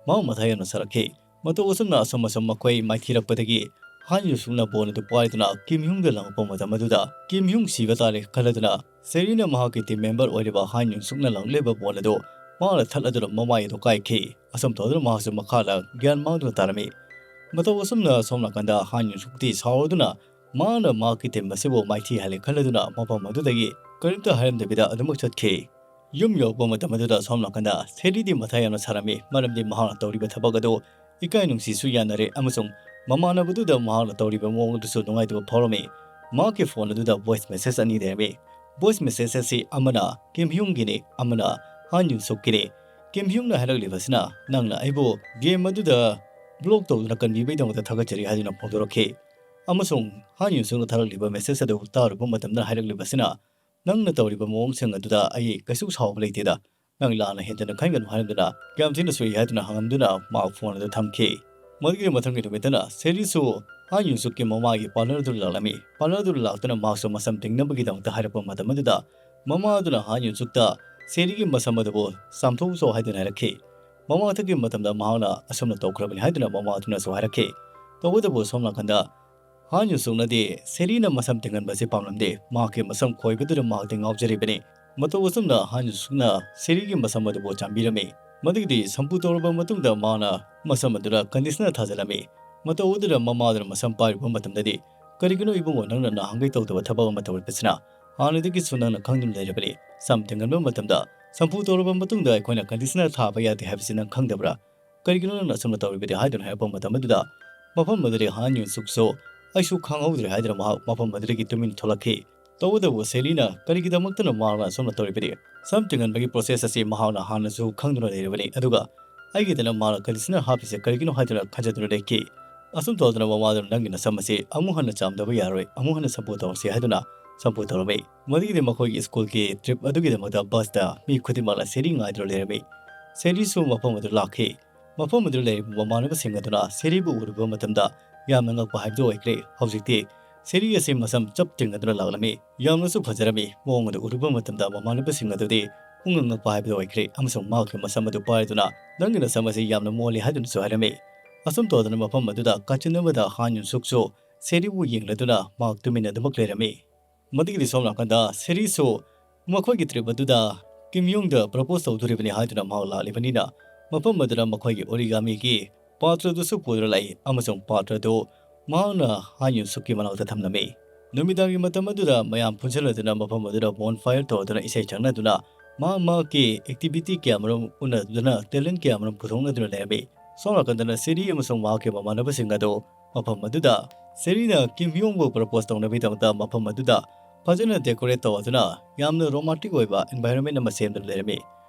ꯃꯍꯥꯛ ꯃꯊꯥ ꯌꯥꯝꯅ ꯁꯥꯔꯛꯈꯤ꯫ ꯃꯇꯧ ꯑꯁꯨꯝꯅ ꯑꯁꯨꯝ ꯑꯁꯨꯝ ꯃꯈꯣꯏ ꯃꯥꯏꯊꯤꯔꯛꯄꯗꯒꯤ ꯍꯥꯟ ꯌꯨꯟ ꯁꯨꯛꯅ ꯕꯣꯜ ꯑꯗꯨ ꯄꯥꯏꯗꯨꯅ ꯀꯤꯝ ꯍ꯭ꯌꯨꯡꯗ ꯂꯪꯂꯛꯄ ꯃꯇꯝ ꯑꯗꯨꯗ ꯀꯤꯝ ꯍ꯭ꯌꯨꯡ ꯁꯤꯕ ꯇꯥꯔꯦ ꯈꯜꯂꯗꯨꯅ ꯁꯦꯔꯤꯅ ꯃꯍꯥꯛꯀꯤ ꯇꯤꯝ ꯃꯦꯝꯕꯔ ꯑꯣꯏꯔꯤꯕ ꯍꯥꯟ ꯌꯨꯟ ꯁꯨꯛꯅ ꯂꯪꯂꯛꯂꯤꯕ ꯕꯣꯜ ꯑꯗꯨ ꯃꯍꯥꯛꯅ ꯊꯠꯂꯗꯨꯅ ꯃꯃꯥꯏ ꯑꯗꯨ ꯀꯥꯏꯈꯤ꯫ ꯑꯁꯨꯝ ꯇꯧꯗꯨꯅ ꯃꯍꯥꯛꯁꯨ ꯃꯈꯥꯗ ꯒ꯭ꯌꯥꯟ ꯃꯥꯡꯗꯨꯅ ꯇꯥꯔꯝꯃꯤ꯫ ꯃꯇꯧ ꯑꯁꯨꯝꯅ ꯁꯣꯝ ꯅꯥꯀꯟꯗ ꯍꯥꯟ ꯌꯨꯟ ꯁꯨꯛꯇꯤ ꯁꯥꯎꯔꯗꯨꯅ ꯃꯍꯥꯛꯅ ꯃꯍꯥꯛꯀꯤ ꯇꯤꯝ ꯑꯁꯤꯕꯨ ꯃꯥꯏꯊꯤꯍꯜꯂꯦ ꯈꯜꯂꯗꯨꯅ ꯃꯐꯝ ꯑꯗꯨꯗꯒꯤ ꯀꯔꯤꯝꯇ ꯍꯥꯏꯔꯝꯗꯕꯤꯗ ꯑꯗꯨꯃꯛ ꯆꯠꯈꯤ꯫ ꯌꯨꯝ ꯌꯧꯔꯛꯄ ꯃꯇꯝ ꯑꯗꯨꯗ ꯁꯣꯝ ꯅꯥꯀꯟꯗ ꯁꯦꯔꯤꯗꯤ ꯃꯊꯥ ꯌꯥꯝꯅ ꯁꯥꯔꯝꯃꯤ, ꯃꯔꯝꯗꯤ ꯃꯍꯥꯛꯅ ꯇꯧꯔꯤꯕ ꯊꯕꯛ ꯑꯗꯨ ꯏꯀꯥꯏ ꯅꯨꯡꯁꯤꯁꯨ ꯌꯥꯅꯔꯦ ꯑꯃꯁꯨꯡ ꯃꯃꯥꯟꯅꯕꯗꯨꯗ ꯃꯍꯥꯛꯅ ꯇꯧꯔꯤꯕ ꯃꯑꯣꯡ ꯑꯗꯨꯁꯨ ꯅꯨꯡꯉꯥꯏꯇꯕ ꯐꯥꯎꯔꯝꯃꯤ꯫ ꯃꯍꯥꯛꯀꯤ ꯐꯣꯟ ꯑꯗꯨꯗ ꯚꯣꯏꯁ ꯃꯦꯁꯦꯖ ꯑꯅꯤ ꯂꯩꯔꯝꯃꯤ꯫ ꯚꯣꯏꯁ ꯃꯦꯁꯦꯖ ꯑꯁꯤ ꯑꯃꯅ ꯀꯤꯝ ꯍ꯭ꯌꯨꯡꯒꯤꯅꯤ, ꯑꯃꯅ ꯍꯥꯟ ꯌꯨꯟ ꯁꯨꯛꯀꯤꯅꯤ꯫ ꯀꯤꯝ ꯍ꯭ꯌꯨꯡꯅ ꯍꯥꯏꯔꯛꯂꯤꯕꯁꯤꯅ, "ꯅꯪꯅ ꯑꯩꯕꯨ ꯒꯦꯝ ꯑꯗꯨꯗ ꯕ꯭ꯂꯣꯛ ꯇꯧꯗꯨꯅ ꯀꯟꯕꯤꯕꯒꯤꯗꯃꯛꯇ ꯊꯥꯒꯠꯆꯔꯤ" ꯍꯥꯏꯗꯨꯅ ꯐꯣꯡꯗꯣꯔꯛꯈꯤ꯫ ꯑꯃꯁꯨꯡ ꯍꯥꯟ ꯌꯨꯟ ꯁꯨꯛꯅ ꯊꯥꯔꯛꯂꯤꯕ ꯃꯦꯁꯦꯖ ꯑꯗꯨ ꯇꯥꯔꯨꯕ ꯃꯇꯝꯗ ꯍꯥꯏꯔꯛꯂꯤꯕꯁꯤꯅ, "ꯅꯪꯅ ꯇꯧꯔꯤꯕ ꯃꯑꯣꯡꯁꯤꯡ ꯑꯗꯨꯗ ꯑꯩ ꯀꯩꯁꯨ ꯁꯥꯎꯕ ꯂꯩꯇꯦꯗ, ꯅꯪ ꯂꯥꯟꯅ ꯍꯦꯟꯖꯟꯅ ꯈꯟꯒꯅꯨ" ꯍꯥꯏꯔꯝꯗꯨꯅ, "ꯀꯌꯥꯝ ꯊꯤꯅ ꯁꯣꯛꯏ" ꯍꯥꯏꯗꯨꯅ ꯍꯪꯉꯝꯗꯨꯅ ꯃꯍꯥꯛ ꯐꯣꯟ ꯑꯗꯨ ꯊꯝꯈꯤ꯫ ꯃꯗꯨꯒꯤ ꯃꯊꯪꯒꯤ ꯅꯨꯃꯤꯠꯇꯅ ꯁꯦꯔꯤꯁꯨ ꯍꯥꯟ ꯌꯨꯟ ꯁꯨꯛꯀꯤ ꯃꯃꯥꯒꯤ ꯄꯥꯔꯠꯅꯔ ꯑꯗꯨ ꯂꯥꯛꯂꯝꯃꯤ꯫ ꯄꯥꯔꯠꯅꯔ ꯑꯗꯨ ꯂꯥꯛꯇꯨꯅ ꯃꯍꯥꯛꯁꯨ ꯃꯁꯝ ꯇꯤꯡꯅꯕꯒꯤꯗꯃꯛꯇ ꯍꯥꯏꯔꯛꯄ ꯃꯇꯝ ꯑꯗꯨꯗ, ꯃꯃꯥ ꯑꯗꯨꯅ ꯍꯥꯟ ꯌꯨꯟ ꯁꯨꯛꯇ ꯁꯦꯔꯤꯒꯤ ꯃꯁꯝ ꯑꯗꯨꯕꯨ ꯆꯥꯝꯊꯣꯛꯆꯧ ꯍꯥꯏꯗꯨꯅ ꯍꯥꯏꯔꯛꯈꯤ꯫ ꯃꯃꯥꯡꯊꯛꯀꯤ ꯃꯇꯝꯗ ꯃꯍꯥꯛꯅ ꯑꯁꯨꯝꯅ ꯇꯧꯈ꯭ꯔꯕꯅꯤ ꯍꯥꯏꯗꯨꯅ ꯃꯃꯥ ꯑꯗꯨꯅꯁꯨ ꯍꯥꯏꯔꯛꯈꯤ꯫ ꯇꯧꯕꯇꯕꯨ ꯁꯣꯝ ꯅꯥꯀꯟꯗ ꯍꯥꯟ ꯌꯨꯟꯁꯨꯛꯅꯗꯤ ꯁꯦꯔꯤꯅ ꯃꯁꯝ ꯇꯤꯡꯍꯟꯕꯁꯤ ꯄꯥꯝꯂꯝꯗꯦ꯫ ꯃꯍꯥꯛꯀꯤ ꯃꯁꯝ ꯈꯣꯏꯕꯗꯨꯗ ꯃꯍꯥꯛꯇꯤ ꯉꯥꯎꯖꯔꯤꯕꯅꯤ꯫ ꯃꯇꯧ ꯑꯁꯨꯝꯅ ꯍꯥꯟ ꯌꯨꯟꯁꯨꯛꯅ ꯁꯦꯔꯤꯒꯤ ꯃꯁꯝ ꯑꯗꯨꯕꯨ ꯆꯥꯝꯕꯤꯔꯝꯃꯤ꯫ ꯃꯗꯨꯒꯤꯗꯤ ꯁꯝꯄꯨ ꯇꯧꯔꯕ ꯃꯇꯨꯡꯗ ꯃꯍꯥꯛꯅ ꯃꯁꯝ ꯑꯗꯨꯗ ꯀꯟꯗꯤꯁꯅꯔ ꯊꯥꯖꯤꯜꯂꯝꯃꯤ꯫ ꯃꯇꯧ ꯑꯗꯨꯗ ꯃꯃꯥꯗꯨꯅ ꯃꯁꯝ ꯄꯥꯏꯔꯨꯕ ꯃꯇꯝꯗꯗꯤ, "ꯀꯔꯤꯒꯤꯅꯣ ꯏꯕꯨꯡꯉꯣ, ꯅꯪꯅ ꯅꯍꯥꯟꯈꯩ ꯇꯧꯗꯕ ꯊꯕꯛ ꯑꯃ ꯇꯧꯔꯤꯕꯁꯤꯅ? ꯍꯥꯟꯅꯗꯒꯤꯁꯨ ꯅꯪꯅ ꯈꯪꯗꯨꯅ ꯂꯩꯔꯕꯅꯤ꯫ ꯁꯝ ꯇꯤꯡꯍꯟꯕ ꯃꯇꯝꯗ ꯁꯝꯄꯨ ꯇꯧꯔꯕ ꯃꯇꯨꯡꯗ ꯑꯩꯈꯣꯏꯅ ꯀꯟꯗꯤꯁꯅꯔ ꯊꯥꯕ ꯌꯥꯗꯦ ꯍꯥꯏꯕꯁꯤ ꯅꯪ ꯈꯪꯗꯕ꯭ꯔꯥ? ꯀꯔꯤꯒꯤꯅꯣ ꯅꯪꯅ ꯑꯁꯨꯝꯅ ꯇꯧꯔꯤꯕꯗꯤ?" ꯍꯥꯏꯗꯨꯅ ꯍꯥꯏꯔꯛꯄ ꯃꯇꯝ ꯑꯗꯨꯗ ꯃꯐꯝ ꯑꯗꯨꯗꯒꯤ ꯍꯥꯟ ꯌꯨꯟꯁꯨꯛꯁꯨ, "ꯑꯩꯁꯨ ꯈꯪꯍꯧꯗ꯭ꯔꯦ" ꯍꯥꯏꯗꯨꯅ ꯃꯍꯥꯛ ꯃꯐꯝ ꯑꯗꯨꯗꯒꯤ ꯇꯨꯃꯤꯟ ꯊꯣꯛꯂꯛꯈꯤ꯫ ꯇꯧꯕꯇꯕꯨ ꯁꯦꯔꯤꯅ ꯀꯔꯤꯒꯤꯗꯃꯛꯇꯅ ꯃꯍꯥꯛꯅ ꯑꯁꯨꯝꯅ ꯇꯧꯔꯤꯕꯗꯤ? ꯁꯝ ꯇꯤꯡꯍꯟꯕꯒꯤ ꯄ꯭ꯔꯣꯁꯦꯁ ꯑꯁꯤ ꯃꯍꯥꯛꯅ ꯍꯥꯟꯅꯁꯨ ꯈꯪꯗꯨꯅ ꯂꯩꯔꯕꯅꯤ, ꯑꯗꯨꯒ ꯑꯩꯒꯤꯗꯅ ꯃꯍꯥꯛꯅ ꯀꯟꯗꯤꯁꯅꯔ ꯍꯥꯞꯄꯤꯁꯦ ꯀꯔꯤꯒꯤꯅꯣ ꯍꯥꯏꯗꯨꯅ ꯈꯟꯖꯗꯨꯅ ꯂꯩꯈꯤ꯫ ꯑꯁꯨꯝ ꯇꯧꯗꯅ ꯃꯃꯥꯗꯨꯅ, "ꯅꯪꯒꯤ ꯅꯁꯝ ꯑꯁꯤ ꯑꯃꯨꯛ ꯍꯟꯅ ꯆꯥꯝꯗꯕ ꯌꯥꯔꯣꯏ, ꯑꯃꯨꯛ ꯍꯟꯅ ꯁꯝꯄꯨ ꯇꯧꯔꯁꯤ" ꯍꯥꯏꯗꯨꯅ ꯁꯝꯄꯨ ꯇꯧꯔꯝꯃꯤ꯫ ꯃꯗꯨꯒꯤꯗꯤ ꯃꯈꯣꯏꯒꯤ ꯁ꯭ꯀꯨꯜꯒꯤ ꯇ꯭ꯔꯤꯞ ꯑꯗꯨꯒꯤꯗꯃꯛꯇ ꯕꯁꯇ ꯃꯤ ꯈꯨꯗꯤꯡꯃꯛꯅ ꯁꯦꯔꯤ ꯉꯥꯏꯗꯨꯅ ꯂꯩꯔꯝꯃꯤ꯫ ꯁꯦꯔꯤꯁꯨ ꯃꯐꯝ ꯑꯗꯨ ꯂꯥꯛꯈꯤ꯫ ꯃꯐꯝ ꯑꯗꯨꯗ ꯂꯩꯔꯤꯕ ꯃꯃꯥꯟꯅꯕꯁꯤꯡ ꯑꯗꯨꯅ ꯁꯦꯔꯤꯕꯨ ꯎꯔꯨꯕ ꯃꯇꯝꯗ ꯌꯥꯝꯅ ꯉꯛꯄ ꯍꯥꯏꯕꯗꯨ ꯑꯣꯏꯈ꯭ꯔꯦ꯫ ꯍꯧꯖꯤꯛꯇꯤ ꯁꯦꯔꯤ ꯑꯁꯤ ꯃꯁꯝ ꯆꯞ ꯇꯤꯡꯅꯗꯨꯅ ꯂꯥꯛꯂꯝꯃꯤ꯫ ꯌꯥꯝꯅꯁꯨ ꯐꯖꯔꯝꯃꯤ꯫ ꯃꯑꯣꯡ ꯑꯗꯨ ꯎꯔꯨꯕ ꯃꯇꯝꯗ ꯃꯃꯥꯟꯅꯕꯁꯤꯡ ꯑꯗꯨꯗꯤ ꯄꯨꯡꯉꯛ ꯉꯛꯄ ꯍꯥꯏꯕꯗꯨ ꯑꯣꯏꯈ꯭ꯔꯦ, ꯑꯃꯁꯨꯡ ꯃꯍꯥꯛꯀꯤ ꯃꯁꯝ ꯑꯗꯨ ꯄꯥꯏꯗꯨꯅ, "ꯅꯪꯒꯤ ꯅꯁꯝ ꯑꯁꯤ ꯌꯥꯝꯅ ꯃꯣꯜꯂꯤ" ꯍꯥꯏꯗꯨꯅꯁꯨ ꯍꯥꯏꯔꯝꯃꯤ꯫ ꯑꯁꯨꯝ ꯇꯧꯗꯅ ꯃꯐꯝ ꯑꯗꯨꯗ ꯀꯥꯆꯤꯟ ꯑꯃꯗ ꯍꯥꯟ ꯌꯨꯟꯁꯨꯛꯁꯨ ꯁꯦꯔꯤꯕꯨ ꯌꯦꯡꯂꯗꯨꯅ ꯃꯍꯥꯛ ꯇꯨꯃꯤꯟꯅ ꯑꯗꯨꯃꯛ ꯂꯩꯔꯝꯃꯤ꯫ ꯃꯗꯨꯒꯤꯗꯤ ꯁꯣꯝ ꯅꯥꯀꯟꯗ ꯁꯦꯔꯤꯁꯨ ꯃꯈꯣꯏꯒꯤ ꯇ꯭ꯔꯤꯞ ꯑꯗꯨꯗ ꯀꯤꯝ ꯌꯣꯡꯗ ꯄ꯭ꯔꯄꯣꯁ ꯇꯧꯗꯣꯔꯤꯕꯅꯤ ꯍꯥꯏꯗꯨꯅ ꯃꯍꯥꯛ ꯂꯥꯛꯂꯤꯕꯅꯤꯅ, ꯃꯐꯝ ꯑꯗꯨꯗ ꯃꯈꯣꯏꯒꯤ ꯑꯣꯔꯤꯒꯥꯃꯤꯒꯤ ꯄꯥꯇ꯭ꯔꯗꯨꯁꯨ ꯄꯨꯗꯨꯅ ꯂꯥꯛꯏ, ꯑꯃꯁꯨꯡ ꯄꯥꯇ꯭ꯔꯗꯨ ꯃꯍꯥꯛꯅ ꯍꯥꯟ ꯌꯨꯟꯁꯨꯛꯀꯤ ꯃꯅꯥꯛꯇ ꯊꯝꯂꯝꯃꯤ꯫ ꯅꯨꯃꯤꯗꯥꯡꯒꯤ ꯃꯇꯝ ꯑꯗꯨꯗ ꯃꯌꯥꯝ ꯄꯨꯟꯁꯤꯜꯂꯗꯨꯅ ꯃꯐꯝ ꯑꯗꯨꯗ ꯕꯣꯟ ꯐꯥꯌꯔ ꯇꯧꯗꯨꯅ ꯏꯁꯩ ꯁꯛꯅꯗꯨꯅ ꯃꯍꯥꯛ ꯃꯍꯥꯛꯀꯤ ꯑꯦꯛꯇꯤꯚꯤꯇꯤ ꯀꯌꯥꯃꯔꯨꯝ ꯎꯠꯅꯗꯨꯅ ꯇꯦꯂꯦꯟ ꯀꯌꯥꯃꯔꯨꯝ ꯄꯨꯊꯣꯛꯅꯗꯨꯅ ꯂꯩꯔꯝꯃꯤ꯫ ꯁꯣꯝ ꯅꯥꯀꯟꯗꯅ ꯁꯦꯔꯤ ꯑꯃꯁꯨꯡ ꯃꯍꯥꯛꯀꯤ ꯃꯃꯥꯟꯅꯕꯁꯤꯡ ꯑꯗꯨ ꯃꯐꯝ ꯑꯗꯨꯗ ꯁꯦꯔꯤꯅ ꯀꯤꯝ ꯌꯣꯡꯕꯨ ꯄ꯭ꯔꯄꯣꯁ ꯇꯧꯅꯕꯒꯤꯗꯃꯛꯇ ꯃꯐꯝ ꯑꯗꯨꯗ ꯐꯖꯅ ꯗꯦꯀꯣꯔꯦꯠ ꯇꯧꯗꯨꯅ ꯌꯥꯝꯅ ꯔꯣꯃꯥꯟꯇꯤꯛ ꯑꯣꯏꯕ ꯑꯦꯟꯚꯥꯏꯔꯣꯟꯃꯦꯟ ꯑꯃ ꯁꯦꯝꯗꯨꯅ ꯂꯩꯔꯝꯃꯤ꯫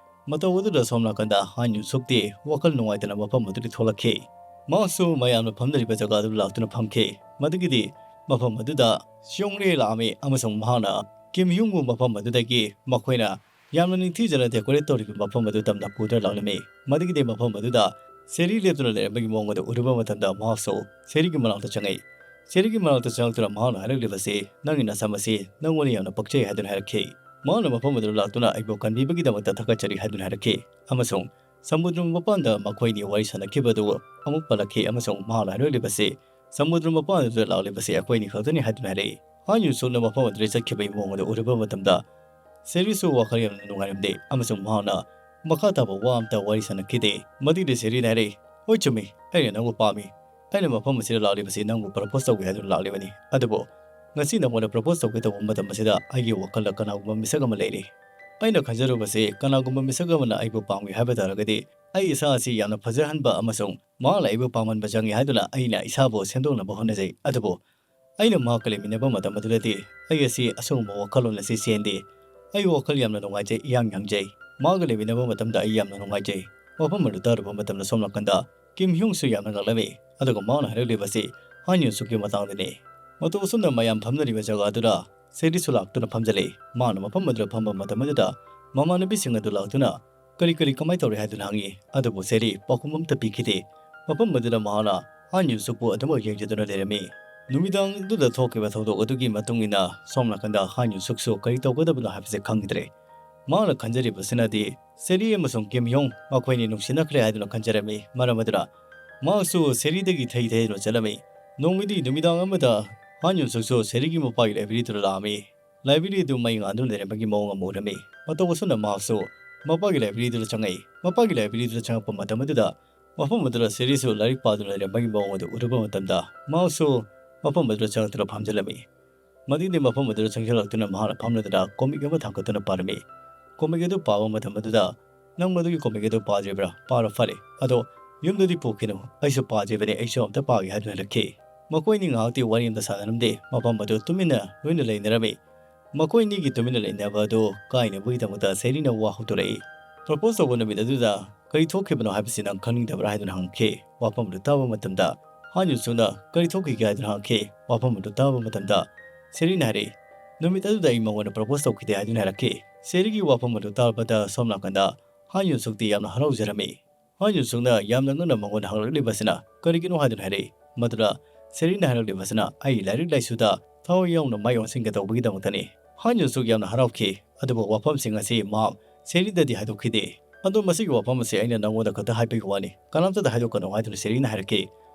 ꯃꯇꯧ ꯑꯗꯨꯗ ꯁꯣꯝ ꯅꯥꯀꯟꯗ ꯍꯥꯟ ꯌꯨꯟꯁꯨꯛꯇꯤ ꯋꯥꯈꯜ ꯅꯨꯡꯉꯥꯏꯇꯅ ꯃꯐꯝ ꯑꯗꯨꯗꯒꯤ ꯊꯣꯛꯂꯛꯈꯤ꯫ ꯃꯍꯥꯛꯁꯨ ꯃꯌꯥꯝꯅ ꯐꯝꯅꯔꯤꯕ ꯖꯒꯥꯗꯨꯗ ꯂꯥꯛꯇꯨꯅ ꯐꯝꯈꯤ꯫ ꯃꯗꯨꯒꯤꯗꯤ ꯃꯐꯝ ꯑꯗꯨꯗ ꯁꯤꯌꯣꯡꯔꯦ ꯂꯥꯛꯑꯝꯃꯤ ꯑꯃꯁꯨꯡ ꯃꯍꯥꯛꯅ ꯀꯤꯝ ꯌꯨꯡꯕꯨ ꯃꯐꯝ ꯑꯗꯨꯗꯒꯤ ꯃꯈꯣꯏꯅ ꯌꯥꯝꯅ ꯅꯤꯡꯊꯤꯖꯅ ꯗꯦꯀꯣꯔꯦꯠ ꯇꯧꯔꯤꯕ ꯃꯐꯝ ꯑꯗꯨ ꯇꯝꯅ ꯄꯨꯗꯨꯅ ꯂꯥꯛꯂꯝꯃꯤ꯫ ꯃꯗꯨꯒꯤꯗꯤ ꯃꯐꯝ ꯑꯗꯨꯗ ꯁꯦꯔꯤ ꯂꯦꯞꯇꯨꯅ ꯂꯩꯔꯝꯕꯒꯤ ꯃꯑꯣꯡ ꯑꯗꯨ ꯎꯔꯨꯕ ꯃꯇꯝꯗ ꯃꯍꯥꯛꯁꯨ ꯁꯦꯔꯤꯒꯤ ꯃꯅꯥꯛꯇ ꯆꯪꯉꯛꯏ꯫ ꯁꯦꯔꯤꯒꯤ ꯃꯅꯥꯛꯇ ꯆꯪꯂꯛꯇꯨꯅ ꯃꯍꯥꯛꯅ ꯍꯥꯏꯔꯛꯂꯤꯕꯁꯤ, "ꯅꯪꯒꯤ ꯅꯁꯝ ꯑꯁꯤ ꯅꯪꯉꯣꯟꯗ ꯌꯥꯝꯅ ꯄꯛꯆꯩ" ꯍꯥꯏꯗꯨꯅ ꯍꯥꯏꯔꯛꯈꯤ꯫ ꯃꯍꯥꯛꯅ ꯃꯐꯝ ꯑꯗꯨꯗ ꯂꯥꯛꯇꯨꯅ ꯑꯩꯕꯨ ꯀꯟꯕꯤꯕꯒꯤꯗꯃꯛꯇ ꯊꯥꯒꯠꯆꯔꯤ ꯍꯥꯏꯗꯨꯅ ꯍꯥꯏꯔꯛꯈꯤ꯫ ꯑꯃꯁꯨꯡ ꯁꯃꯨꯗ꯭ꯔ ꯃꯄꯥꯟꯗ ꯃꯈꯣꯏꯅꯤ ꯋꯥꯔꯤ ꯁꯥꯟꯅꯈꯤꯕꯗꯨ ꯑꯃꯨꯛ ꯄꯜꯂꯛꯈꯤ ꯑꯃꯁꯨꯡ ꯃꯍꯥꯛꯅ ꯍꯥꯏꯔꯛꯂꯤꯕꯁꯤ, "ꯁꯃꯨꯗ꯭ꯔ ꯃꯄꯥꯟꯗꯨꯗ ꯂꯥꯛꯂꯤꯕꯁꯤ ꯑꯩꯈꯣꯏꯅꯤ ꯈꯛꯇꯅꯤ" ꯍꯥꯏꯗꯨꯅ ꯍꯥꯏꯔꯛꯏ꯫ ꯍꯥꯟ ꯌꯨꯟꯁꯨꯛꯅ ꯃꯐꯝ ꯑꯗꯨꯗ ꯆꯠꯈꯤꯕꯒꯤ ꯃꯑꯣꯡ ꯑꯗꯨ ꯎꯔꯨꯕ ꯃꯇꯝꯗ ꯁꯦꯔꯤꯁꯨ ꯋꯥꯈꯜ ꯌꯥꯝꯅ ꯅꯨꯡꯉꯥꯏꯔꯝꯗꯦ ꯑꯃꯁꯨꯡ ꯃꯍꯥꯛꯅ ꯃꯈꯥ ꯇꯥꯕ ꯋꯥ ꯑꯃꯇ ꯋꯥꯔꯤ ꯁꯥꯟꯅꯈꯤꯗꯦ꯫ ꯃꯗꯨꯗꯤ ꯁꯦꯔꯤꯅ ꯍꯥꯏꯔꯛꯏ, "ꯍꯣꯏ, ꯆꯨꯝꯃꯤ, ꯑꯩꯅ ꯅꯪꯕꯨ ꯄꯥꯝꯃꯤ꯫ ꯑꯩꯅ ꯃꯐꯝ ꯑꯁꯤꯗ ꯂꯥꯛꯂꯤꯕꯁꯤ ꯅꯪꯕꯨ ꯄ꯭ꯔꯄꯣꯁ ꯇꯧꯒꯦ ꯍꯥꯏꯗꯨꯅ ꯂꯥꯛꯂꯤꯕꯅꯤ꯫ ꯑꯗꯨꯕꯨ ꯉꯁꯤ ꯅꯉꯣꯟꯗ ꯄ꯭ꯔꯄꯣꯁ ꯇꯧꯒꯦ ꯇꯧꯕ ꯃꯇꯝ ꯑꯁꯤꯗ ꯑꯩꯒꯤ ꯋꯥꯈꯜꯗ ꯀꯅꯥꯒꯨꯝꯕ ꯃꯤꯁꯛ ꯑꯃ ꯂꯩꯔꯤ꯫ ꯑꯩꯅ ꯈꯟꯖꯔꯨꯕꯁꯤ ꯀꯅꯥꯒꯨꯝꯕ ꯃꯤꯁꯛ ꯑꯃꯅ ꯑꯩꯕꯨ ꯄꯥꯝꯒꯦ ꯍꯥꯏꯕ ꯇꯥꯔꯒꯗꯤ ꯑꯩ ꯏꯁꯥ ꯑꯁꯤ ꯌꯥꯝꯅ ꯐꯖꯍꯟꯕ ꯑꯃꯁꯨꯡ ꯃꯍꯥꯛꯅ ꯑꯩꯕꯨ ꯄꯥꯝꯍꯟꯕ ꯆꯪꯏ ꯍꯥꯏꯗꯨꯅ ꯑꯩꯅ ꯏꯁꯥꯕꯨ ꯁꯦꯝꯗꯣꯛꯅꯕ ꯍꯣꯠꯅꯖꯩ꯫ ꯑꯗꯨꯕꯨ ꯑꯩꯅ ꯃꯍꯥꯛꯀ ꯂꯩꯃꯤꯟꯅꯕ ꯃꯇꯝ ꯑꯗꯨꯗꯗꯤ ꯑꯩ ꯑꯁꯤ ꯑꯁꯤꯒꯨꯝꯕ ꯋꯥꯈꯜꯂꯣꯟ ꯑꯁꯤ ꯆꯦꯟꯗꯦ꯫ ꯑꯩ ꯋꯥꯈꯜ ꯌꯥꯝꯅ ꯅꯨꯡꯉꯥꯏꯖꯩ, ꯏꯌꯥꯡ ꯌꯥꯡꯖꯩ꯫ ꯃꯍꯥꯛꯀ ꯂꯩꯃꯤꯟꯅꯕ ꯃꯇꯝꯗ ꯑꯩ ꯌꯥꯝꯅ ꯅꯨꯡꯉꯥꯏꯖꯩ꯫" ꯋꯥꯐꯝ ꯑꯗꯨ ꯇꯥꯔꯨꯕ ꯃꯇꯝꯗ ꯁꯣꯝ ꯅꯥꯀꯟꯗ ꯀꯤꯝ ꯍ꯭ꯌꯨꯡꯁꯨ ꯌꯥꯝꯅ ꯉꯛꯂꯝꯃꯤ꯫ ꯑꯗꯨꯒ ꯃꯍꯥꯛꯅ ꯍꯥꯏꯔꯛꯂꯤꯕꯁꯤ ꯍꯥꯟ ꯌꯨꯟꯁꯨꯛꯀꯤ ꯃꯇꯥꯡꯗꯅꯤ꯫ ꯃꯇꯧ ꯑꯁꯨꯝꯅ ꯃꯌꯥꯝ ꯐꯝꯅꯔꯤꯕ ꯖꯒꯥ ꯑꯗꯨꯗ ꯁꯦꯔꯤꯁꯨ ꯂꯥꯛꯇꯨꯅ ꯐꯝꯖꯤꯜꯂꯤ꯫ ꯃꯍꯥꯛꯅ ꯃꯐꯝ ꯑꯗꯨꯗ ꯐꯝꯕ ꯃꯇꯝ ꯑꯗꯨꯗ ꯃꯃꯥꯟꯅꯕꯤꯁꯤꯡ ꯑꯗꯨ ꯂꯥꯛꯇꯨꯅ "ꯀꯔꯤ ꯀꯔꯤ ꯀꯃꯥꯏ ꯇꯧꯔꯤ?" ꯍꯥꯏꯗꯨꯅ ꯍꯪꯉꯤ꯫ ꯑꯗꯨꯕꯨ ꯁꯦꯔꯤ ꯄꯥꯎꯈꯨꯝ ꯑꯃꯠꯇ ꯄꯤꯈꯤꯗꯦ꯫ ꯃꯐꯝ ꯑꯗꯨꯗ ꯃꯍꯥꯛꯅ ꯍꯥꯟ ꯌꯨꯟꯁꯨꯛꯄꯨ ꯑꯗꯨꯃꯛ ꯌꯦꯡꯖꯗꯨꯅ ꯂꯩꯔꯝꯃꯤ꯫ ꯅꯨꯃꯤꯗꯥꯡꯗꯨꯗ ꯊꯣꯛꯈꯤꯕ ꯊꯧꯗꯣꯛ ꯑꯗꯨꯒꯤ ꯃꯇꯨꯡ ꯏꯟꯅ ꯁꯣꯝ ꯅꯥꯀꯟꯗ ꯍꯥꯟ ꯌꯨꯟꯁꯨꯛꯁꯨ ꯀꯔꯤ ꯇꯧꯒꯗꯕꯅꯣ ꯍꯥꯏꯕꯁꯤ ꯈꯪꯈꯤꯗ꯭ꯔꯦ꯫ ꯃꯍꯥꯛꯅ ꯈꯟꯖꯔꯤꯕꯁꯤꯅꯗꯤ ꯁꯦꯔꯤ ꯑꯃꯁꯨꯡ ꯀꯤꯝ ꯌꯣꯡ ꯃꯈꯣꯏꯅꯤ ꯅꯨꯡꯁꯤꯅꯈ꯭ꯔꯦ ꯍꯥꯏꯗꯨꯅ ꯈꯟꯖꯔꯝꯃꯤ꯫ ꯃꯔꯝ ꯑꯗꯨꯅ ꯃꯍꯥꯛꯁꯨ ꯁꯦꯔꯤꯗꯒꯤ ꯊꯩ ꯊꯩꯗꯨꯅ ꯆꯠꯂꯝꯃꯤ꯫ ꯅꯣꯡꯃꯗꯤ ꯅꯨꯃꯤꯗꯥꯡ ꯑꯃꯗ ꯍꯥꯟ ꯌꯨꯟꯁꯨꯛꯁꯨ ꯁꯦꯔꯤꯒꯤ ꯃꯄꯥꯒꯤ ꯂꯥꯏꯕ꯭ꯔꯦꯔꯤꯗꯨꯗ ꯂꯥꯛꯑꯝꯃꯤ꯫ ꯂꯥꯏꯕ꯭ꯔꯦꯔꯤ ꯑꯗꯨ ꯃꯩ ꯉꯥꯟꯗꯨꯅ ꯂꯩꯔꯝꯕꯒꯤ ꯃꯑꯣꯡ ꯑꯃ ꯎꯔꯝꯃꯤ꯫ ꯃꯇꯧ ꯑꯁꯨꯝꯅ ꯃꯍꯥꯛꯁꯨ ꯃꯄꯥꯒꯤ ꯂꯥꯏꯕ꯭ꯔꯦꯔꯤꯗꯨꯗ ꯆꯪꯉꯛꯏ꯫ ꯃꯄꯥꯒꯤ ꯂꯥꯏꯕ꯭ꯔꯦꯔꯤꯗꯨꯗ ꯆꯪꯉꯛꯄ ꯃꯇꯝ ꯑꯗꯨꯗ ꯃꯐꯝ ꯑꯗꯨꯗ ꯁꯦꯔꯤꯁꯨ ꯂꯥꯏꯔꯤꯛ ꯄꯥꯗꯨꯅ ꯂꯩꯔꯝꯕꯒꯤ ꯃꯑꯣꯡ ꯑꯗꯨ ꯎꯔꯨꯕ ꯃꯇꯝꯗ ꯃꯍꯥꯛꯁꯨ ꯃꯐꯝ ꯑꯗꯨꯗ ꯆꯪꯂꯛꯇꯨꯅ ꯐꯝꯖꯤꯜꯂꯝꯃꯤ꯫ ꯃꯗꯨꯗꯤ ꯃꯐꯝ ꯑꯗꯨꯗ ꯆꯪꯁꯤꯜꯂꯛꯇꯨꯅ ꯃꯍꯥꯛꯅ ꯐꯝꯂꯗꯨꯅ ꯀꯣꯃꯤꯛ ꯑꯃ ꯊꯥꯡꯒꯠꯇꯨꯅ ꯄꯥꯔꯝꯃꯤ꯫ ꯀꯣꯃꯤꯛ ꯑꯗꯨ ꯄꯥꯕ ꯃꯇꯝ ꯑꯗꯨꯗ, "ꯅꯪ ꯃꯗꯨꯒꯤ ꯀꯣꯃꯤꯛ ꯑꯗꯨ ꯄꯥꯗ꯭ꯔꯤꯕ꯭ꯔꯥ? ꯄꯥꯔꯣ, ꯐꯔꯦ꯫ ꯑꯗꯣ ꯌꯨꯝꯗꯗꯤ ꯄꯨꯈꯤꯅꯨ, ꯑꯩꯁꯨ ꯄꯥꯗ꯭ꯔꯤꯕꯅꯤ, ꯑꯩꯁꯨ ꯑꯝꯇ ꯄꯥꯒꯦ" ꯍꯥꯏꯗꯨꯅ ꯍꯥꯏꯔꯛꯈꯤ꯫ ꯃꯈꯣꯏꯅꯤ ꯉꯥꯏꯍꯥꯛꯇꯤ ꯋꯥꯔꯤ ꯑꯝꯇ ꯁꯥꯟꯅꯔꯝꯗꯦ꯫ ꯃꯐꯝ ꯑꯗꯨ ꯇꯨꯃꯤꯟꯅ ꯂꯣꯏꯅ ꯂꯩꯅꯔꯝꯃꯤ꯫ ꯃꯈꯣꯏꯅꯤꯒꯤ ꯇꯨꯃꯤꯟꯅ ꯂꯩꯅꯕ ꯑꯗꯨ ꯀꯥꯏꯅꯕꯒꯤꯗꯃꯛꯇ ꯁꯦꯔꯤꯅ ꯋꯥ ꯍꯧꯗꯣꯔꯛꯏ꯫ "ꯄ꯭ꯔꯄꯣꯁ ꯇꯧꯕ ꯅꯨꯃꯤꯠ ꯑꯗꯨꯗ ꯀꯔꯤ ꯊꯣꯛꯈꯤꯕꯅꯣ ꯍꯥꯏꯕꯁꯤ ꯅꯪ ꯈꯪꯅꯤꯡꯗꯕ꯭ꯔꯥ?" ꯍꯥꯏꯗꯨꯅ ꯍꯪꯈꯤ꯫ ꯋꯥꯐꯝ ꯑꯗꯨ ꯇꯥꯕ ꯃꯇꯝꯗ ꯍꯥꯟ ꯌꯨꯟꯁꯨꯛꯅ "ꯀꯔꯤ ꯊꯣꯛꯈꯤꯒꯦ?" ꯍꯥꯏꯗꯨꯅ ꯍꯪꯈꯤ꯫ ꯋꯥꯐꯝ ꯑꯗꯨ ꯇꯥꯕ ꯃꯇꯝꯗ ꯁꯦꯔꯤꯅ ꯍꯥꯏꯔꯛꯏ, "ꯅꯨꯃꯤꯠ ꯑꯗꯨꯗ ꯑꯩ ꯃꯉꯣꯟꯗ ꯄ꯭ꯔꯄꯣꯁ ꯇꯧꯈꯤꯗꯦ" ꯍꯥꯏꯗꯨꯅ ꯍꯥꯏꯔꯛꯈꯤ꯫ ꯁꯦꯔꯤꯒꯤ ꯋꯥꯐꯝ ꯑꯗꯨ ꯇꯥꯕꯗ ꯁꯣꯝ ꯅꯥꯀꯟꯗ ꯍꯥꯟ ꯌꯨꯟꯁꯨꯛꯇꯤ ꯌꯥꯝꯅ ꯍꯔꯥꯎꯖꯔꯝꯃꯤ꯫ ꯍꯥꯟ ꯌꯨꯟꯁꯨꯛꯅ ꯌꯥꯝꯅ ꯉꯛꯅ ꯃꯉꯣꯟꯗ ꯍꯪꯂꯛꯂꯤꯕꯁꯤꯅ ꯀꯔꯤꯒꯤꯅꯣ ꯍꯥꯏꯗꯨꯅ ꯍꯥꯏꯔꯛꯏ꯫ ꯃꯗꯨꯗ ꯁꯦꯔꯤꯅ ꯍꯥꯏꯔꯛꯂꯤꯕꯁꯤꯅ ꯑꯩ ꯂꯥꯏꯔꯤꯛ ꯂꯥꯏꯁꯨꯗ ꯊꯋꯥꯏ ꯌꯥꯎꯅ ꯃꯥꯏ ꯑꯣꯟꯁꯤꯟꯒꯦ ꯇꯧꯕꯒꯤꯗꯃꯛꯇꯅꯤ꯫ ꯍꯥꯟ ꯌꯨꯟꯁꯨꯛ ꯌꯥꯝꯅ ꯍꯔꯥꯎꯈꯤ, ꯑꯗꯨꯕꯨ ꯋꯥꯐꯝꯁꯤꯡ ꯑꯁꯤ ꯃꯍꯥꯛ ꯁꯦꯔꯤꯗꯗꯤ ꯍꯥꯏꯗꯣꯛꯈꯤꯗꯦ꯫ "ꯑꯗꯣ ꯃꯁꯤꯒꯤ ꯋꯥꯐꯝ ꯑꯁꯤ ꯑꯩꯅ ꯅꯪꯉꯣꯟꯗ ꯈꯛꯇ ꯍꯥꯏꯕꯒꯤ ꯋꯥꯅꯤ, ꯀꯅꯥꯝꯇꯗ ꯍꯥꯏꯗꯣꯛꯀꯅꯨ" ꯍꯥꯏꯗꯨꯅ ꯁꯦꯔꯤꯅ ꯍꯥꯏꯔꯛꯈꯤ꯫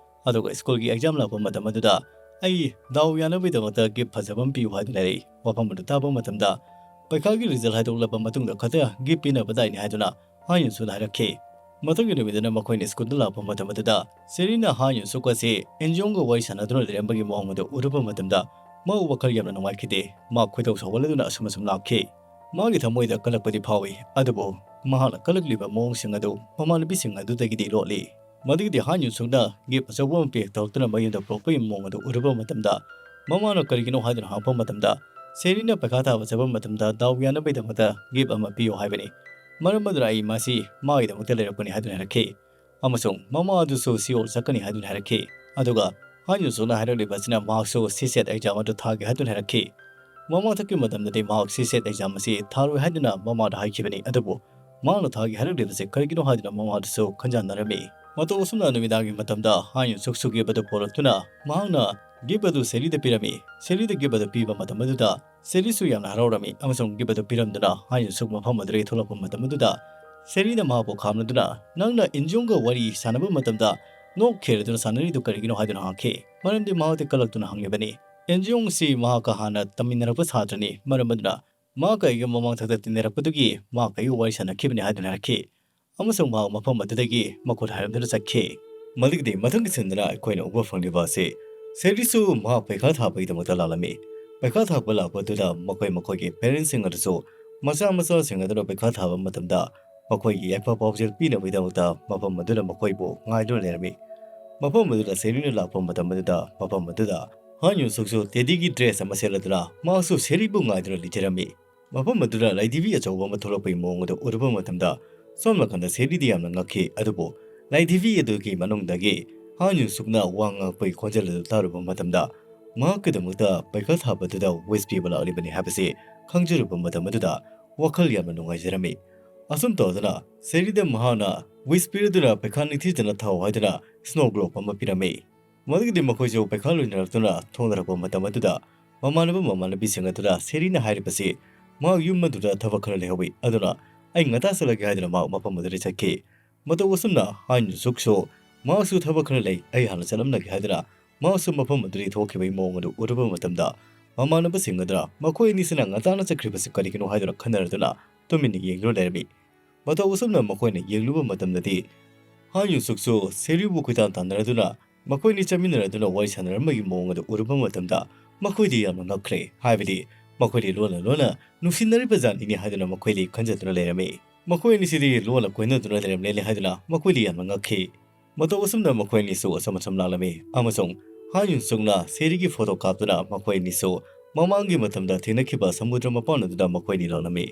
ꯑꯗꯨꯒ ꯁ꯭ꯀꯨꯜꯒꯤ ꯑꯦꯛꯖꯥꯝ ꯂꯥꯛꯄ ꯃꯇꯝ ꯑꯗꯨꯗ "ꯑꯩ ꯗꯥꯎ ꯌꯥꯅꯕꯒꯤꯗꯃꯛꯇ ꯒꯤꯐ ꯐꯖꯕ ꯑꯃ ꯄꯤꯌꯨ" ꯍꯥꯏꯗꯨꯅ ꯂꯩꯔꯛꯏ꯫ ꯋꯥꯐꯝ ꯑꯗꯨ ꯇꯥꯕ ꯃꯇꯝꯗ "ꯄꯩꯈꯥꯒꯤ ꯔꯤꯖꯜ ꯍꯥꯏꯗꯣꯛꯂꯕ ꯃꯇꯨꯡꯗ ꯈꯛꯇ ꯒꯤꯐ ꯄꯤꯅꯕꯗꯥꯏꯅꯤ" ꯍꯥꯏꯗꯨꯅ ꯍꯥꯟ ꯌꯨꯟꯁꯨꯅ ꯍꯥꯏꯔꯛꯈꯤ꯫ ꯃꯊꯪꯒꯤ ꯅꯨꯃꯤꯠꯇꯅ ꯃꯈꯣꯏꯅ ꯁ꯭ꯀꯨꯜꯗ ꯂꯥꯛꯄ ꯃꯇꯝ ꯑꯗꯨꯗ ꯁꯦꯔꯤꯅ ꯍꯥꯟ ꯌꯨꯟꯁꯨꯛ ꯑꯁꯤ ꯏꯟꯖꯣꯡꯒ ꯋꯥꯔꯤ ꯁꯥꯟꯅꯗꯨꯅ ꯂꯩꯔꯝꯕꯒꯤ ꯃꯑꯣꯡ ꯑꯗꯨ ꯎꯔꯨꯕ ꯃꯇꯝꯗ ꯃꯍꯥꯛ ꯋꯥꯈꯜ ꯌꯥꯝꯅ ꯅꯨꯡꯉꯥꯏꯈꯤꯗꯦ꯫ ꯃꯍꯥꯛ ꯈꯣꯏꯗꯧ ꯁꯥꯎꯒꯠꯂꯗꯨꯅ ꯑꯁꯨꯝ ꯑꯁꯨꯝ ꯂꯥꯛꯈꯤ꯫ ꯃꯥꯒꯤ ꯊꯃꯣꯏꯗ ꯀꯜꯂꯛꯄꯗꯤ ꯐꯥꯎꯏ, ꯑꯗꯨꯕꯨ ꯃꯍꯥꯛꯅ ꯀꯜꯂꯛꯂꯤꯕ ꯃꯑꯣꯡꯁꯤꯡ ꯑꯗꯨ ꯃꯃꯥꯟꯅꯕꯤꯁꯤꯡ ꯑꯗꯨꯗꯒꯤꯗꯤ ꯂꯣꯠꯂꯤ꯫ ꯃꯗꯨꯒꯤꯗꯤ ꯍꯥꯟ ꯌꯨꯟꯁꯨꯛꯅ ꯒꯤꯐ ꯑꯆꯧꯕ ꯑꯃ ꯄꯦꯛ ꯇꯧꯔꯛꯇꯨꯅ ꯃꯌꯨꯝꯗ ꯄꯨꯔꯛꯄꯒꯤ ꯃꯑꯣꯡ ꯑꯗꯨ ꯎꯔꯨꯕ ꯃꯇꯝꯗ ꯃꯃꯥꯅ "ꯀꯔꯤꯒꯤꯅꯣ?" ꯍꯥꯏꯗꯨꯅ ꯍꯪꯉꯛꯄ ꯃꯇꯝꯗ ꯁꯦꯔꯤꯅ "ꯄꯩꯈꯥ ꯊꯥꯕ ꯆꯠꯄ ꯃꯇꯝꯗ ꯗꯥꯎ ꯌꯥꯅꯕꯒꯤꯗꯃꯛꯇ ꯒꯤꯐ ꯑꯃ ꯄꯤꯌꯨ ꯍꯥꯏꯕꯅꯤ꯫ ꯃꯔꯝ ꯑꯗꯨꯅ ꯑꯩ ꯃꯁꯤ ꯃꯥꯒꯤꯗꯃꯛꯇ ꯂꯩꯔꯛꯄꯅꯤ" ꯍꯥꯏꯗꯨꯅ ꯍꯥꯏꯔꯛꯈꯤ꯫ ꯑꯃꯁꯨꯡ ꯃꯃꯥ ꯑꯗꯨꯁꯨ ꯁꯤꯑꯣꯜ ꯆꯠꯀꯅꯤ ꯍꯥꯏꯗꯨꯅ ꯍꯥꯏꯔꯛꯈꯤ꯫ ꯑꯗꯨꯒ ꯍꯥꯟ ꯌꯨꯟꯁꯨꯛꯅ ꯍꯥꯏꯔꯛꯂꯤꯕ ꯑꯁꯤꯅ ꯃꯍꯥꯛꯁꯨ ꯁꯤꯁꯦꯠ ꯑꯦꯛꯖꯥꯝ ꯑꯗꯨ ꯊꯥꯒꯦ ꯍꯥꯏꯗꯨꯅ ꯍꯥꯏꯔꯛꯈꯤ꯫ ꯃꯃꯥꯡꯊꯛꯀꯤ ꯃꯇꯝꯗꯗꯤ ꯃꯍꯥꯛ ꯁꯤꯁꯦꯠ ꯑꯦꯛꯖꯥꯝ ꯑꯁꯤ ꯊꯥꯔꯣꯏ ꯍꯥꯏꯗꯨꯅ ꯃꯃꯥꯗ ꯍꯥꯏꯈꯤꯕꯅꯤ, ꯑꯗꯨꯕꯨ ꯃꯍꯥꯛꯅ ꯊꯥꯒꯦ ꯍꯥꯏꯔꯛꯂꯤꯕꯁꯤ ꯀꯔꯤꯒꯤꯅꯣ ꯍꯥꯏꯗꯨꯅ ꯃꯃꯥꯗꯨꯁꯨ ꯈꯟꯖꯥꯟꯅꯔꯝꯃꯤ꯫ ꯃꯇꯧ ꯑꯁꯨꯝꯅ ꯅꯨꯃꯤꯗꯥꯡꯒꯤ ꯃꯇꯝꯗ ꯍꯥꯟ ꯌꯨꯟꯁꯨꯛꯁꯨ ꯒꯤꯐ ꯑꯗꯨ ꯄꯣꯔꯛꯇꯨꯅ ꯃꯍꯥꯛꯅ ꯒꯤꯐ ꯑꯗꯨ ꯁꯦꯔꯤꯗ ꯄꯤꯔꯝꯃꯤ꯫ ꯁꯦꯔꯤꯗ ꯒꯤꯐ ꯑꯗꯨ ꯄꯤꯕ ꯃꯇꯝ ꯑꯗꯨꯗ ꯁꯦꯔꯤꯁꯨ ꯌꯥꯝꯅ ꯍꯔꯥꯎꯔꯝꯃꯤ ꯑꯃꯁꯨꯡ ꯒꯤꯐ ꯑꯗꯨ ꯄꯤꯔꯝꯗꯨꯅ ꯍꯥꯟ ꯌꯨꯟꯁꯨꯛ ꯃꯐꯝ ꯑꯗꯨꯗꯒꯤ ꯊꯣꯛꯂꯛꯄ ꯃꯇꯝ ꯑꯗꯨꯗ ꯁꯦꯔꯤꯅ ꯃꯍꯥꯛꯄꯨ ꯈꯥꯝꯂꯗꯨꯅ, "ꯅꯪꯅ ꯏꯟꯖꯣꯡꯒ ꯋꯥꯔꯤ ꯁꯥꯟꯅꯕ ꯃꯇꯝꯗ ꯅꯣꯛ ꯈꯦꯔꯗꯨꯅ ꯁꯥꯟꯅꯔꯤꯗꯨ ꯀꯔꯤꯒꯤꯅꯣ?" ꯍꯥꯏꯗꯨꯅ ꯍꯪꯈꯤ꯫ ꯃꯔꯝꯗꯤ ꯃꯍꯥꯛꯇꯤ ꯀꯜꯂꯛꯇꯨꯅ ꯍꯪꯂꯤꯕꯅꯤ꯫ ꯏꯟꯖꯣꯡꯁꯤ ꯃꯍꯥꯛꯀ ꯍꯥꯟꯅ ꯇꯝꯃꯤꯟꯅꯔꯛꯄ ꯁꯥꯇ꯭ꯔꯅꯤ, ꯃꯔꯝ ꯑꯗꯨꯅ ꯃꯍꯥꯛꯀ ꯑꯩꯒ ꯃꯃꯥꯡꯊꯛꯇ ꯇꯤꯟꯅꯔꯛꯄꯗꯨꯒꯤ ꯃꯍꯥꯛꯀ ꯑꯩꯒ ꯋꯥꯔꯤ ꯁꯥꯟꯅꯈꯤꯕꯅꯤ ꯍꯥꯏꯗꯨꯅ ꯍꯥꯏꯔꯛꯈꯤ꯫ ꯑꯃꯁꯨꯡ ꯃꯍꯥꯛ ꯃꯐꯝ ꯑꯗꯨꯗꯒꯤ ꯃꯈꯨꯠ ꯍꯥꯏꯔꯝꯗꯨꯅ ꯆꯠꯈꯤ꯫ ꯃꯗꯨꯒꯤꯗꯤ ꯃꯊꯪꯒꯤ ꯁꯤꯟꯗꯅ ꯑꯩꯈꯣꯏꯅ ꯎꯕ ꯐꯪꯂꯤꯕ ꯑꯁꯤ ꯁꯦꯔꯤꯁꯨ ꯃꯍꯥꯛ ꯄꯩꯈꯥ ꯊꯥꯕꯒꯤꯗꯃꯛꯇ ꯂꯥꯛꯂꯝꯃꯤ꯫ ꯄꯩꯈꯥ ꯊꯥꯕ ꯂꯥꯛꯄ ꯑꯗꯨꯗ ꯃꯈꯣꯏ ꯃꯈꯣꯏꯒꯤ ꯄꯦꯔꯦꯟꯁꯁꯤꯡ ꯑꯗꯨꯁꯨ ꯃꯆꯥ ꯃꯆꯥꯁꯤꯡ ꯑꯗꯨꯅ ꯄꯩꯈꯥ ꯊꯥꯕ ꯃꯇꯝꯗ ꯃꯈꯣꯏꯒꯤ ꯌꯥꯏꯐ ꯄꯥꯎꯖꯦꯜ ꯄꯤꯅꯕꯒꯤꯗꯃꯛꯇ ꯃꯐꯝ ꯑꯗꯨꯗ ꯃꯈꯣꯏꯕꯨ ꯉꯥꯏꯗꯨꯅ ꯂꯩꯔꯝꯃꯤ꯫ ꯃꯐꯝ ꯑꯗꯨꯗ ꯁꯦꯔꯤꯅ ꯂꯥꯛꯄ ꯃꯇꯝ ꯑꯗꯨꯗ ꯃꯐꯝ ꯑꯗꯨꯗ ꯍꯥꯟ ꯌꯨꯟꯁꯨꯛꯁꯨ ꯇꯦꯗꯤꯒꯤ ꯗ꯭ꯔꯦꯁ ꯑꯃ ꯁꯦꯠꯂꯗꯨꯅ ꯃꯍꯥꯛꯁꯨ ꯁꯦꯔꯤꯕꯨ ꯉꯥꯏꯗꯨꯅ ꯂꯩꯖꯔꯝꯃꯤ꯫ ꯃꯐꯝ ꯑꯗꯨꯗ ꯂꯥꯏꯙꯤꯕꯤ ꯑꯆꯧꯕ ꯑꯃ ꯊꯣꯛꯂꯛꯄꯒꯤ ꯃꯑꯣꯡ ꯑꯗꯨ ꯎꯔꯨꯕ ꯃꯇꯝꯗ ꯁꯣꯝ ꯅꯥꯀꯟꯗ ꯁꯦꯔꯤꯗꯤ ꯌꯥꯝꯅ ꯉꯛꯈꯤ, ꯑꯗꯨꯕꯨ ꯂꯥꯏꯙꯤꯕꯤ ꯑꯗꯨꯒꯤ ꯃꯅꯨꯡꯗꯒꯤ ꯍꯥꯟ ꯌꯨꯟꯁꯨꯛꯅ ꯋꯥ ꯉꯥꯡꯉꯛꯄꯒꯤ ꯈꯣꯟꯖꯦꯜ ꯑꯗꯨ ꯇꯥꯔꯨꯕ ꯃꯇꯝꯗ ꯃꯍꯥꯛꯀꯤꯗꯃꯛꯇ ꯄꯩꯈꯥ ꯊꯥꯕꯗꯨꯗ ꯋꯤꯁ ꯄꯤꯕ ꯂꯥꯛꯂꯤꯕꯅꯤ ꯍꯥꯏꯕꯁꯤ ꯈꯪꯖꯔꯨꯕ ꯃꯇꯝ ꯑꯗꯨꯗ ꯋꯥꯈꯜ ꯌꯥꯝꯅ ꯅꯨꯡꯉꯥꯏꯖꯔꯝꯃꯤ꯫ ꯑꯁꯨꯝ ꯇꯧꯗꯅ ꯁꯦꯔꯤꯗ ꯃꯍꯥꯛꯅ ꯋꯤꯁ ꯄꯤꯔꯗꯨꯅ ꯄꯩꯈꯥ ꯅꯤꯡꯊꯤꯖꯅ ꯊꯥꯎ ꯍꯥꯏꯗꯨꯅ ꯁ꯭ꯅꯣ ꯒ꯭ꯂꯣꯕ ꯑꯃ ꯄꯤꯔꯝꯃꯤ꯫ ꯃꯗꯨꯒꯤꯗꯤ ꯃꯈꯣꯏꯁꯨ ꯄꯩꯈꯥ ꯂꯣꯏꯅꯔꯛꯇꯨꯅ ꯊꯣꯡꯅꯔꯛꯄ ꯃꯇꯝ ꯑꯗꯨꯗ ꯃꯃꯥꯟꯅꯕ ꯃꯃꯥꯟꯅꯕꯤꯁꯤꯡ ꯑꯗꯨꯗ ꯁꯦꯔꯤꯅ ꯍꯥꯏꯔꯤꯕꯁꯤ ꯃꯍꯥꯛ ꯌꯨꯝ ꯑꯗꯨꯗ ꯊꯕꯛ ꯈꯔ ꯂꯩꯍꯧꯏ, ꯑꯗꯨꯅ ꯑꯩ ꯉꯟꯇꯥ ꯆꯠꯂꯒꯦ ꯍꯥꯏꯗꯨꯅ ꯃꯍꯥꯛ ꯃꯐꯝ ꯑꯗꯨꯗ ꯆꯠꯈꯤ꯫ ꯃꯇꯧ ꯑꯁꯨꯝꯅ ꯍꯥꯟ ꯌꯨꯟꯁꯨꯛꯁꯨ ꯃꯍꯥꯛꯁꯨ ꯊꯕꯛ ꯈꯔ ꯂꯩ, ꯑꯩ ꯍꯥꯟꯅ ꯆꯠꯂꯝꯂꯒꯦ ꯍꯥꯏꯗꯨꯅ ꯃꯍꯥꯛꯁꯨ ꯃꯐꯝ ꯑꯗꯨꯗꯒꯤ ꯊꯣꯛꯈꯤꯕꯒꯤ ꯃꯑꯣꯡ ꯑꯗꯨ ꯎꯔꯨꯕ ꯃꯇꯝꯗ, ꯃꯃꯥꯟꯅꯕꯁꯤꯡ ꯑꯗꯨꯅ ꯃꯈꯣꯏ ꯑꯅꯤꯁꯤꯅ ꯉꯟꯇꯥꯅ ꯆꯠꯈ꯭ꯔꯤꯕꯁꯤ ꯀꯔꯤꯒꯤꯅꯣ ꯍꯥꯏꯗꯨꯅ ꯈꯟꯅꯔꯗꯨꯅ ꯇꯨꯃꯤꯟꯅ ꯌꯦꯡꯗꯨꯅ ꯂꯩꯔꯝꯃꯤ꯫ ꯃꯇꯧ ꯑꯁꯨꯝꯅ ꯃꯈꯣꯏꯅ ꯌꯦꯡꯂꯨꯕ ꯃꯇꯝꯗꯗꯤ, ꯍꯥꯟ ꯌꯨꯟꯁꯨꯛꯁꯨ ꯁꯦꯔꯤꯕꯨ ꯀꯣꯏꯇꯥꯟ ꯇꯥꯟꯅꯔꯗꯨꯅ ꯃꯈꯣꯏꯅꯤ ꯆꯠꯃꯤꯟꯅꯔꯗꯨꯅ ꯋꯥꯔꯤ ꯁꯥꯟꯅꯔꯝꯕꯒꯤ ꯃꯑꯣꯡ ꯑꯗꯨ ꯎꯔꯨꯕ ꯃꯇꯝꯗ, ꯃꯈꯣꯏꯗꯤ ꯌꯥꯝꯅ ꯉꯛꯈ꯭ꯔꯦ꯫ ꯍꯥꯏꯕꯗꯤ ꯃꯈꯣꯏꯗꯤ ꯂꯣꯟꯅ ꯂꯣꯟꯅ ꯅꯨꯡꯁꯤꯅꯔꯤꯕ ꯖꯥꯠꯅꯤꯅꯦ ꯍꯥꯏꯗꯨꯅ ꯃꯈꯣꯏꯗꯤ ꯈꯟꯖꯗꯨꯅ ꯂꯩꯔꯝꯃꯤ꯫ ꯃꯈꯣꯏ ꯑꯅꯤꯁꯤꯗꯤ ꯂꯣꯟꯅ ꯀꯣꯏꯅꯗꯨꯅ ꯂꯩꯔꯝꯂꯦꯅꯦ ꯍꯥꯏꯗꯨꯅ ꯃꯈꯣꯏꯗꯤ ꯌꯥꯝꯅ ꯉꯛꯈꯤ꯫ ꯃꯇꯧ ꯑꯁꯨꯝꯅ ꯃꯈꯣꯏ ꯑꯅꯤꯁꯨ ꯑꯁꯨꯝ ꯑꯁꯨꯝ ꯂꯥꯛꯂꯝꯃꯤ, ꯑꯃꯁꯨꯡ ꯍꯥꯟ ꯌꯨꯟꯁꯨꯛꯅ ꯁꯦꯔꯤꯒꯤ ꯐꯣꯇꯣ ꯀꯥꯞꯇꯨꯅ ꯃꯈꯣꯏ ꯑꯅꯤꯁꯨ ꯃꯃꯥꯡꯒꯤ ꯃꯇꯝꯗ ꯊꯦꯡꯅꯈꯤꯕ ꯁꯃꯨꯗ꯭ꯔ ꯃꯄꯥꯟ ꯑꯗꯨꯗ ꯃꯈꯣꯏ ꯑꯅꯤ ꯂꯥꯛꯂꯝꯃꯤ꯫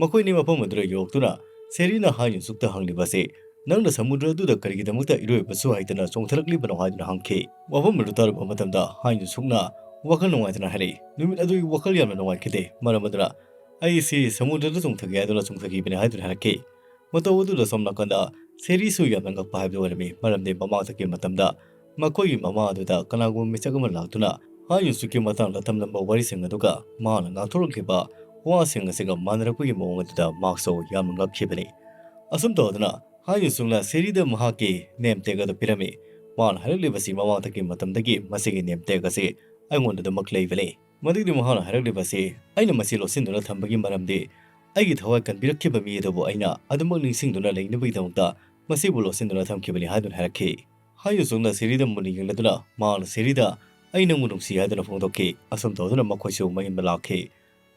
ꯃꯈꯣꯏ ꯑꯅꯤ ꯃꯐꯝ ꯑꯗꯨꯗ ꯌꯧꯔꯛꯇꯨꯅ ꯁꯦꯔꯤꯅ ꯍꯥꯟ ꯌꯨꯟꯁꯨꯛꯇ ꯍꯪꯂꯤꯕ ꯑꯁꯤ, "ꯅꯪꯅ ꯁꯃꯨꯗ꯭ꯔ ꯑꯗꯨꯗ ꯀꯔꯤꯒꯤꯗꯃꯛꯇ ꯏꯔꯣꯏꯕꯁꯨ ꯍꯩꯇꯅ ꯆꯣꯡꯊꯔꯛꯂꯤꯕꯅꯣ?" ꯍꯥꯏꯗꯨꯅ ꯍꯪꯈꯤ꯫ ꯋꯥꯐꯝ ꯑꯗꯨ ꯇꯥꯔꯨꯕ ꯃꯇꯝꯗ ꯍꯥꯟ ꯌꯨꯟꯁꯨꯛꯅ ꯋꯥꯈꯜ ꯅꯨꯡꯉꯥꯏꯇꯅ ꯍꯥꯏꯔꯛꯏ, "ꯅꯨꯃꯤꯠ ꯑꯗꯨ ꯑꯩ ꯋꯥꯈꯜ ꯌꯥꯝꯅ ꯅꯨꯡꯉꯥꯏꯈꯤꯗꯦ, ꯃꯔꯝ ꯑꯗꯨꯅ ꯑꯩꯁꯤ ꯁꯃꯨꯗ꯭ꯔꯗ ꯆꯣꯡꯊꯒꯦ ꯍꯥꯏꯗꯨꯅ ꯆꯣꯡꯊꯈꯤꯕꯅꯤ" ꯍꯥꯏꯗꯨꯅ ꯍꯥꯏꯔꯛꯈꯤ꯫ ꯃꯇꯧ ꯑꯗꯨꯗ ꯁꯣꯝ ꯅꯥꯀꯟꯗ ꯁꯦꯔꯤꯁꯨ ꯌꯥꯝꯅ ꯉꯛꯄ ꯍꯥꯏꯕꯗꯨ ꯑꯣꯏꯔꯝꯃꯤ, ꯃꯔꯝꯗꯤ ꯃꯃꯥꯡꯗꯒꯤ ꯃꯇꯝꯗ ꯃꯈꯣꯏꯒꯤ ꯃꯃꯥ ꯑꯗꯨꯗ ꯀꯅꯥꯒꯨꯝꯕ ꯃꯤꯁꯛ ꯑꯃ ꯂꯥꯛꯇꯨꯅ ꯍꯥꯟ ꯌꯨꯟꯁꯨꯛꯀꯤ ꯃꯇꯥꯡꯗ ꯇꯝꯂꯝꯕ ꯋꯥꯔꯤꯁꯤꯡ ꯑꯗꯨꯒ ꯃꯍꯥꯛꯅ ꯉꯥꯡꯊꯣꯔꯛꯈꯤꯕ ꯋꯥꯁꯤꯡ ꯑꯁꯤꯒ ꯃꯥꯟꯅꯔꯛꯄꯒꯤ ꯃꯑꯣꯡ ꯑꯗꯨꯗ ꯃꯍꯥꯛꯁꯨ ꯌꯥꯝꯅ ꯉꯛꯈꯤꯕꯅꯤ꯫ ꯑꯁꯨꯝ ꯇꯧꯗꯨꯅ ꯍꯥꯟ ꯌꯨꯟꯁꯨꯛꯅ ꯁꯦꯔꯤꯗ ꯃꯍꯥꯛꯀꯤ name tag ꯑꯗꯨ ꯄꯤꯔꯝꯃꯤ꯫ ꯃꯍꯥꯛꯅ ꯍꯥꯏꯔꯛꯂꯤꯕꯁꯤ ꯃꯃꯥꯡꯗꯒꯤ ꯃꯇꯝꯗꯒꯤ ꯃꯁꯤꯒꯤ name tag ꯑꯁꯤ ꯑꯩꯉꯣꯟꯗ ꯑꯗꯨꯃꯛ ꯂꯩꯕꯅꯤ꯫ ꯃꯗꯨꯗꯤ ꯃꯍꯥꯛꯅ ꯍꯥꯏꯔꯛꯂꯤꯕꯁꯤ ꯑꯩꯅ ꯃꯁꯤ ꯂꯣꯠꯁꯤꯟꯗꯨꯅ ꯊꯝꯕꯒꯤ ꯃꯔꯝꯗꯤ ꯑꯩꯒꯤ ꯊꯋꯥꯏ ꯀꯟꯕꯤꯔꯛꯈꯤꯕ ꯃꯤ ꯑꯗꯨꯕꯨ ꯑꯩꯅ ꯑꯗꯨꯃꯛ ꯅꯤꯡꯁꯤꯡꯗꯨꯅ ꯂꯩꯅꯕꯒꯤꯗꯃꯛꯇ ꯃꯁꯤꯕꯨ ꯂꯣꯠꯁꯤꯟꯗꯨꯅ ꯊꯝꯈꯤꯕꯅꯤ ꯍꯥꯏꯗꯨꯅ ꯍꯥꯏꯔꯛꯈꯤ꯫ ꯍꯥꯟ ꯌꯨꯟꯁꯨꯛꯅ ꯁꯦꯔꯤꯗ ꯃꯨꯟꯅ ꯌꯦꯡꯂꯗꯨꯅ ꯃꯍꯥꯛꯅ ꯁꯦꯔꯤꯗ "ꯑꯩ ꯅꯪꯕꯨ ꯅꯨꯡꯁꯤ" ꯍꯥꯏꯗꯨꯅ ꯐꯣꯡꯗꯣꯛꯈꯤ꯫ ꯑꯁꯨꯝ ꯇꯧꯗꯨꯅ ꯃꯈꯣꯏꯁꯨ ꯃꯌꯨꯝꯗ ꯂꯥꯛꯈꯤ꯫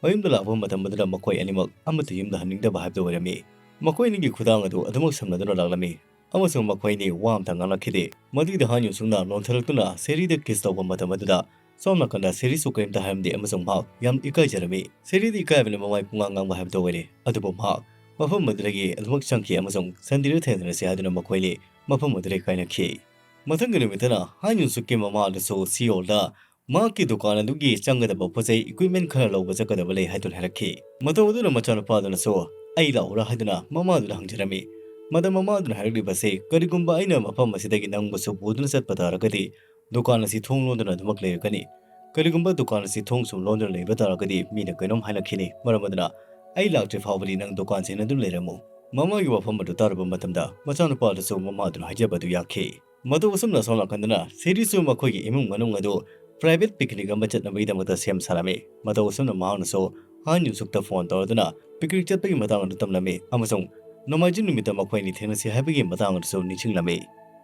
ꯃꯌꯨꯝꯗ ꯂꯥꯛꯄ ꯃꯇꯝ ꯑꯗꯨꯗ ꯃꯈꯣꯏ ꯑꯅꯤꯃꯛ ꯑꯃꯠꯇ ꯌꯨꯝꯗ ꯍꯟꯅꯤꯡꯗꯕ ꯍꯥꯏꯕꯗꯨ ꯑꯣꯏꯔꯝꯃꯤ꯫ ꯃꯈꯣꯏ ꯑꯅꯤꯒꯤ ꯈꯨꯗꯥꯡ ꯑꯗꯨ ꯑꯗꯨꯃꯛ ꯁꯝꯅꯗꯨꯅ ꯂꯥꯛꯂꯝꯃꯤ, ꯑꯃꯁꯨꯡ ꯃꯈꯣꯏ ꯑꯅꯤ ꯋꯥ ꯑꯃꯇ ꯉꯥꯡꯂꯛꯈꯤꯗꯦ꯫ ꯃꯗꯨꯒꯤꯗ ꯍꯥꯟ ꯌꯨꯟꯁꯨꯛꯅ ꯅꯣꯟꯊꯔꯛꯇꯨꯅ ꯁꯦꯔꯤꯗ kiss ꯇꯧꯕ ꯃꯇꯝ ꯑꯗꯨꯗ ꯁꯣꯝ ꯅꯥꯀꯟꯗ ꯁꯦꯔꯤꯁꯨ ꯀꯔꯤꯝꯇ ꯍꯥꯏꯔꯝꯗꯦ, ꯑꯃꯁꯨꯡ ꯃꯍꯥꯛ ꯌꯥꯝ ꯏꯀꯥꯏꯖꯔꯝꯃꯤ꯫ ꯁꯦꯔꯤꯗꯤ ꯏꯀꯥꯏꯕꯅ ꯃꯃꯥꯏ ꯄꯨꯡꯉꯥꯡ ꯉꯥꯡꯕ ꯍꯥꯏꯕꯗꯨ ꯑꯣꯏꯔꯦ, ꯑꯗꯨꯕꯨ ꯃꯍꯥꯛ ꯃꯐꯝ ꯑꯗꯨꯗꯒꯤ ꯑꯗꯨꯃꯛ ꯆꯪꯈꯤ ꯑꯃꯁꯨꯡ ꯁꯟꯗꯤꯔ ꯊꯦꯡꯅꯔꯁꯤ ꯍꯥꯏꯗꯨꯅ ꯃꯈꯣꯏ ꯑꯅꯤ ꯃꯐꯝ ꯑꯗꯨꯗꯒꯤ ꯀꯥꯏꯅꯈꯤ꯫ ꯃꯊꯪꯒꯤ ꯅꯨꯃꯤꯠꯇꯅ ꯍꯥꯟ ꯌꯨꯟꯁꯨꯛꯀꯤ ꯃꯃꯥ ꯑꯗꯨꯁꯨ ꯁꯤꯑꯣꯜꯗ ꯃꯍꯥꯛꯀꯤ ꯗꯨꯀꯥꯟ ꯑꯗꯨꯒꯤ ꯆꯪꯒꯗꯕ ꯄꯣꯠꯆꯩ equipment ꯈꯔ ꯂꯧꯕ ꯆꯠꯀꯗꯕ ꯂꯩ ꯍꯥꯏꯗꯨꯅ ꯍꯥꯏꯔꯛꯈꯤ꯫ ꯃꯇꯧ ꯑꯗꯨꯅ ꯃꯆꯥꯅꯨꯄꯥ ꯑꯗꯨꯅꯁꯨ "ꯑꯩ ꯂꯥꯛꯎꯔꯥ?" ꯍꯥꯏꯗꯨꯅ ꯃꯃꯥ ꯑꯗꯨꯗ ꯍꯪꯖꯔꯝꯃꯤ꯫ ꯃꯗ ꯃꯃꯥ ꯑꯗꯨꯅ ꯍꯥꯏꯔꯛꯂꯤꯕꯁꯤ, "ꯀꯔꯤꯒꯨꯝꯕ ꯑꯩꯅ ꯃꯐꯝ ꯑꯁꯤꯗꯒꯤ ꯅꯪꯕꯨꯁꯨ ꯄꯨꯗꯨꯅ ꯆꯠꯄ ꯇꯥꯔꯒꯗꯤ ꯗꯨꯀꯥꯟ ꯑꯁꯤ ꯊꯣꯡ ꯂꯣꯟꯗꯨꯅ ꯑꯗꯨꯃꯛ ꯂꯩꯔꯒꯅꯤ꯫ ꯀꯔꯤꯒꯨꯝꯕ ꯗꯨꯀꯥꯟ ꯑꯁꯤ ꯊꯣꯡ ꯁꯨꯝ ꯂꯣꯟꯗꯨꯅ ꯂꯩꯕ ꯇꯥꯔꯒꯗꯤ ꯃꯤꯅ ꯀꯩꯅꯣꯝ ꯍꯥꯏꯅꯈꯤꯅꯤ, ꯃꯔꯝ ꯑꯗꯨꯅ "ꯑꯩ ꯂꯥꯛꯇ꯭ꯔꯤ ꯐꯥꯎꯕꯗꯤ ꯅꯪ ꯗꯨꯀꯥꯟ ꯁꯦꯟꯅꯗꯨꯅ ꯂꯩꯔꯝꯃꯨ"꯫ ꯃꯃꯥꯒꯤ ꯋꯥꯐꯝ ꯑꯗꯨ ꯇꯥꯔꯨꯕ ꯃꯇꯝꯗ ꯃꯆꯥꯅꯨꯄꯥ ꯑꯗꯨꯁꯨ ꯃꯃꯥ ꯑꯗꯨꯅ ꯍꯥꯏꯖꯕ ꯑꯗꯨ ꯌꯥꯈꯤ꯫ ꯃꯇꯧ ꯑꯁꯨꯝꯅ ꯁꯣꯝ ꯅꯥꯀꯟꯗꯅ ꯁꯦꯔꯤꯁꯨ ꯃꯈꯣꯏꯒꯤ ꯏꯃꯨꯡ ꯃꯅꯨꯡ ꯑꯗꯨ private picnic ꯑꯃ ꯆꯠꯅꯕꯒꯤꯗꯃꯛꯇ ꯁꯦꯝ ꯁꯥꯔꯝꯃꯤ꯫ ꯃꯇꯧ ꯑꯁꯨꯝꯅ ꯃꯍꯥꯛꯅꯁꯨ ꯍꯥꯟ ꯌꯨꯟꯁꯨꯛꯇ ꯐꯣꯟ ꯇꯧꯔꯗꯨꯅ picnic ꯆꯠꯄꯒꯤ ꯃꯇꯥꯡ ꯑꯗꯨ ꯇꯝꯂꯝꯃꯤ ꯑꯃꯁꯨꯡ ꯅꯣꯡꯃꯥꯏꯖꯤꯡ ꯅꯨꯃꯤꯠꯇ ꯃꯈꯣꯏ ꯑꯅꯤ ꯊꯦꯡꯅꯁꯤ ꯍꯥꯏꯕꯒꯤ ꯃꯇꯥꯡ ꯑꯗꯨꯁꯨ ꯅꯤꯡꯁꯤꯡꯂꯝꯃꯤ꯫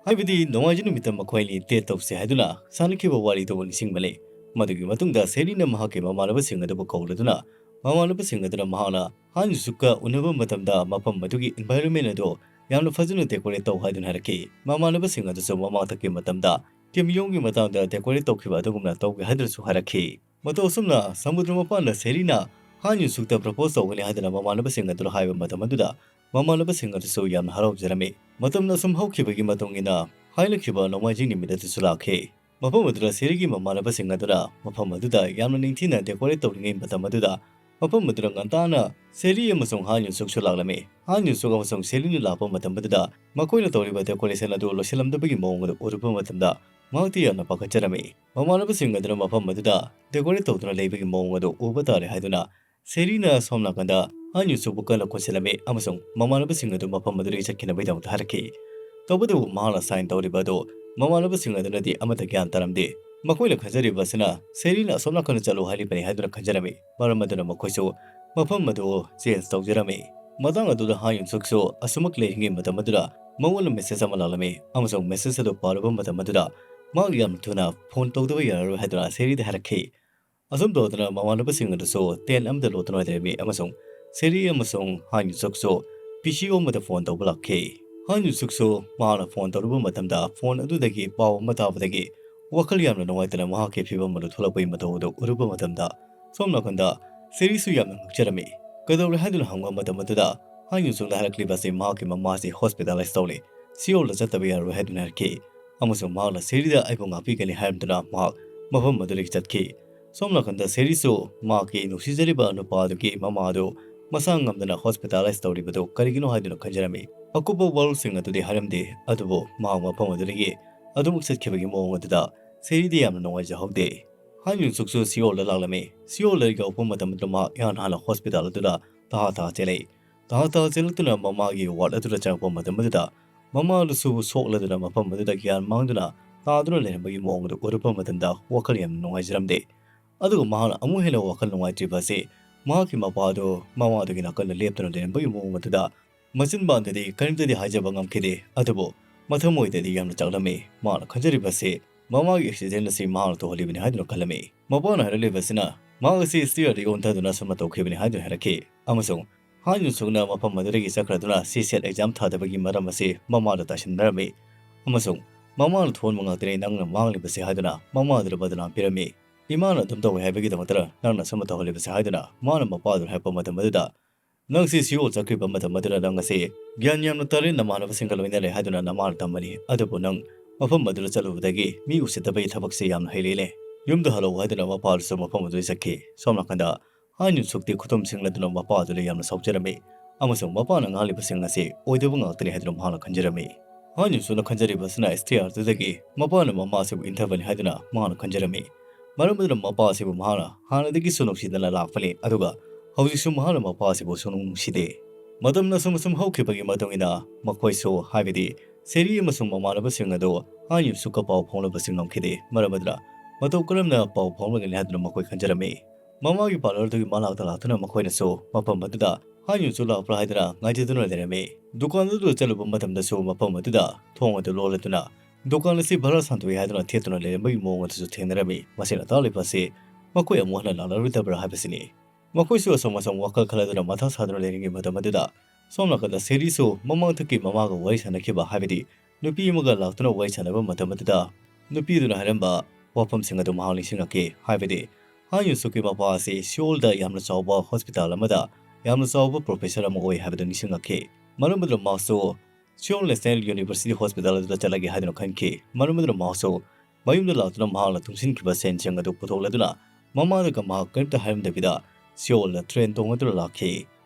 ꯍꯥꯏꯕꯗꯤ ꯅꯣꯡꯃꯥꯏꯖꯤꯡ ꯅꯨꯃꯤꯠꯇ ꯃꯈꯣꯏ ꯑꯅꯤ date ꯇꯧꯁꯤ ꯍꯥꯏꯗꯨꯅ ꯁꯥꯟꯅꯈꯤꯕ ꯋꯥꯔꯤꯗꯨꯕꯨ ꯅꯤꯡꯁꯤꯡꯕꯅꯤ꯫ ꯃꯗꯨꯒꯤ ꯃꯇꯨꯡꯗ ꯁꯦꯔꯤꯅ ꯃꯍꯥꯛꯀꯤ ꯃꯃꯥꯟꯅꯕꯁꯤꯡ ꯑꯗꯨꯕꯨ ꯀꯧꯔꯗꯨꯅ ꯃꯃꯥꯟꯅꯕꯁꯤꯡ ꯑꯗꯨꯅ ꯃꯍꯥꯛꯅ ꯍꯥꯟ ꯌꯨꯁꯨꯛꯀ ꯎꯅꯕ ꯃꯇꯝꯗ ꯃꯐꯝ ꯑꯗꯨꯒꯤ environment ꯑꯗꯨ ꯌꯥꯝꯅ ꯐꯖꯅ decorate ꯇꯧ ꯍꯥꯏꯗꯨꯅ ꯍꯥꯏꯔꯛꯈꯤ꯫ ꯃꯃꯥꯟꯅꯕꯁꯤꯡ ꯑꯗꯨꯁꯨ ꯃꯃꯥꯡꯊꯛꯀꯤ ꯃꯇꯝꯗ ꯀꯤꯝ ꯌꯣꯡꯒꯤ ꯃꯇꯥꯡꯗ decorate ꯇꯧꯈꯤꯕ ꯑꯗꯨꯒꯨꯝꯅ ꯇꯧꯒꯦ ꯍꯥꯏꯗꯨꯅꯁꯨ ꯍꯥꯏꯔꯛꯈꯤ꯫ ꯃꯇꯧ ꯑꯁꯨꯝꯅ ꯁꯃꯨꯗ꯭ꯔ ꯃꯄꯥꯟꯗ ꯁꯦꯔꯤꯅ ꯍꯥꯟ ꯌꯨꯁꯨꯛꯇ propose ꯇꯧꯒꯅꯤ ꯍꯥꯏꯗꯨꯅ ꯃꯃꯥꯟꯅꯕꯁꯤꯡ ꯑꯗꯨꯗ ꯍꯥꯏꯕ ꯃꯇꯝ ꯑꯗꯨꯗ ꯃꯃꯥꯟꯅꯕꯁꯤꯡ ꯑꯗꯨꯁꯨ ꯌꯥꯝꯅ ꯍꯔꯥꯎꯖꯔꯝꯃꯤ꯫ ꯃꯇꯝꯅ ꯁꯨꯝ ꯍꯧꯈꯤꯕꯒꯤ ꯃꯇꯨꯡ ꯏꯟꯅ ꯍꯥꯏꯅꯈꯤꯕ ꯅꯣꯡꯃꯥꯏꯖꯤꯡ ꯅꯨꯃꯤꯠ ꯑꯗꯨꯁꯨ ꯂꯥꯛꯈꯤ꯫ ꯃꯐꯝ ꯑꯗꯨꯗ ꯁꯦꯔꯤꯒꯤ ꯃꯃꯥꯟꯅꯕꯁꯤꯡ ꯑꯗꯨꯅ ꯃꯐꯝ ꯑꯗꯨꯗ ꯌꯥꯝꯅ ꯅꯤꯡꯊꯤꯅ decorate ꯇꯧꯔꯤꯉꯩ ꯃꯇꯝ ꯑꯗꯨꯗ ꯃꯐꯝ ꯑꯗꯨꯗ ꯉꯟꯇꯥꯅ ꯁꯦꯔꯤ ꯑꯃꯁꯨꯡ ꯍꯥꯟ ꯌꯨꯁꯨꯛꯁꯨ ꯂꯥꯛꯂꯝꯃꯤ꯫ ꯍꯥꯟ ꯌꯨꯁꯨꯛ ꯑꯃꯁꯨꯡ ꯁꯦꯔꯤꯅ ꯂꯥꯛꯄ ꯃꯇꯝ ꯑꯗꯨꯗ ꯃꯈꯣꯏꯅ ꯇꯧꯔꯤꯕ decoration ꯑꯗꯨ ꯂꯣꯏꯁꯤꯜꯂꯝꯗꯕꯒꯤ ꯃꯑꯣꯡ ꯑꯗꯨ ꯎꯔꯨꯕ ꯃꯇꯝꯗ ꯃꯍꯥꯛꯇꯤ ꯌꯥꯝꯅ ꯄꯥꯈꯠꯆꯔꯝꯃꯤ꯫ ꯃꯃꯥꯟꯅꯕꯁꯤꯡ ꯑꯗꯨꯅ ꯃꯐꯝ ꯑꯗꯨꯗ decorate ꯇꯧꯗꯨꯅ ꯂꯩꯕꯒꯤ ꯃꯑꯣꯡ ꯑꯗꯨ ꯎꯕ ꯇꯥꯔꯦ ꯍꯥꯏꯗꯨꯅ ꯁꯦꯔꯤꯅ ꯁꯣꯝ ꯅꯥꯀꯟꯗ ꯍꯥꯟ ꯌꯨꯁꯨꯛꯄꯨ ꯀꯟꯅ ꯀꯣꯟꯁꯤꯜꯂꯝꯃꯤ ꯑꯃꯁꯨꯡ ꯃꯃꯥꯟꯅꯕꯁꯤꯡ ꯑꯗꯨ ꯃꯐꯝ ꯑꯗꯨꯗꯒꯤ ꯆꯠꯈꯤꯅꯕꯒꯤꯗꯃꯛꯇ ꯍꯥꯏꯔꯛꯈꯤ꯫ ꯇꯧꯕꯇꯕꯨ ꯃꯍꯥꯛꯅ sign ꯇꯧꯔꯤꯕ ꯑꯗꯨ ꯃꯃꯥꯟꯅꯕꯁꯤꯡ ꯑꯗꯨꯅꯗꯤ ꯑꯃꯠꯇ ꯒ꯭ꯌꯥꯟ ꯇꯥꯔꯝꯗꯦ꯫ ꯃꯈꯣꯏꯅ ꯈꯟꯖꯔꯤꯕ ꯑꯁꯤꯅ ꯁꯦꯔꯤꯅ ꯑꯁꯣꯝ ꯅꯥꯀꯟꯗ ꯆꯠꯂꯨ ꯍꯥꯏꯔꯤꯕꯅꯤ ꯍꯥꯏꯗꯨꯅ ꯈꯟꯖꯔꯝꯃꯤ꯫ ꯃꯔꯝ ꯑꯗꯨꯅ ꯃꯈꯣꯏꯁꯨ ꯃꯐꯝ ꯑꯗꯨ change ꯇꯧꯖꯔꯝꯃꯤ꯫ ꯃꯇꯥꯡ ꯑꯗꯨꯗ ꯍꯥꯟ ꯌꯨꯁꯨꯛꯁꯨ ꯑꯁꯨꯃꯛ ꯂꯩꯔꯤꯉꯩ ꯃꯇꯝ ꯑꯗꯨꯗ ꯃꯉꯣꯟꯗ message ꯑꯃ ꯂꯥꯛꯂꯝꯃꯤ ꯑꯃꯁꯨꯡ message ꯑꯗꯨ ꯄꯥꯔꯨꯕ ꯃꯇꯝ ꯑꯗꯨꯗ ꯃꯍꯥꯛ ꯌꯥꯝꯅ ꯊꯨꯅ ꯐꯣꯟ ꯇꯧꯗꯕ ꯌꯥꯔꯔꯣꯏ ꯍꯥꯏꯗꯨꯅ ꯁꯦꯔꯤꯗ ꯍꯥꯏꯔꯛꯈꯤ꯫ ꯑꯁꯨꯝ ꯇꯧꯗꯅ ꯃꯃꯥꯟꯅꯕꯁꯤꯡ ꯑꯗꯨꯁꯨ tent ꯑꯃꯗ ꯂꯣꯠꯇꯨꯅ ꯂꯩꯔꯝꯃꯤ ꯑꯃꯁꯨꯡ ꯁꯦꯔꯤ ꯑꯃꯁꯨꯡ ꯍꯥꯟ ꯌꯨꯁꯨꯛꯁꯨ P C O ꯑꯃꯗ ꯐꯣꯟ ꯇꯧꯕ ꯂꯥꯛꯈꯤ꯫ ꯍꯥꯟ ꯌꯨꯁꯨꯛꯁꯨ ꯃꯍꯥꯛꯅ ꯐꯣꯟ ꯇꯧꯔꯨꯕ ꯃꯇꯝꯗ ꯐꯣꯟ ꯑꯗꯨꯗꯒꯤ ꯄꯥꯎ ꯑꯃ ꯇꯥꯕꯗꯒꯤ ꯋꯥꯈꯜ ꯌꯥꯝꯅ ꯅꯨꯡꯉꯥꯏꯇꯅ ꯃꯍꯥꯛꯀꯤ ꯐꯤꯕꯝ ꯑꯗꯨ ꯊꯣꯛꯂꯛꯄꯒꯤ ꯃꯇꯧ ꯑꯗꯨ ꯎꯔꯨꯕ ꯃꯇꯝꯗ ꯁꯣꯝ ꯅꯥꯀꯟꯗ ꯁꯦꯔꯤꯁꯨ ꯌꯥꯝꯅ ꯉꯛꯆꯔꯝꯃꯤ꯫ ꯀꯩꯗꯧꯔꯦ ꯍꯥꯏꯗꯨꯅ ꯍꯪꯕ ꯃꯇꯝ ꯑꯗꯨꯗ ꯍꯥꯟ ꯌꯨꯁꯨꯛꯅ ꯍꯥꯏꯔꯛꯂꯤꯕ ꯑꯁꯤ ꯃꯍꯥꯛꯀꯤ ꯃꯃꯥꯁꯤ hospitalize ꯇꯧꯔꯦ, ꯁꯤꯑꯣꯜꯗ ꯆꯠꯇꯕ ꯌꯥꯔꯣꯏ ꯍꯥꯏꯗꯨꯅ ꯍꯥꯏꯔꯛꯈꯤ꯫ ꯑꯃꯁꯨꯡ ꯃꯍꯥꯛꯅ ꯁꯦꯔꯤꯗ ꯑꯩꯕꯨ ꯉꯥꯛꯄꯤꯒꯅꯤ ꯍꯥꯏꯔꯝꯗꯨꯅ ꯃꯍꯥꯛ ꯃꯐꯝ ꯑꯗꯨꯗꯒꯤ ꯆꯠꯈꯤ꯫ ꯁꯣꯝ ꯅꯥꯀꯟꯗ ꯁꯦꯔꯤꯁꯨ ꯃꯍꯥꯛꯀꯤ ꯅꯨꯡꯁꯤꯖꯔꯤꯕ ꯅꯨꯄꯥ ꯑꯗꯨꯒꯤ ꯃꯃꯥ ꯑꯗꯨ ꯃꯁꯥ ꯉꯝꯗꯅ hospitalize ꯇꯧꯔꯤꯕꯗꯨ ꯀꯔꯤꯒꯤꯅꯣ ꯍꯥꯏꯗꯨꯅ ꯈꯟꯖꯔꯝꯃꯤ꯫ ꯑꯀꯨꯞꯄ ꯋꯥꯔꯣꯜꯁꯤꯡ ꯑꯗꯨꯗꯤ ꯍꯥꯏꯔꯝꯗꯦ, ꯑꯗꯨꯕꯨ ꯃꯍꯥꯛ ꯃꯐꯝ ꯑꯗꯨꯗꯒꯤ ꯑꯗꯨꯃꯛ ꯆꯠꯈꯤꯕꯒꯤ ꯃꯑꯣꯡ ꯑꯗꯨꯗ ꯁꯦꯔꯤꯗꯤ ꯌꯥꯝꯅ ꯅꯨꯡꯉꯥꯏꯖꯍꯧꯗꯦ꯫ ꯍꯥꯟ ꯌꯨꯁꯨꯛꯁꯨ ꯁꯤꯑꯣꯜꯗ ꯂꯥꯛꯂꯝꯃꯤ꯫ ꯁꯤꯑꯣꯜꯗ ꯌꯧꯔꯛꯄ ꯃꯇꯝꯗ ꯃꯍꯥꯛ ꯏꯍꯥꯟ ꯍꯥꯟꯅ hospital ꯑꯗꯨꯗ ꯇꯍꯥ ꯇꯍꯥ ꯆꯦꯜꯂꯛꯏ꯫ ꯇꯍꯥ ꯇꯍꯥ ꯆꯦꯜꯂꯛꯇꯨꯅ ꯃꯃꯥꯒꯤ ꯋꯥꯔꯗ ꯑꯗꯨꯗ ꯆꯪꯉꯛꯄ ꯃꯇꯝ ꯑꯗꯨꯗ ꯃꯃꯥꯗꯨꯁꯨ ꯁꯣꯛꯂꯗꯨꯅ ꯃꯐꯝ ꯑꯗꯨꯗ ꯒ꯭ꯌꯥꯟ ꯃꯥꯡꯗꯨꯅ ꯇꯥꯗꯨꯅ ꯂꯩꯔꯝꯕꯒꯤ ꯃꯑꯣꯡ ꯑꯗꯨ ꯎꯔꯛꯄ ꯃꯇꯝꯗ ꯋꯥꯈꯜ ꯌꯥꯝꯅ ꯅꯨꯡꯉꯥꯏꯖꯔꯝꯗꯦ꯫ ꯑꯗꯨꯒ ꯃꯍꯥꯛꯅ ꯑꯃꯨꯛ ꯍꯦꯟꯅ ꯋꯥꯈꯜ ꯅꯨꯡꯉꯥꯏꯇ꯭ꯔꯤꯕ ꯑꯁꯤ ꯃꯍꯥꯛꯀꯤ ꯃꯄꯥꯗꯨ ꯃꯃꯥꯗꯨꯒꯤ ꯅꯥꯀꯟꯗ ꯂꯦꯞꯇꯨꯅ ꯂꯩꯔꯝꯕꯒꯤ ꯃꯑꯣꯡ ꯑꯗꯨꯗ ꯃꯆꯤꯟꯕꯥꯟꯗꯗꯤ ꯀꯔꯤꯝꯇꯗꯤ ꯍꯥꯏꯖꯕ ꯉꯝꯈꯤꯗꯦ꯫ ꯑꯗꯨꯕꯨ ꯃꯊꯃꯣꯏꯗꯗꯤ ꯌꯥꯝꯅ ꯆꯥꯛꯂꯝꯃꯤ꯫ ꯃꯍꯥꯛꯅ ꯈꯟꯖꯔꯤꯕꯁꯤ ꯃꯃꯥꯒꯤ ꯑꯦꯛꯁꯤꯗꯦꯟ ꯑꯁꯤ ꯃꯍꯥꯛꯅ ꯊꯣꯛꯍꯜꯂꯤꯕꯅꯤ ꯍꯥꯏꯗꯨꯅ ꯈꯜꯂꯝꯃꯤ꯫ ꯃꯄꯥꯅ ꯍꯥꯏꯔꯛꯂꯤꯕꯁꯤꯅ ꯃꯍꯥꯛ ꯑꯁꯤ ꯁ꯭ꯇꯤꯌꯔꯗꯒꯤ ꯑꯣꯟꯊꯗꯨꯅ ꯑꯁꯨꯝꯅ ꯇꯧꯈꯤꯕꯅꯤ ꯍꯥꯏꯗꯨꯅ ꯍꯥꯏꯔꯛꯈꯤ꯫ ꯑꯃꯁꯨꯡ ꯍꯥꯟ ꯌꯨꯟꯁꯨꯛꯅ ꯃꯐꯝ ꯑꯗꯨꯗꯒꯤ ꯆꯠꯈ꯭ꯔꯗꯨꯅ ꯁꯤ ꯁꯦꯠ ꯑꯦꯛꯖꯥꯝ ꯊꯥꯗꯕꯒꯤ ꯃꯔꯝ ꯑꯁꯤ ꯃꯃꯥꯗ ꯇꯥꯏꯁꯤꯟꯅꯔꯝꯃꯤ꯫ ꯑꯃꯁꯨꯡ ꯃꯃꯥꯅ ꯊꯣꯟꯕ ꯉꯥꯛꯇꯅꯤ ꯅꯪꯅ ꯃꯥꯡꯂꯤꯕꯁꯤ ꯍꯥꯏꯗꯨꯅ ꯃꯃꯥꯗꯨꯗ ꯕꯗꯅꯥꯝ ꯄꯤꯔꯝꯃꯤ꯫ ꯏꯃꯥꯅ ꯑꯗꯨꯝ ꯇꯧꯋꯦ ꯍꯥꯏꯕꯒꯤꯗꯃꯛꯇ ꯅꯪꯅ ꯑꯁꯨꯝꯅ ꯇꯧꯍꯜꯂꯤꯕꯁꯤ ꯍꯥꯏꯗꯨꯅ ꯃꯥꯅ ꯃꯄꯥꯗꯨꯗ ꯍꯥꯏꯔꯛꯄ ꯃꯇꯝ ꯑꯗꯨꯗ ꯅꯪꯁꯤ ꯁꯤꯑꯣꯜ ꯆꯠꯈ꯭ꯔꯤꯕ ꯃꯇꯝ ꯑꯗꯨꯗ ꯅꯪ ꯑꯁꯤ ꯒ꯭ꯌꯥꯟ ꯌꯥꯝꯅ ꯇꯥꯔꯦ, ꯅꯃꯥꯟꯅꯕꯁꯤꯡꯒ ꯂꯣꯏꯅꯔꯦ ꯍꯥꯏꯗꯨꯅ ꯅꯃꯥꯅ ꯇꯝꯕꯅꯤ꯫ ꯑꯗꯨꯕꯨ ꯅꯪ ꯃꯐꯝ ꯑꯗꯨꯗ ꯆꯠꯂꯨꯕꯗꯒꯤ ꯃꯤ ꯎꯁꯤꯠꯇꯕꯒꯤ ꯊꯕꯛꯁꯤ ꯌꯥꯝꯅ ꯍꯩꯔꯦꯅꯦ꯫ ꯌꯨꯝꯗ ꯍꯜꯂꯛꯎ ꯍꯥꯏꯗꯨꯅ ꯃꯄꯥꯗꯨꯁꯨ ꯃꯐꯝ ꯑꯗꯨꯗ ꯆꯠꯈꯤ꯫ ꯁꯣꯝ ꯅꯥꯀꯟꯗ ꯍꯥꯟ ꯌꯨꯟꯁꯨꯛꯇꯤ ꯈꯨꯇꯨꯝ ꯁꯤꯡꯂꯗꯨꯅ ꯃꯄꯥꯗꯨꯗ ꯌꯥꯝꯅ ꯁꯥꯎꯖꯔꯝꯃꯤ꯫ ꯑꯃꯁꯨꯡ ꯃꯄꯥꯅ ꯉꯥꯡꯂꯤꯕꯁꯤꯡ ꯑꯁꯤ ꯑꯣꯏꯗꯕ ꯉꯥꯛꯇꯅꯤ ꯍꯥꯏꯗꯨꯅ ꯃꯍꯥꯛꯅ ꯈꯟꯖꯔꯝꯃꯤ꯫ ꯍꯥꯟ ꯌꯨꯟꯁꯨꯛꯅ ꯈꯟꯖꯔꯤꯕꯁꯤꯅ ꯁ꯭ꯇꯤꯌꯔꯗꯨꯗꯒꯤ ꯃꯄꯥꯅ ꯃꯃꯥ ꯑꯁꯤꯕꯨ ꯏꯟꯊꯕꯅꯤ ꯍꯥꯏꯗꯨꯅ ꯃꯍꯥꯛꯅ ꯈꯟꯖꯔꯝꯃꯤ꯫ ꯃꯔꯝ ꯑꯗꯨꯅ ꯃꯄꯥ ꯑꯁꯤꯕꯨ ꯃꯍꯥꯛꯅ ꯍꯥꯟꯅꯗꯒꯤꯁꯨ ꯅꯨꯡꯁꯤꯗꯅ ꯂꯥꯛꯄꯅꯤ, ꯑꯗꯨꯒ ꯍꯧꯖꯤꯛꯁꯨ ꯃꯍꯥꯛꯅ ꯃꯄꯥ ꯑꯁꯤꯕꯨ ꯁꯨꯡꯅꯨꯡ ꯅꯨꯡꯁꯤꯗꯦ꯫ ꯃꯇꯝꯅ ꯑꯁꯨꯝ ꯑꯁꯨꯝ ꯍꯧꯈꯤꯕꯒꯤ ꯃꯇꯨꯡ ꯏꯟꯅ ꯃꯈꯣꯏꯁꯨ, ꯍꯥꯏꯕꯗꯤ ꯁꯦꯔꯤ ꯑꯃꯁꯨꯡ ꯃꯃꯥꯟꯅꯕꯁꯤꯡ ꯑꯗꯨ ꯍꯥꯟ ꯌꯨꯟꯁꯨꯛꯀ ꯄꯥꯎ ꯐꯥꯎꯅꯕꯁꯤ ꯉꯝꯈꯤꯗꯦ꯫ ꯃꯔꯝ ꯑꯗꯨꯅ ꯃꯇꯧ ꯀꯔꯝꯅ ꯄꯥꯎ ꯐꯥꯎꯅꯒꯅꯤ ꯍꯥꯏꯗꯨꯅ ꯃꯈꯣꯏ ꯈꯟꯖꯔꯝꯃꯤ꯫ ꯃꯃꯥꯒꯤ ꯄꯥꯔꯂꯔꯗꯨꯒꯤ ꯃꯅꯥꯛꯇ ꯂꯥꯛꯇꯨꯅ ꯃꯈꯣꯏꯅꯁꯨ ꯃꯐꯝ ꯑꯗꯨꯗ ꯍꯥꯟ ꯌꯨꯟꯁꯨꯛ ꯂꯥꯛꯄ꯭ꯔꯥ ꯍꯥꯏꯗꯨꯅ ꯉꯥꯏꯖꯗꯨꯅ ꯂꯩꯔꯝꯃꯤ꯫ ꯗꯨꯀꯥꯟ ꯑꯗꯨꯗ ꯆꯠꯂꯨꯕ ꯃꯇꯝꯗꯁꯨ ꯃꯐꯝ ꯑꯗꯨꯗ ꯊꯣꯡ ꯑꯗꯨ ꯂꯣꯜꯂꯗꯨꯅ ꯗꯨꯀꯥꯟ ꯑꯁꯤ ꯚꯔꯥ ꯁꯥꯟꯗꯣꯛꯏ ꯍꯥꯏꯗꯨꯅ ꯊꯦꯠꯇꯨꯅ ꯂꯩꯔꯝꯕꯒꯤ ꯃꯑꯣꯡ ꯑꯗꯨꯁꯨ ꯊꯦꯡꯅꯔꯝꯃꯤ꯫ ꯃꯁꯤꯅ ꯇꯥꯛꯂꯤꯕ ꯑꯁꯤ ꯃꯈꯣꯏ ꯑꯃꯨꯛ ꯍꯟꯅ ꯂꯥꯛꯂꯔꯣꯏꯗꯕ꯭ꯔꯥ ꯍꯥꯏꯕꯁꯤꯅꯤ꯫ ꯃꯈꯣꯏꯁꯨ ꯑꯁꯨꯝ ꯑꯁꯨꯝ ꯋꯥꯈꯜ ꯈꯜꯂꯗꯨꯅ ꯃꯊꯥ ꯁꯥꯗꯨꯅ ꯂꯩꯔꯤꯉꯩ ꯃꯇꯝ ꯑꯗꯨꯗ ꯁꯣꯝ ꯅꯥꯀꯟꯗ ꯁꯦꯔꯤꯁꯨ ꯃꯃꯥꯡꯊꯛꯀꯤ ꯃꯃꯥꯒ ꯋꯥꯔꯤ ꯁꯥꯟꯅꯈꯤꯕ, ꯍꯥꯏꯕꯗꯤ ꯅꯨꯄꯤ ꯑꯃꯒ ꯂꯥꯛꯇꯨꯅ ꯋꯥꯔꯤ ꯁꯥꯟꯅꯕ ꯃꯇꯝ ꯑꯗꯨꯗ ꯅꯨꯄꯤꯗꯨꯅ ꯍꯥꯏꯔꯝꯕ ꯋꯥꯐꯝꯁꯤꯡ ꯑꯗꯨ ꯃꯍꯥꯛ ꯅꯤꯡꯁꯤꯡꯂꯛꯈꯤ꯫ ꯍꯥꯏꯕꯗꯤ ꯍꯥꯟ ꯌꯨꯟꯁꯨꯛꯀꯤ ꯃꯄꯥ ꯑꯁꯤ ꯁꯤꯑꯣꯜꯗ ꯌꯥꯝꯅ ꯆꯥꯎꯕ ꯍꯣꯁꯄꯤꯇꯥꯜ ꯑꯃꯗ ꯌꯥꯝꯅ ꯆꯥꯎꯕ ꯄ꯭ꯔꯣꯐꯦꯁꯔ ꯑꯃ ꯑꯣꯏ ꯍꯥꯏꯕꯗꯨ ꯅꯤꯡꯁꯤꯡꯂꯛꯈꯤ꯫ ꯃꯔꯝ ꯑꯗꯨꯅ ꯃꯍꯥꯛꯁꯨ ꯁꯤꯑꯣꯜ ꯅꯦꯁꯅꯦꯜ ꯌꯨꯅꯤꯚꯔꯁꯤꯇꯤ ꯍꯣꯁꯄꯤꯇꯥꯜ ꯑꯗꯨꯗ ꯆꯠꯂꯒꯦ ꯍꯥꯏꯗꯨꯅ ꯈꯟꯈꯤ꯫ ꯃꯔꯝ ꯑꯗꯨꯅ ꯃꯍꯥꯛꯁꯨ ꯃꯌꯨꯝꯗ ꯂꯥꯛꯇꯨꯅ ꯃꯍꯥꯛꯅ ꯇꯨꯡꯁꯤꯟꯈꯤꯕ ꯁꯦꯟꯁꯤꯡ ꯑꯗꯨ ꯄꯨꯊꯣꯛꯂꯗꯨꯅ ꯃꯃꯥꯗꯒ ꯃꯍꯥꯛ ꯀꯔꯤꯝꯇ ꯍꯥꯏꯔꯝꯗꯕꯤꯗ ꯁꯤꯑꯣꯜꯗ ꯇ꯭ꯔꯦꯟ ꯇꯣꯡꯂꯗꯨꯅ ꯂꯥꯛꯈꯤ꯫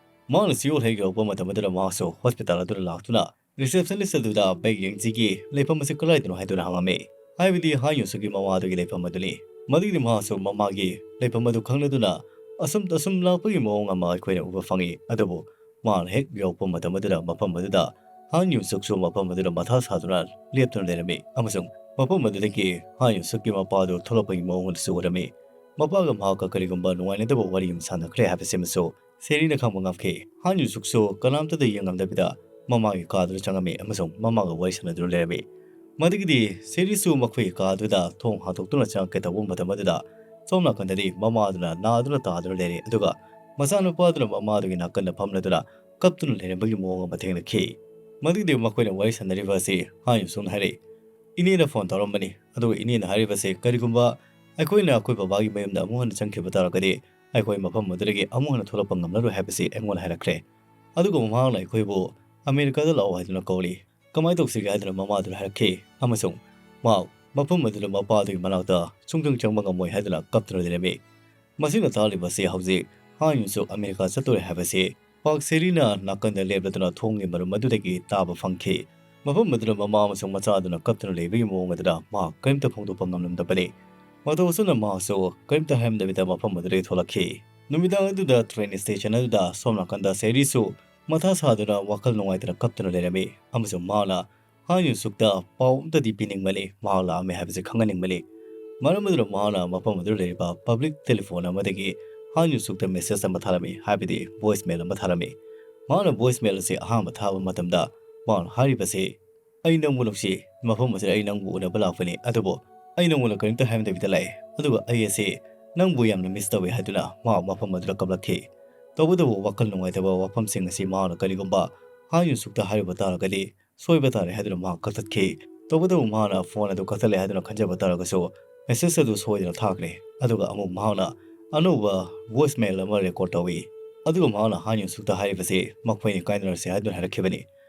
ꯃꯍꯥꯛꯅ ꯁꯤꯑꯣꯜ ꯍꯦꯛ ꯌꯧꯔꯛꯄ ꯃꯇꯝ ꯑꯗꯨꯗ ꯃꯍꯥꯛꯁꯨ ꯍꯣꯁꯄꯤꯇꯥꯜ ꯑꯗꯨꯗ ꯂꯥꯛꯇꯨꯅ ꯔꯤꯁꯦꯞꯁꯅꯤꯁ ꯑꯗꯨꯗ ꯕꯦꯛ ꯌꯦꯡꯖꯤꯒꯤ ꯂꯩꯐꯝ ꯑꯁꯤ ꯀꯗꯥꯏꯗꯅꯣ ꯍꯥꯏꯗꯨꯅ ꯍꯪꯂꯝꯃꯤ꯫ ꯍꯥꯏꯕꯗꯤ ꯍꯥꯟ ꯌꯨꯟꯁꯨꯛꯀꯤ ꯃꯃꯥꯗꯨꯒꯤ ꯂꯩꯐꯝ ꯑꯗꯨꯅꯤ꯫ ꯃꯗꯨꯒꯤꯗꯤ ꯃꯍꯥꯛꯁꯨ ꯃꯃꯥꯒꯤ ꯂꯩꯐꯝ ꯑꯗꯨ ꯈꯪꯂꯗꯨꯅ ꯑꯁꯨꯝ ꯑꯁꯨꯝ ꯂꯥꯛꯄꯒꯤ ꯃꯑꯣꯡ ꯑꯃ ꯑꯩꯈꯣꯏꯅ ꯎꯕ ꯐꯪꯏ꯫ ꯑꯗꯨꯕꯨ ꯃꯥꯅ ꯍꯦꯛ ꯌꯧꯔꯛꯄ ꯃꯇꯝ ꯑꯗꯨꯗ ꯃꯐꯝ ꯑꯗꯨꯗ ꯍꯥꯟ ꯌꯨꯟꯁꯨꯛꯁꯨ ꯃꯐꯝ ꯑꯗꯨꯗ ꯃꯊꯥ ꯁꯥꯗꯨꯅ ꯂꯦꯞꯇꯨꯅ ꯂꯩꯔꯝꯃꯤ, ꯑꯃꯁꯨꯡ ꯃꯐꯝ ꯑꯗꯨꯗꯒꯤ ꯍꯥꯟ ꯌꯨꯟꯁꯨꯛꯀꯤ ꯃꯄꯥꯗꯨ ꯊꯣꯛꯂꯛꯄꯒꯤ ꯃꯑꯣꯡ ꯑꯗꯨꯁꯨ ꯎꯔꯝꯃꯤ꯫ ꯃꯄꯥꯒ ꯃꯍꯥꯛꯀ ꯀꯔꯤꯒꯨꯝꯕ ꯅꯨꯡꯉꯥꯏꯅꯗꯕ ꯋꯥꯔꯤ ꯑꯃ ꯁꯥꯟꯅꯈ꯭ꯔꯦ ꯍꯥꯏꯕꯁꯤꯃꯁꯨ ꯁꯦꯔꯤꯅ ꯈꯪꯕ ꯉꯝꯈꯤ꯫ ꯍꯥꯟ ꯌꯨꯟꯁꯨꯛꯁꯨ ꯀꯅꯥꯝꯇꯗ ꯌꯦꯡꯂꯝꯗꯕꯤꯗ ꯃꯃꯥꯒꯤ ꯀꯥꯗꯨꯗ ꯆꯪꯉꯝꯃꯤ ꯑꯃꯁꯨꯡ ꯃꯃꯥꯒ ꯋꯥꯔꯤ ꯁꯥꯟꯅꯗꯨꯅ ꯂꯩꯔꯝꯃꯤ꯫ ꯃꯗꯨꯒꯤꯗꯤ ꯁꯦꯔꯤꯁꯨ ꯃꯈꯣꯏꯒꯤ ꯀꯥꯗꯨꯗ ꯊꯣꯡ ꯍꯥꯡꯗꯣꯛꯇꯨꯅ ꯆꯪꯉꯛꯀꯦ ꯇꯧꯕ ꯃꯇꯝ ꯑꯗꯨꯗ ꯁꯣꯝ ꯅꯥꯀꯟꯗꯗꯤ ꯃꯃꯥꯗꯨꯅ ꯅꯥꯗꯨꯅ ꯇꯥꯗꯨꯅ ꯂꯩꯔꯦ, ꯑꯗꯨꯒ ꯃꯆꯥꯅꯨꯄꯥꯗꯨꯅ ꯃꯃꯥꯗꯨꯒꯤ ꯅꯥꯀꯟꯗ ꯐꯝꯂꯗꯨꯅ ꯀꯞꯇꯨꯅ ꯂꯩꯔꯝꯕꯒꯤ ꯃꯑꯣꯡ ꯑꯃ ꯊꯦꯡꯅꯈꯤ꯫ ꯃꯗꯨꯒꯤꯗꯤ ꯃꯈꯣꯏꯅ ꯋꯥꯔꯤ ꯁꯥꯟꯅꯔꯤꯕ ꯑꯁꯤ ꯍꯥꯟ ꯌꯨꯟꯁꯨꯛꯅ ꯍꯥꯏꯔꯛꯏ, "ꯏꯅꯦꯅ ꯐꯣꯟ ꯇꯧꯔꯝꯕꯅꯤ, ꯑꯗꯨꯒ ꯏꯅꯦꯅ ꯍꯥꯏꯔꯤꯕꯁꯤ ꯀꯔꯤꯒꯨꯝꯕ ꯑꯩꯈꯣꯏꯅ ꯑꯩꯈꯣꯏ ꯕꯕꯥꯒꯤ ꯃꯌꯨꯝꯗ ꯑꯃꯨꯛ ꯍꯟꯅ ꯆꯪꯈꯤꯕ ꯇꯥꯔꯒꯗꯤ ꯑꯩꯈꯣꯏ ꯃꯐꯝ ꯑꯗꯨꯗꯒꯤ ꯑꯃꯨꯛ ꯍꯟꯅ ꯊꯣꯛꯂꯛꯄ ꯉꯝꯂꯔꯣꯏ ꯍꯥꯏꯕꯁꯤ ꯑꯩꯉꯣꯟꯗ ꯍꯥꯏꯔꯛꯈ꯭ꯔꯦ꯫ ꯑꯗꯨꯒ ꯃꯍꯥꯛꯅ ꯑꯩꯈꯣꯏꯕꯨ ꯑꯃꯦꯔꯤꯀꯥꯗ ꯂꯥꯛꯑꯣ ꯍꯥꯏꯗꯨꯅ ꯀꯧꯔꯤ꯫ ꯀꯃꯥꯏꯅ ꯇꯧꯁꯤꯒꯦ?" ꯍꯥꯏꯗꯨꯅ ꯃꯃꯥꯗꯨꯅ ꯍꯥꯏꯔꯛꯈꯤ, ꯑꯃꯁꯨꯡ ꯃꯥ ꯃꯐꯝ ꯑꯗꯨꯗ ꯃꯄꯥꯗꯨꯒꯤ ꯃꯅꯥꯛꯇ ꯁꯨꯡꯆꯪ ꯆꯪꯕ ꯉꯝꯃꯣꯏ ꯍꯥꯏꯗꯨꯅ ꯀꯞꯇꯨꯅ ꯂꯩꯔꯝꯃꯤ꯫ ꯃꯁꯤꯅ ꯇꯥꯛꯂꯤꯕꯁꯤ ꯍꯧꯖꯤꯛ ꯍꯥꯟ ꯌꯨꯟꯁꯨꯛ ꯑꯃꯦꯔꯤꯀꯥ ꯆꯠꯇꯣꯔꯦ ꯍꯥꯏꯕꯁꯤ ꯄꯥꯛ ꯁꯦꯔꯤꯅ ꯅꯥꯀꯟꯗ ꯂꯦꯞꯂꯗꯨꯅ ꯊꯣꯡꯒꯤ ꯃꯔꯨꯝ ꯑꯗꯨꯗꯒꯤ ꯇꯥꯕ ꯐꯪꯈꯤ꯫ ꯃꯐꯝ ꯑꯗꯨꯗ ꯃꯃꯥ ꯑꯃꯁꯨꯡ ꯃꯆꯥ ꯑꯗꯨꯅ ꯀꯞꯇꯨꯅ ꯂꯩꯕꯒꯤ ꯃꯑꯣꯡ ꯑꯗꯨꯗ ꯃꯍꯥꯛ ꯀꯔꯤꯝꯇ ꯐꯣꯡꯗꯣꯛꯄ ꯉꯝꯂꯝꯗꯕꯅꯤ꯫ ꯃꯇꯧ ꯑꯁꯨꯝꯅ ꯃꯍꯥꯛꯁꯨ ꯀꯔꯤꯝꯇ ꯍꯥꯏꯔꯝꯗꯕꯤꯗ ꯃꯐꯝ ꯑꯗꯨꯗꯒꯤ ꯊꯣꯛꯂꯛꯈꯤ꯫ ꯅꯨꯃꯤꯗꯥꯡ ꯑꯗꯨꯗ ꯇ꯭ꯔꯦꯟ ꯁ꯭ꯇꯦꯁꯟ ꯑꯗꯨꯗ ꯁꯣꯝ ꯅꯥꯀꯟꯗ ꯁꯦꯔꯤꯁꯨ ꯃꯊꯥ ꯁꯥꯗꯨꯅ ꯋꯥꯈꯜ ꯅꯨꯡꯉꯥꯏꯇꯅ ꯀꯞꯇꯨꯅ ꯂꯩꯔꯝꯃꯤ, ꯑꯃꯁꯨꯡ ꯃꯍꯥꯛꯅ ꯍꯥꯟ ꯌꯨꯟꯁꯨꯛꯇ ꯄꯥꯎ ꯑꯝꯇꯗꯤ ꯄꯤꯅꯤꯡꯕꯅꯤ, ꯃꯍꯥꯛ ꯂꯥꯛꯑꯝꯃꯦ ꯍꯥꯏꯕꯁꯤ ꯈꯪꯍꯟꯅꯤꯡꯕꯅꯤ꯫ ꯃꯔꯝ ꯑꯗꯨꯅ ꯃꯍꯥꯛꯅ ꯃꯐꯝ ꯑꯗꯨꯗ ꯂꯩꯔꯤꯕ ꯄꯕ꯭ꯂꯤꯛ ꯇꯦꯂꯤꯐꯣꯟ ꯑꯃꯗꯒꯤ ꯍꯥꯟ ꯌꯨꯟꯁꯨꯛꯇ ꯃꯦꯁꯦꯖ ꯑꯃ ꯊꯥꯔꯝꯃꯤ, ꯍꯥꯏꯕꯗꯤ ꯚꯣꯏꯁ ꯃꯦꯜ ꯑꯃ ꯊꯥꯔꯝꯃꯤ꯫ ꯃꯍꯥꯛꯅ ꯚꯣꯏꯁ ꯃꯦꯜ ꯑꯁꯤ ꯑꯍꯥꯟꯕ ꯊꯥꯕ ꯃꯇꯝꯗ ꯃꯍꯥꯛꯅ ꯍꯥꯏꯔꯤꯕꯁꯤ, "ꯑꯩ ꯅꯪꯕꯨ ꯅꯨꯡꯁꯤ, ꯃꯐꯝ ꯑꯁꯤꯗ ꯑꯩ ꯅꯪꯕꯨ ꯎꯅꯕ ꯂꯥꯛꯄꯅꯤ, ꯑꯗꯨꯕꯨ ꯑꯩ ꯅꯪꯉꯣꯟꯗ ꯀꯔꯤꯝꯇ ꯍꯥꯏꯔꯝꯗꯕꯤꯗ ꯂꯥꯛꯑꯦ, ꯑꯗꯨꯒ ꯑꯩ ꯑꯁꯤ ꯅꯪꯕꯨ ꯌꯥꯝꯅ ꯃꯤꯁ ꯇꯧꯏ" ꯍꯥꯏꯗꯨꯅ ꯃꯍꯥꯛ ꯃꯐꯝ ꯑꯗꯨꯗ ꯀꯞꯂꯛꯈꯤ꯫ ꯇꯧꯕꯇꯕꯨ ꯋꯥꯈꯜ ꯅꯨꯡꯉꯥꯏꯇꯕ ꯋꯥꯐꯝꯁꯤꯡ ꯑꯁꯤ ꯃꯍꯥꯛꯅ ꯀꯔꯤꯒꯨꯝꯕ ꯍꯥꯟ ꯌꯨꯟꯁꯨꯛꯇ ꯍꯥꯏꯔꯨꯕ ꯇꯥꯔꯒꯗꯤ ꯁꯣꯏꯕ ꯇꯥꯔꯦ ꯍꯥꯏꯗꯨꯅ ꯃꯍꯥꯛ ꯀꯛꯊꯠꯈꯤ꯫ ꯇꯧꯕꯇꯕꯨ ꯃꯍꯥꯛꯅ ꯐꯣꯟ ꯑꯗꯨ ꯀꯛꯊꯠꯂꯦ ꯍꯥꯏꯗꯨꯅ ꯈꯟꯖꯕ ꯇꯥꯔꯒꯁꯨ ꯃꯦꯁꯦꯖ ꯑꯗꯨ ꯁꯣꯏꯗꯅ ꯊꯥꯈ꯭ꯔꯦ꯫ ꯑꯗꯨꯒ ꯑꯃꯨꯛ ꯃꯍꯥꯛꯅ ꯑꯅꯧꯕ ꯚꯣꯏꯁ ꯃꯦꯜ ꯑꯃ ꯔꯦꯀꯣꯔꯗ ꯇꯧꯏ꯫ ꯑꯗꯨꯒ ꯃꯍꯥꯛꯅ ꯍꯥꯟ ꯌꯨꯟꯁꯨꯛꯇ ꯍꯥꯏꯔꯤꯕꯁꯤ ꯃꯈꯣꯏꯅꯤ ꯀꯥꯏꯅꯔꯁꯤ ꯍꯥꯏꯗꯨꯅ ꯍꯥꯏꯔꯛꯈꯤꯕꯅꯤ꯫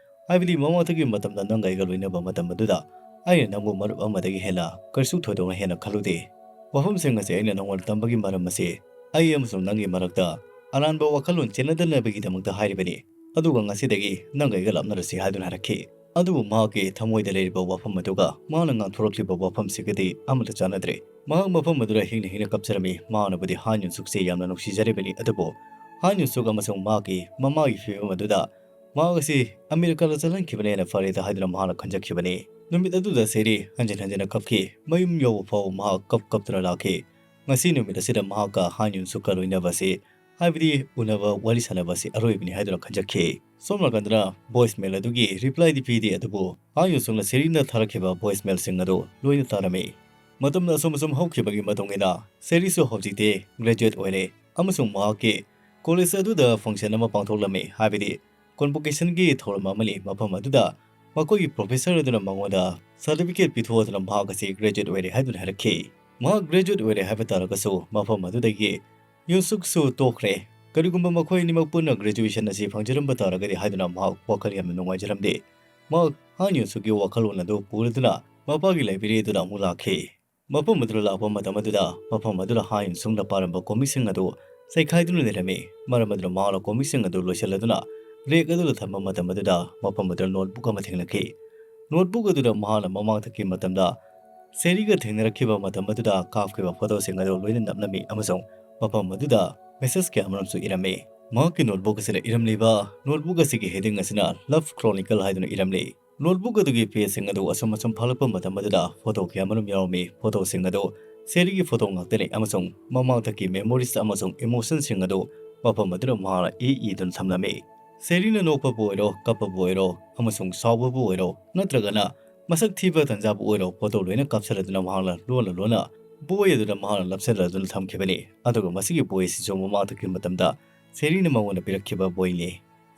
ꯍꯥꯏꯕꯗꯤ ꯃꯃꯥꯡꯊꯛꯀꯤ ꯃꯇꯝꯗ ꯅꯪꯒ ꯑꯩꯒ ꯂꯣꯏꯅꯕ ꯃꯇꯝ ꯑꯗꯨꯗ ꯑꯩꯅ ꯅꯪꯕꯨ ꯃꯔꯨꯞ ꯑꯃꯗꯒꯤ ꯍꯦꯟꯅ ꯀꯔꯤꯁꯨ ꯊꯣꯏꯗꯣꯛꯅ ꯍꯦꯟꯅ ꯈꯜꯂꯨꯗꯦ꯫ ꯋꯥꯐꯝꯁꯤꯡ ꯑꯁꯤ ꯑꯩꯅ ꯅꯪꯉꯣꯟꯗ ꯇꯝꯕꯒꯤ ꯃꯔꯝ ꯑꯁꯤ ꯑꯩ ꯑꯃꯁꯨꯡ ꯅꯪꯒꯤ ꯃꯔꯛꯇ ꯑꯔꯥꯟꯕ ꯋꯥꯈꯜꯂꯣꯟ ꯆꯦꯟꯅꯗꯅꯕꯒꯤꯗꯃꯛꯇ ꯍꯥꯏꯔꯤꯕꯅꯤ꯫ ꯑꯗꯨꯒ ꯉꯁꯤꯗꯒꯤ ꯅꯪꯒ ꯑꯩꯒ ꯂꯥꯞꯅꯔꯁꯤ ꯍꯥꯏꯗꯨꯅ ꯍꯥꯏꯔꯛꯈꯤ꯫ ꯑꯗꯨꯕꯨ ꯃꯍꯥꯛꯀꯤ ꯊꯃꯣꯏꯗ ꯂꯩꯔꯤꯕ ꯋꯥꯐꯝ ꯑꯗꯨꯒ ꯃꯥꯅ ꯉꯥꯡꯊꯣꯔꯛꯂꯤꯕ ꯋꯥꯐꯝꯁꯤꯒꯗꯤ ꯑꯃꯠꯇ ꯆꯥꯟꯅꯗ꯭ꯔꯦ꯫ ꯃꯍꯥꯛ ꯃꯐꯝ ꯑꯗꯨꯗ ꯍꯤꯡꯅ ꯍꯤꯡꯅ ꯀꯞꯆꯔꯝꯃꯤ꯫ ꯃꯍꯥꯛꯅꯕꯨꯗꯤ ꯍꯥꯟ ꯌꯨꯟꯁꯨꯛꯁꯦ ꯌꯥꯝꯅ ꯅꯨꯡꯁꯤꯖꯔꯤꯕꯅꯤ, ꯑꯗꯨꯕꯨ ꯍꯥꯟ ꯌꯨꯟꯁꯨꯛ ꯑꯃꯁꯨꯡ ꯃꯍꯥꯛꯀꯤ ꯃꯃꯥꯒꯤ ꯐꯤꯕꯝ ꯑꯗꯨꯗ ꯃꯍꯥꯛ ꯑꯁꯤ ꯑꯃꯦꯔꯤꯀꯥꯗ ꯆꯠꯍꯟꯈꯤꯕꯅꯦꯅ ꯐꯔꯦꯗ ꯍꯥꯏꯗꯨꯅ ꯃꯍꯥꯛꯅ ꯈꯟꯖꯈꯤꯕꯅꯤ꯫ ꯅꯨꯃꯤꯠ ꯑꯗꯨꯗ ꯁꯦꯔꯤ ꯍꯟꯖꯤꯟ ꯍꯟꯖꯤꯟꯅ ꯀꯞꯈꯤ꯫ ꯃꯌꯨꯝ ꯌꯧꯕ ꯐꯥꯎꯕ ꯃꯍꯥꯛ ꯀꯞ ꯀꯞꯇꯨꯅ ꯂꯥꯛꯈꯤ꯫ ꯉꯁꯤ ꯅꯨꯃꯤꯠ ꯑꯁꯤꯗ ꯃꯍꯥꯛꯀ ꯍꯥꯟ ꯌꯨꯟꯁꯨꯛꯀ ꯂꯣꯏꯅꯕꯁꯤ, ꯍꯥꯏꯕꯗꯤ ꯎꯅꯕ ꯋꯥꯔꯤ ꯁꯥꯟꯅꯕ ꯑꯁꯤ ꯑꯔꯣꯏꯕꯅꯤ ꯍꯥꯏꯗꯨꯅ ꯈꯟꯖꯈꯤ꯫ ꯁꯣꯝ ꯅꯥꯀꯟꯗꯅ ꯚꯣꯏꯁꯃꯦꯜ ꯑꯗꯨꯒꯤ ꯔꯤꯄ꯭ꯂꯥꯏꯗꯤ ꯄꯤꯗꯦ, ꯑꯗꯨꯕꯨ ꯍꯥꯟ ꯌꯨꯟꯁꯨꯛꯅ ꯁꯦꯔꯤꯅ ꯊꯥꯔꯛꯈꯤꯕ ꯚꯣꯏꯁꯃꯦꯜꯁꯤꯡ ꯑꯗꯨ ꯂꯣꯏꯅ ꯇꯥꯔꯝꯃꯤ꯫ ꯃꯇꯝꯅ ꯑꯁꯨꯝ ꯑꯁꯨꯝ ꯍꯧꯈꯤꯕꯒꯤ ꯃꯇꯨꯡ ꯏꯟꯅ ꯁꯦꯔꯤꯁꯨ ꯍꯧꯖꯤꯛꯇꯤ ꯒ꯭ꯔꯦꯖꯨꯑꯦꯠ ꯑꯣꯏꯔꯦ ꯑꯃꯁꯨꯡ ꯃꯍꯥꯛꯀꯤ ꯀꯣꯂꯦꯖ ꯑꯗꯨꯗ ꯐꯪꯁꯟ ꯑꯃ ꯄꯥꯡꯊꯣꯛꯂꯝꯃꯤ, ꯍꯥꯏꯕꯗꯤ ꯀꯣꯟꯚꯣꯀꯦꯁꯟꯒꯤ ꯊꯧꯔꯝ ꯑꯃꯅꯤ꯫ ꯃꯐꯝ ꯑꯗꯨꯗ ꯃꯈꯣꯏꯒꯤ ꯄ꯭ꯔꯣꯐꯦꯁꯔ ꯑꯗꯨꯅ ꯃꯉꯣꯟꯗ ꯁꯥꯔꯇꯤꯐꯤꯀꯦꯠ ꯄꯤꯊꯣꯛꯇꯨꯅ ꯃꯍꯥꯛ ꯑꯁꯤ ꯒ꯭ꯔꯦꯖꯨꯑꯦꯠ ꯑꯣꯏꯔꯦ ꯍꯥꯏꯗꯨꯅ ꯍꯥꯏꯔꯛꯈꯤ꯫ ꯃꯍꯥꯛ ꯒ꯭ꯔꯦꯖꯨꯑꯦꯠ ꯑꯣꯏꯔꯦ ꯍꯥꯏꯕ ꯇꯥꯔꯒꯁꯨ ꯃꯐꯝ ꯑꯗꯨꯗꯒꯤ ꯌꯨꯟꯁꯨꯛꯁꯨ ꯇꯣꯛꯈ꯭ꯔꯦ꯫ ꯀꯔꯤꯒꯨꯝꯕ ꯃꯈꯣꯏ ꯑꯅꯤꯃꯛ ꯄꯨꯟꯅ ꯒ꯭ꯔꯦꯖꯨꯑꯦꯁꯟ ꯑꯁꯤ ꯐꯪꯖꯔꯝꯕ ꯇꯥꯔꯒꯗꯤ ꯍꯥꯏꯗꯨꯅ ꯃꯍꯥꯛ ꯋꯥꯈꯜ ꯌꯥꯝꯅ ꯅꯨꯡꯉꯥꯏꯖꯔꯝꯗꯦ꯫ ꯃꯍꯥꯛ ꯍꯥꯟ ꯌꯨꯟꯁꯨꯛꯀꯤ ꯋꯥꯈꯜꯂꯣꯟ ꯑꯗꯨ ꯄꯨꯔꯗꯨꯅ ꯃꯄꯥꯒꯤ ꯂꯥꯏꯕ꯭ꯔꯦꯔꯤ ꯑꯗꯨꯗ ꯑꯃꯨꯛ ꯂꯥꯛꯈꯤ꯫ ꯃꯐꯝ ꯑꯗꯨꯗ ꯂꯥꯛꯄ ꯃꯇꯝ ꯑꯗꯨꯗ ꯃꯐꯝ ꯑꯗꯨꯗ ꯍꯥꯟ ꯌꯨꯟꯁꯨꯛꯅ ꯄꯥꯔꯝꯕ ꯀꯣꯃꯤꯛꯁꯤꯡ ꯑꯗꯨ ꯆꯩꯈꯥꯏꯗꯨꯅ ꯂꯩꯔꯝꯃꯤ꯫ ꯃꯔꯝ ꯑꯗꯨꯅ ꯃꯍꯥꯛꯅ ꯀꯣꯃꯤꯛꯁꯤꯡ ꯑꯗꯨ ꯂꯣꯏꯁꯤꯜꯂꯗꯨꯅ ꯔꯦꯛ ꯑꯗꯨꯗ ꯊꯝꯕ ꯃꯇꯝ ꯑꯗꯨꯗ ꯃꯐꯝ ꯑꯗꯨꯗ ꯅꯣꯠꯕꯨꯛ ꯑꯃ ꯊꯦꯡꯅꯈꯤ꯫ ꯅꯣꯠꯕꯨꯛ ꯑꯗꯨꯗ ꯃꯍꯥꯛꯅ ꯃꯃꯥꯡꯊꯛꯀꯤ ꯃꯇꯝꯗ ꯁꯦꯔꯤꯒ ꯊꯦꯡꯅꯔꯛꯈꯤꯕ ꯃꯇꯝ ꯑꯗꯨꯗ ꯀꯥꯞꯈꯤꯕ ꯐꯣꯇꯣꯁꯤꯡ ꯑꯗꯨ ꯂꯣꯏꯅ ꯅꯞꯂꯝꯃꯤ ꯑꯃꯁꯨꯡ ꯃꯐꯝ ꯑꯗꯨꯗ ꯃꯦꯁꯦꯖ ꯀꯌꯥ ꯑꯃꯔꯣꯝꯁꯨ ꯏꯔꯝꯃꯤ꯫ ꯃꯍꯥꯛꯀꯤ ꯅꯣꯠꯕꯨꯛ ꯑꯁꯤꯗ ꯏꯔꯝꯂꯤꯕ, ꯅꯣꯠꯕꯨꯛ ꯑꯁꯤꯒꯤ ꯍꯦꯗꯤꯡ ꯑꯁꯤꯅ ꯂꯚ ꯀ꯭ꯔꯣꯅꯤꯀꯜ ꯍꯥꯏꯗꯨꯅ ꯏꯔꯝꯂꯤ꯫ ꯅꯣꯠꯕꯨꯛ ꯑꯗꯨꯒꯤ ꯄꯦꯖꯁꯤꯡ ꯑꯗꯨ ꯑꯁꯨꯝ ꯑꯁꯨꯝ ꯐꯥꯂꯛꯄ ꯃꯇꯝ ꯑꯗꯨꯗ ꯐꯣꯇꯣ ꯀꯌꯥ ꯑꯃꯔꯣꯝ ꯌꯥꯎꯔꯝꯃꯤ꯫ ꯐꯣꯇꯣꯁꯤꯡ ꯑꯗꯨ ꯁꯦꯔꯤꯒꯤ ꯐꯣꯇꯣ ꯉꯥꯛꯇꯅꯤ ꯑꯃꯁꯨꯡ ꯃꯃꯥꯡꯊꯛꯀꯤ ꯃꯦꯃꯣꯔꯤꯁ ꯑꯃꯁꯨꯡ ꯏꯃꯣꯁꯟꯁꯤꯡ ꯑꯗꯨ ꯃꯐꯝ ꯑꯗꯨꯗ ꯃꯍꯥꯛꯅ ꯏ ꯏꯗꯨꯅ ꯊꯝꯂꯝꯃꯤ꯫ ꯁꯦꯔꯤꯅ ꯅꯣꯛꯄꯕꯨ ꯑꯣꯏꯔꯣ, ꯀꯞꯄꯕꯨ ꯑꯣꯏꯔꯣ ꯑꯃꯁꯨꯡ ꯁꯥꯎꯕꯕꯨ ꯑꯣꯏꯔꯣ, ꯅꯠꯇ꯭ꯔꯒꯅ ꯃꯁꯛ ꯊꯤꯕ ꯇꯟꯖꯥꯕꯨ ꯑꯣꯏꯔꯣ, ꯐꯣꯇꯣ ꯂꯣꯏꯅ ꯀꯥꯞꯁꯤꯜꯂꯗꯨꯅ ꯃꯍꯥꯛꯅ ꯂꯣꯟꯅ ꯂꯣꯟꯅ ꯕꯣꯏ ꯑꯗꯨꯗ ꯃꯍꯥꯛꯅ ꯂꯞꯁꯤꯜꯂꯗꯨꯅ ꯊꯝꯈꯤꯕꯅꯤ꯫ ꯑꯗꯨꯒ ꯃꯁꯤꯒꯤ ꯕꯣꯏ ꯑꯁꯤꯁꯨ ꯃꯃꯥꯡꯊꯛꯀꯤ ꯃꯇꯝꯗ ꯁꯦꯔꯤꯅ ꯃꯉꯣꯟꯗ ꯄꯤꯔꯛꯈꯤꯕ ꯕꯣꯏꯅꯤ꯫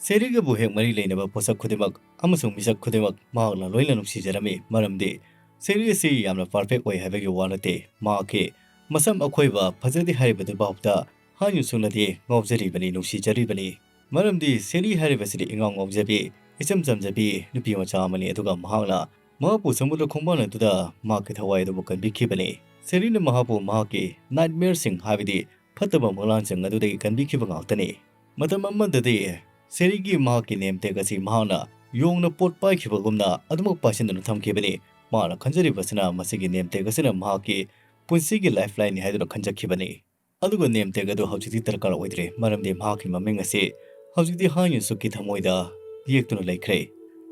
ꯁꯦꯔꯤꯒꯕꯨ ꯍꯦꯛ ꯃꯔꯤ ꯂꯩꯅꯕ ꯄꯣꯠꯁꯛ ꯈꯨꯗꯤꯡꯃꯛ ꯑꯃꯁꯨꯡ ꯃꯤꯁꯛ ꯈꯨꯗꯤꯡꯃꯛ ꯃꯍꯥꯛꯅ ꯂꯣꯏꯅ ꯅꯨꯡꯁꯤꯖꯔꯝꯃꯤ, ꯃꯔꯝꯗꯤ ꯁꯦꯔꯤ ꯑꯁꯤ ꯌꯥꯝꯅ ꯄꯔꯐꯦꯛ ꯑꯣꯏ ꯍꯥꯏꯕꯒꯤ ꯋꯥ ꯅꯠꯇꯦ꯫ ꯃꯍꯥꯛꯀꯤ ꯃꯁꯝ ꯑꯈꯣꯏꯕ ꯐꯖꯗꯦ ꯍꯥꯏꯔꯤꯕꯗꯨ ꯐꯥꯎꯕꯗ ꯍꯥꯟ ꯌꯨꯟꯁꯨꯛꯅꯗꯤ ꯉꯥꯎꯖꯔꯤꯕꯅꯤ, ꯅꯨꯡꯁꯤꯖꯔꯤꯕꯅꯤ꯫ ꯃꯔꯝꯗꯤ ꯁꯦꯔꯤ ꯍꯥꯏꯔꯤꯕꯁꯤꯗꯤ ꯏꯉꯥꯎ ꯉꯥꯎꯖꯕꯤ, ꯏꯆꯝ ꯆꯝꯖꯕꯤ ꯅꯨꯄꯤ ꯃꯆꯥ ꯑꯃꯅꯤ, ꯑꯗꯨꯒ ꯃꯍꯥꯛꯅ ꯃꯍꯥꯛꯄꯨ ꯁꯃꯨꯗ꯭ꯔ ꯈꯣꯡꯕꯥꯟ ꯑꯗꯨꯗ ꯃꯍꯥꯛꯀꯤ ꯊꯋꯥꯏ ꯑꯗꯨꯕꯨ ꯀꯟꯕꯤꯈꯤꯕꯅꯤ꯫ ꯁꯦꯔꯤꯅ ꯃꯍꯥꯛꯄꯨ ꯃꯍꯥꯛꯀꯤ ꯅꯥꯏꯠꯃꯤꯌꯔꯁꯤꯡ, ꯍꯥꯏꯕꯗꯤ ꯐꯠꯇꯕ ꯃꯪꯂꯥꯟꯁꯤꯡ ꯑꯗꯨꯗꯒꯤ ꯀꯟꯕꯤꯈꯤꯕ ꯉꯥꯛꯇꯅꯤ꯫ ꯃꯇꯝ ꯑꯃꯗꯗꯤ ꯁꯦꯔꯤꯒꯤ ꯃꯍꯥꯛꯀꯤ ꯅꯦꯝ ꯇꯦꯛ ꯑꯁꯤ ꯃꯍꯥꯛꯅ ꯌꯣꯡꯅ ꯄꯣꯠ ꯄꯥꯏꯈꯤꯕꯒꯨꯝꯅ ꯑꯗꯨꯃꯛ ꯄꯥꯏꯁꯤꯟꯗꯨꯅ ꯊꯝꯈꯤꯕꯅꯤ꯫ ꯃꯍꯥꯛꯅ ꯈꯟꯖꯔꯤꯕꯁꯤꯅ ꯃꯁꯤꯒꯤ name tag ꯑꯁꯤꯅ ꯃꯍꯥꯛꯀꯤ ꯄꯨꯟꯁꯤꯒꯤ lifeline ꯅꯤ ꯍꯥꯏꯗꯨꯅ ꯈꯟꯖꯈꯤꯕꯅꯤ꯫ ꯑꯗꯨꯒ name tag ꯑꯗꯨ ꯍꯧꯖꯤꯛꯇꯤ ꯗꯔꯀꯥꯔ ꯑꯣꯏꯗ꯭ꯔꯦ, ꯃꯔꯝꯗꯤ ꯃꯍꯥꯛꯀꯤ ꯃꯃꯤꯡ ꯑꯁꯤ ꯍꯧꯖꯤꯛꯇꯤ ꯍꯥꯟ ꯌꯨꯟꯁꯨꯛꯀꯤ ꯊꯃꯣꯏꯗ ꯌꯦꯛꯇꯨꯅ ꯂꯩꯈ꯭ꯔꯦ꯫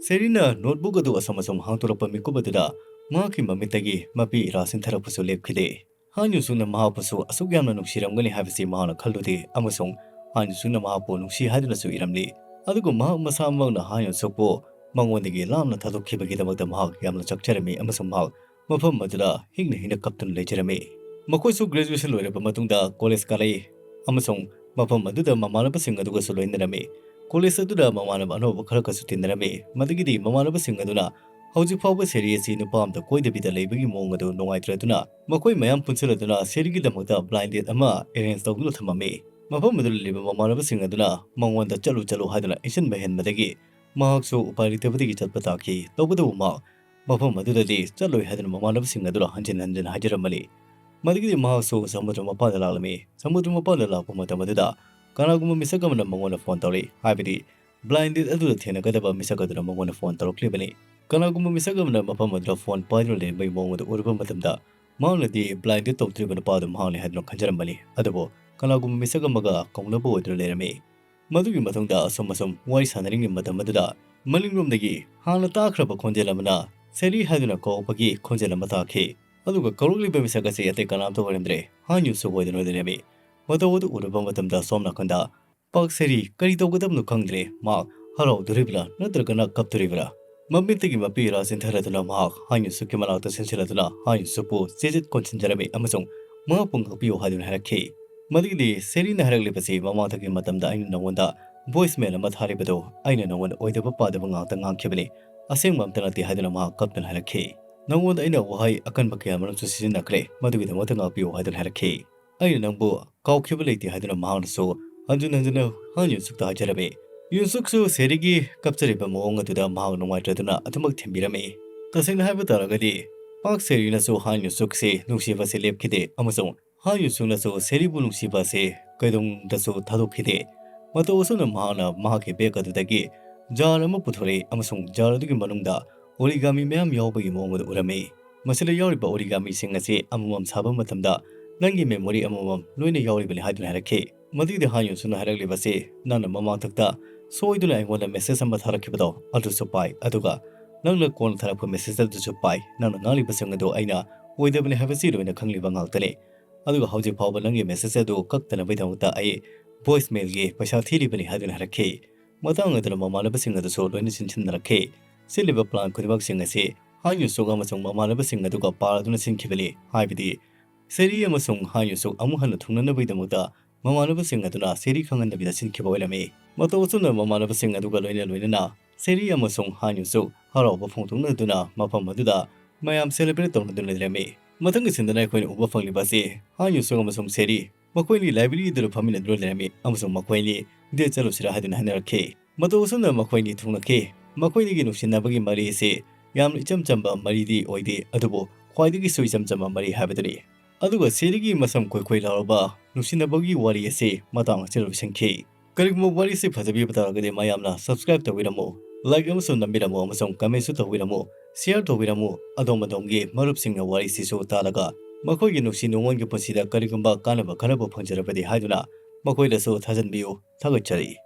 ꯁꯦꯔꯤꯅ notebook ꯑꯗꯨ ꯑꯁꯨꯝ ꯑꯁꯨꯝ ꯍꯥꯡꯗꯣꯔꯛꯄ ꯃꯤꯀꯨꯞ ꯑꯗꯨꯗ ꯃꯍꯥꯛꯀꯤ ꯃꯃꯤꯠꯇꯒꯤ ꯃꯄꯤ ꯏꯔꯥ ꯆꯦꯟꯊꯔꯛꯄꯁꯨ ꯂꯦꯞꯈꯤꯗꯦ꯫ ꯍꯥꯟ ꯌꯨꯟꯁꯨꯛꯅ ꯃꯍꯥꯛꯄꯨꯁꯨ ꯑꯁꯨꯛ ꯌꯥꯝꯅ ꯅꯨꯡꯁꯤꯔꯝꯒꯅꯤ ꯍꯥꯏꯕꯁꯤ ꯃꯍꯥꯛꯅ ꯈꯜꯂꯨꯗꯦ, ꯑꯃꯁꯨꯡ ꯍꯥꯟ ꯌꯨꯟꯁꯨꯛꯅ ꯃꯍꯥꯛꯄꯨ ꯅꯨꯡꯁꯤ ꯍꯥꯏꯗꯨꯅꯁꯨ ꯏꯔꯝꯂꯤ꯫ ꯑꯗꯨꯒ ꯃꯍꯥꯛ ꯃꯁꯥꯃꯛꯅ ꯍꯥꯟ ꯌꯨꯟꯁꯨꯛꯄꯨ ꯃꯉꯣꯟꯗꯒꯤ ꯂꯥꯞꯅ ꯊꯥꯗꯣꯛꯈꯤꯕꯒꯤꯗꯃꯛꯇ ꯃꯍꯥꯛ ꯌꯥꯝꯅ ꯆꯥꯛꯆꯔꯝꯃꯤ, ꯑꯃꯁꯨꯡ ꯃꯍꯥꯛ ꯃꯐꯝ ꯑꯗꯨꯗ ꯍꯤꯡꯅ ꯍꯤꯡꯅ ꯀꯞꯇꯨꯅ ꯂꯩꯖꯔꯝꯃꯤ꯫ ꯃꯈꯣꯏꯁꯨ graduation ꯂꯣꯏꯔꯕ ꯃꯇꯨꯡꯗ college ꯀꯥꯔꯛꯏ, ꯑꯃꯁꯨꯡ ꯃꯐꯝ ꯑꯗꯨꯗ ꯃꯃꯥꯟꯅꯕꯁꯤꯡ ꯑꯗꯨꯒꯁꯨ ꯂꯣꯏꯅꯔꯝꯃꯤ꯫ College ꯑꯗꯨꯗ ꯃꯃꯥꯟꯅꯕ ꯑꯅꯧꯕ ꯈꯔꯒꯁꯨ ꯇꯤꯟꯅꯔꯝꯃꯤ꯫ ꯃꯗꯨꯒꯤꯗꯤ ꯃꯃꯥꯟꯅꯕꯁꯤꯡ ꯑꯗꯨꯅ ꯍꯧꯖꯤꯛ ꯐꯥꯎꯕ ꯁꯦꯔꯤ ꯑꯁꯤ ꯅꯨꯄꯥ ꯑꯃꯗ ꯀꯣꯏꯗꯕꯤꯗ ꯂꯩꯕꯒꯤ ꯃꯑꯣꯡ ꯑꯗꯨ ꯅꯨꯡꯉꯥꯏꯇ꯭ꯔꯗꯨꯅ, ꯃꯈꯣꯏ ꯃꯌꯥꯝ ꯄꯨꯟꯁꯤꯜꯂꯗꯨꯅ ꯁꯦꯔꯤꯒꯤꯗꯃꯛꯇ blind date ꯑꯃ arrange ꯇꯧꯗꯨꯅ ꯊꯝꯃꯝꯃꯤ꯫ ꯃꯐꯝ ꯑꯗꯨꯗ ꯂꯩꯔꯤꯕ ꯃꯃꯥꯟꯅꯕꯁꯤꯡ ꯑꯗꯨꯅ ꯃꯉꯣꯟꯗ "ꯆꯠꯂꯨ, ꯆꯠꯂꯨ" ꯍꯥꯏꯗꯨꯅ ꯏꯟꯁꯤꯟꯕ ꯍꯦꯟꯕꯗꯒꯤ ꯃꯍꯥꯛꯁꯨ ꯎꯄꯥꯏ ꯂꯩꯇꯕꯗꯒꯤ ꯆꯠꯄ ꯇꯥꯈꯤ꯫ ꯇꯧꯕꯇꯕꯨ ꯃꯍꯥꯛ ꯃꯐꯝ ꯑꯗꯨꯗꯗꯤ ꯆꯠꯂꯣꯏ ꯍꯥꯏꯗꯨꯅ ꯃꯃꯥꯟꯅꯕꯁꯤꯡ ꯑꯗꯨꯅ ꯍꯟꯖꯤꯟ ꯍꯟꯖꯤꯟ ꯍꯥꯏꯖꯔꯝꯕꯅꯤ꯫ ꯃꯗꯨꯒꯤꯗꯤ ꯃꯍꯥꯛꯁꯨ ꯁꯃꯨꯗ꯭ꯔ ꯃꯄꯥꯟꯗ ꯂꯥꯛꯂꯝꯃꯤ꯫ ꯁꯃꯨꯗ꯭ꯔ ꯃꯄꯥꯟꯗ ꯂꯥꯛꯄ ꯃꯇꯝ ꯑꯗꯨꯗ ꯀꯅꯥꯒꯨꯝꯕ ꯃꯤꯁꯛ ꯑꯃꯅ ꯃꯉꯣꯟꯗ phone ꯇꯧꯔꯛꯏ, ꯍꯥꯏꯕꯗꯤ blind date ꯑꯗꯨꯗ ꯊꯦꯡꯅꯒꯗꯕ ꯃꯤꯁꯛ ꯑꯗꯨꯅ ꯃꯉꯣꯟꯗ phone ꯇꯧꯔꯛꯂꯤꯕꯅꯤ꯫ ꯀꯅꯥꯒꯨꯝꯕ ꯃꯤꯁꯛ ꯑꯃꯅ ꯃꯐꯝ ꯑꯗꯨꯗ phone ꯄꯥꯏꯗꯨꯅ ꯂꯩꯔꯝꯕꯒꯤ ꯃꯑꯣꯡ ꯑꯗꯨ ꯎꯔꯨꯕ ꯃꯇꯝꯗ, ꯃꯍꯥꯛꯅꯗꯤ blind date ꯇꯧꯗ꯭ꯔꯤꯕ ꯅꯨꯄꯥ ꯑꯗꯨ ꯃꯍꯥꯛꯅꯤ ꯍꯥꯏꯗꯨꯅ ꯈꯟꯖꯔꯝꯕꯅꯤ꯫ ꯑꯗꯨꯕꯨ ꯀꯅꯥꯒꯨꯝꯕ ꯃꯤꯁꯛ ꯑꯃꯒ ꯀꯧꯅꯕ ꯑꯣꯏꯗꯨꯅ ꯂꯩꯔꯝꯃꯤ꯫ ꯃꯗꯨꯒꯤ ꯃꯇꯨꯡꯗ ꯑꯁꯨꯝ ꯑꯁꯨꯝ ꯋꯥꯔꯤ ꯁꯥꯟꯅꯔꯤꯉꯩ ꯃꯇꯝ ꯑꯗꯨꯗ ꯃꯅꯤꯡꯂꯣꯝꯗꯒꯤ ꯍꯥꯟꯅ ꯇꯥꯈ꯭ꯔꯕ ꯈꯣꯟꯖꯦꯜ ꯑꯃꯅ "ꯁꯦꯔꯤ" ꯍꯥꯏꯗꯨꯅ ꯀꯧꯕꯒꯤ ꯈꯣꯟꯖꯦꯜ ꯑꯃ ꯇꯥꯈꯤ꯫ ꯑꯗꯨꯒ ꯀꯧꯔꯛꯂꯤꯕ ꯃꯤꯁꯛ ꯑꯁꯤ ꯑꯇꯩ ꯀꯅꯥꯝꯇ ꯑꯣꯏꯔꯝꯗ꯭ꯔꯦ, ꯍꯥꯟ ꯌꯨꯟꯁꯨꯛ ꯑꯣꯏꯗꯨꯅ ꯂꯩꯔꯝꯃꯤ꯫ ꯃꯇꯧ ꯑꯗꯨ ꯎꯔꯨꯕ ꯃꯇꯝꯗ ꯁꯣꯝ ꯅꯥꯀꯟꯗ ꯄꯥꯛ ꯁꯦꯔꯤ ꯀꯔꯤ ꯇꯧꯒꯗꯕꯅꯣ ꯈꯪꯗ꯭ꯔꯦ꯫ ꯃꯍꯥꯛ ꯍꯔꯥꯎꯗꯣꯔꯤꯕ꯭ꯔꯥ ꯅꯠꯇ꯭ꯔꯒꯅ ꯀꯞꯇꯣꯔꯤꯕ꯭ꯔꯥ? ꯃꯃꯤꯠꯇꯒꯤ ꯃꯄꯤ ꯏꯔꯥ ꯆꯦꯟꯊꯔꯗꯨꯅ ꯃꯍꯥꯛ ꯍꯥꯟ ꯌꯨꯟꯁꯨꯛꯀꯤ ꯃꯅꯥꯛꯇ ꯆꯦꯟꯁꯤꯜꯂꯗꯨꯅ ꯍꯥꯟ ꯌꯨꯟꯁꯨꯛꯄꯨ ꯆꯦꯖꯦꯠ ꯀꯣꯟꯁꯤꯟꯖꯔꯝꯃꯤ ꯑꯃꯁꯨꯡ ꯃꯍꯥꯛꯄꯨ ꯉꯥꯛꯄꯤꯌꯨ ꯍꯥꯏꯗꯨꯅ ꯍꯥꯏꯔꯛꯈꯤ꯫ ꯃꯗꯨꯒꯤꯗꯤ ꯁꯦꯔꯤꯅ ꯍꯥꯏꯔꯛꯂꯤꯕꯁꯤ ꯃꯃꯥꯡꯗꯒꯤ ꯃꯇꯝꯗ ꯑꯩꯅ ꯅꯉꯣꯟꯗ voicemail ꯑꯃ ꯊꯥꯔꯤꯕꯗꯨ ꯑꯩꯅ ꯅꯉꯣꯟꯗ ꯑꯣꯏꯗꯕ ꯄꯥꯗꯕ ꯉꯥꯛꯇ ꯉꯥꯡꯈꯤꯕꯅꯤ, ꯑꯁꯦꯡꯕ ꯑꯝꯇ ꯅꯠꯇꯦ ꯍꯥꯏꯗꯨꯅ ꯃꯍꯥꯛ ꯀꯞꯇꯨꯅ ꯍꯥꯏꯔꯛꯈꯤ꯫ ꯅꯉꯣꯟꯗ ꯑꯩꯅ ꯋꯥꯍꯩ ꯑꯀꯟꯕ ꯀꯌꯥꯃꯔꯨꯝꯁꯨ ꯁꯤꯖꯤꯟꯅꯈ꯭ꯔꯦ, ꯃꯗꯨꯒꯤꯗꯃꯛꯇ ꯉꯥꯛꯄꯤꯌꯨ ꯍꯥꯏꯗꯨꯅ ꯍꯥꯏꯔꯛꯈꯤ꯫ ꯑꯩꯅ ꯅꯪꯕꯨ ꯀꯥꯎꯈꯤꯕ ꯂꯩꯇꯦ ꯍꯥꯏꯗꯨꯅ ꯃꯍꯥꯛꯅꯁꯨ ꯍꯟꯖꯤꯟ ꯍꯟꯖꯤꯟꯅ ꯍꯥꯟ ꯌꯨꯟꯁꯨꯛꯇ ꯍꯥꯏꯖꯔꯝꯃꯤ꯫ ꯌꯨꯟꯁꯨꯛꯁꯨ ꯁꯦꯔꯤꯒꯤ ꯀꯞꯆꯔꯤꯕ ꯃꯑꯣꯡ ꯑꯗꯨꯗ ꯃꯍꯥꯛ ꯅꯨꯡꯉꯥꯏꯇ꯭ꯔꯗꯨꯅ ꯑꯗꯨꯃꯛ ꯊꯦꯝꯕꯤꯔꯝꯃꯤ꯫ ꯇꯁꯦꯡꯅ ꯍꯥꯏꯕ ꯇꯥꯔꯒꯗꯤ, ꯄꯥꯛ ꯁꯦꯔꯤꯅꯁꯨ ꯍꯥꯟ ꯌꯨꯟꯁꯨꯛꯁꯤ ꯅꯨꯡꯁꯤꯕꯁꯤ ꯂꯦꯞꯈꯤꯗꯦ ꯑꯃꯁꯨꯡ ꯍꯥꯟ ꯌꯨꯟꯁꯨꯛꯅꯁꯨ ꯁꯦꯔꯤꯕꯨ ꯅꯨꯡꯁꯤꯕ ꯑꯁꯤ ꯀꯩꯗꯧꯅꯨꯡꯗꯁꯨ ꯊꯥꯗꯣꯛꯈꯤꯗꯦ꯫ ꯃꯇꯧ ꯑꯁꯨꯝꯅ ꯃꯍꯥꯛꯅ ꯃꯍꯥꯛꯀꯤ bag ꯑꯗꯨꯗꯒꯤ ꯖꯥꯔ ꯑꯃ ꯄꯨꯊꯣꯔꯛꯏ ꯑꯃꯁꯨꯡ ꯖꯥꯔ ꯑꯗꯨꯒꯤ ꯃꯅꯨꯡꯗ ꯑꯣꯔꯤꯒꯥꯃꯤ ꯃꯌꯥꯝ ꯌꯥꯎꯕꯒꯤ ꯃꯑꯣꯡ ꯑꯗꯨ ꯎꯔꯝꯃꯤ꯫ ꯃꯁꯤꯗ ꯌꯥꯎꯔꯤꯕ ꯑꯣꯔꯤꯒꯥꯃꯤꯁꯤꯡ ꯑꯁꯤ ꯑꯃꯃꯝ ꯁꯥꯕ ꯃꯇꯝꯗ ꯅꯪꯒꯤ ꯃꯦꯃꯣꯔꯤ ꯑꯃꯃꯝ ꯂꯣꯏꯅ ꯌꯥꯎꯔꯤꯕꯅꯤ ꯍꯥꯏꯗꯨꯅ ꯍꯥꯏꯔꯛꯈꯤ꯫ ꯃꯗꯨꯒꯤꯗ ꯍꯥꯟ ꯌꯨꯁꯨꯅ ꯍꯥꯏꯔꯛꯂꯤꯕꯁꯤ, ꯅꯪꯅ ꯃꯃꯥꯡꯊꯛꯇ ꯁꯣꯏꯗꯨꯅ ꯑꯩꯉꯣꯟꯗ ꯃꯦꯁꯦꯖ ꯑꯃ ꯊꯥꯔꯛꯈꯤꯕꯗꯣ ꯑꯗꯨꯁꯨ ꯄꯥꯏ, ꯑꯗꯨꯒ ꯅꯪꯅ ꯀꯣꯟꯅ ꯊꯥꯔꯛꯄ ꯃꯦꯁꯦꯖ ꯑꯗꯨꯁꯨ ꯄꯥꯏ꯫ ꯅꯪꯅ ꯉꯥꯡꯂꯤꯕꯁꯤꯡ ꯑꯗꯨ ꯑꯩꯅ ꯑꯣꯏꯗꯕꯅꯤ ꯍꯥꯏꯕꯁꯤ ꯂꯣꯏꯅ ꯈꯪꯂꯤꯕ ꯉꯥꯛꯇꯅꯤ꯫ ꯑꯗꯨꯒ ꯍꯧꯖꯤꯛ ꯐꯥꯎꯕ ꯅꯪꯒꯤ ꯃꯦꯁꯦꯖ ꯑꯗꯨ ꯀꯛꯇꯅꯕꯒꯤꯗꯃꯛꯇ ꯑꯩ ꯚꯣꯏꯁ ꯃꯦꯜꯒꯤ ꯄꯩꯁꯥ ꯊꯤꯔꯤꯕꯅꯤ ꯍꯥꯏꯗꯨꯅ ꯍꯥꯏꯔꯛꯈꯤ꯫ ꯃꯇꯥꯡ ꯑꯗꯨꯗ ꯃꯃꯥꯟꯅꯕꯁꯤꯡ ꯑꯗꯨꯁꯨ ꯂꯣꯏꯅ ꯁꯤꯟꯁꯤꯟꯅꯔꯛꯈꯤ꯫ ꯁꯤꯜꯂꯤꯕ ꯄ꯭ꯂꯥꯟ ꯈꯨꯗꯤꯡꯃꯛꯁꯤꯡ ꯑꯁꯤ ꯍꯥꯟ ꯌꯨꯁꯨꯛ ꯑꯃꯁꯨꯡ ꯃꯃꯥꯟꯅꯕꯁꯤꯡ ꯑꯗꯨꯒ ꯄꯥꯔꯗꯨꯅ ꯁꯤꯟꯈꯤꯕꯅꯤ꯫ ꯍꯥꯏꯕꯗꯤ ꯁꯦꯔꯤ ꯑꯃꯁꯨꯡ ꯍꯥꯟ ꯌꯨꯁꯨꯛ ꯑꯃꯨꯛ ꯍꯟꯅ ꯊꯨꯡꯅꯅꯕꯒꯤꯗꯃꯛꯇ ꯃꯃꯥꯟꯅꯕꯁꯤꯡ ꯑꯗꯨꯅ ꯁꯦꯔꯤ ꯈꯪꯍꯟꯗꯕꯤꯗ ꯁꯤꯟꯈꯤꯕ ꯑꯣꯏꯔꯝꯃꯤ꯫ ꯃꯇꯧ ꯑꯁꯨꯝꯅ ꯃꯃꯥꯟꯅꯕꯁꯤꯡ ꯑꯗꯨꯒ ꯂꯣꯏꯅ ꯂꯣꯏꯅꯅ ꯁꯦꯔꯤ ꯑꯃꯁꯨꯡ ꯍꯥꯟ ꯌꯨꯁꯨꯛ ꯍꯔꯥꯎꯕ ꯐꯣꯡꯗꯣꯛꯅꯗꯨꯅ ꯃꯐꯝ ꯑꯗꯨꯗ ꯃꯌꯥꯝ ꯁꯦꯂꯦꯕ꯭ꯔꯦꯠ ꯇꯧꯅꯗꯨꯅ ꯂꯩꯔꯝꯃꯤ꯫ ꯃꯊꯪꯒꯤ ꯁꯤꯟꯗꯅ ꯑꯩꯈꯣꯏꯅ ꯎꯕ ꯐꯪꯂꯤꯕ ꯑꯁꯤ ꯍꯥꯟ ꯌꯨꯁꯨꯛ ꯑꯃꯁꯨꯡ ꯁꯦꯔꯤ ꯃꯈꯣꯏꯅꯤ ꯂꯥꯏꯕ꯭ꯔꯦꯔꯤ ꯑꯗꯨꯗ ꯐꯝꯃꯤꯟꯅꯗꯨꯅ ꯂꯩꯔꯝꯃꯤ ꯑꯃꯁꯨꯡ ꯃꯈꯣꯏꯅꯤ ꯗꯦꯠ ꯆꯠꯂꯨꯁꯤꯔꯥ ꯍꯥꯏꯗꯨꯅ ꯍꯥꯏꯅꯔꯛꯈꯤ꯫ ꯃꯇꯧ ꯑꯁꯨꯝꯅ ꯃꯈꯣꯏꯅꯤ ꯊꯨꯡꯂꯛꯈꯤ꯫ ꯃꯈꯣꯏꯅꯤꯒꯤ ꯅꯨꯡꯁꯤꯅꯕꯒꯤ ꯃꯔꯤ ꯑꯁꯤ ꯌꯥꯝꯅ ꯏꯆꯝ ꯆꯝꯕ ꯃꯔꯤꯗꯤ ꯑꯣꯏꯗꯦ, ꯑꯗꯨꯕꯨ ꯈ꯭ꯋꯥꯏꯗꯒꯤꯁꯨ ꯏꯆꯝ ꯆꯝꯕ ꯃꯔꯤ ꯍꯥꯏꯕꯗꯨꯅꯤ꯫ ꯑꯗꯨꯒ ꯁꯦꯔꯤꯒꯤ ꯃꯁꯝ ꯈꯣꯏꯈꯣꯏ ꯂꯥꯎꯔꯕ ꯅꯨꯡꯁꯤꯅꯕꯒꯤ ꯋꯥꯔꯤ ꯑꯁꯤ ꯃꯇꯥꯡ ꯑꯁꯤꯗ ꯂꯣꯏꯁꯤꯟꯈꯤ꯫ ꯀꯔꯤꯒꯨꯝꯕ ꯋꯥꯔꯤꯁꯤ ꯐꯖꯕꯤꯕ ꯇꯥꯔꯒꯗꯤ ꯃꯌꯥꯝꯅ ꯁꯕꯁꯀ꯭ꯔꯥꯏꯕ ꯇꯧꯕꯤꯔꯝꯃꯨ, ꯂꯥꯏꯛ ꯑꯃꯁꯨ ꯅꯝꯕꯤꯔꯝꯃꯨ ꯑꯃꯁꯨꯡ ꯀꯃꯦꯟꯁꯨ ꯇꯧꯕꯤꯔꯝꯃꯨ, ꯁꯤꯌꯔ ꯇꯧꯕꯤꯔꯝꯃꯨ꯫ ꯑꯗꯣꯝ ꯑꯗꯣꯝꯒꯤ ꯃꯔꯨꯞꯁꯤꯡꯅ ꯋꯥꯔꯤꯁꯤꯁꯨ ꯇꯥꯔꯒ ꯃꯈꯣꯏꯒꯤ ꯅꯨꯡꯁꯤ ꯅꯨꯡꯉꯣꯟꯒꯤ ꯄꯨꯟꯁꯤꯗ ꯀꯔꯤꯒꯨꯝꯕ ꯀꯥꯟꯅꯕ ꯈꯔꯕꯨ ꯐꯪꯖꯔꯕꯗꯤ ꯍꯥꯏꯗꯨꯅ ꯃꯈꯣꯏꯗꯁꯨ ꯊꯥꯖꯟꯕꯤꯌꯨ꯫ ꯊꯥꯒꯠꯆꯔꯤ꯫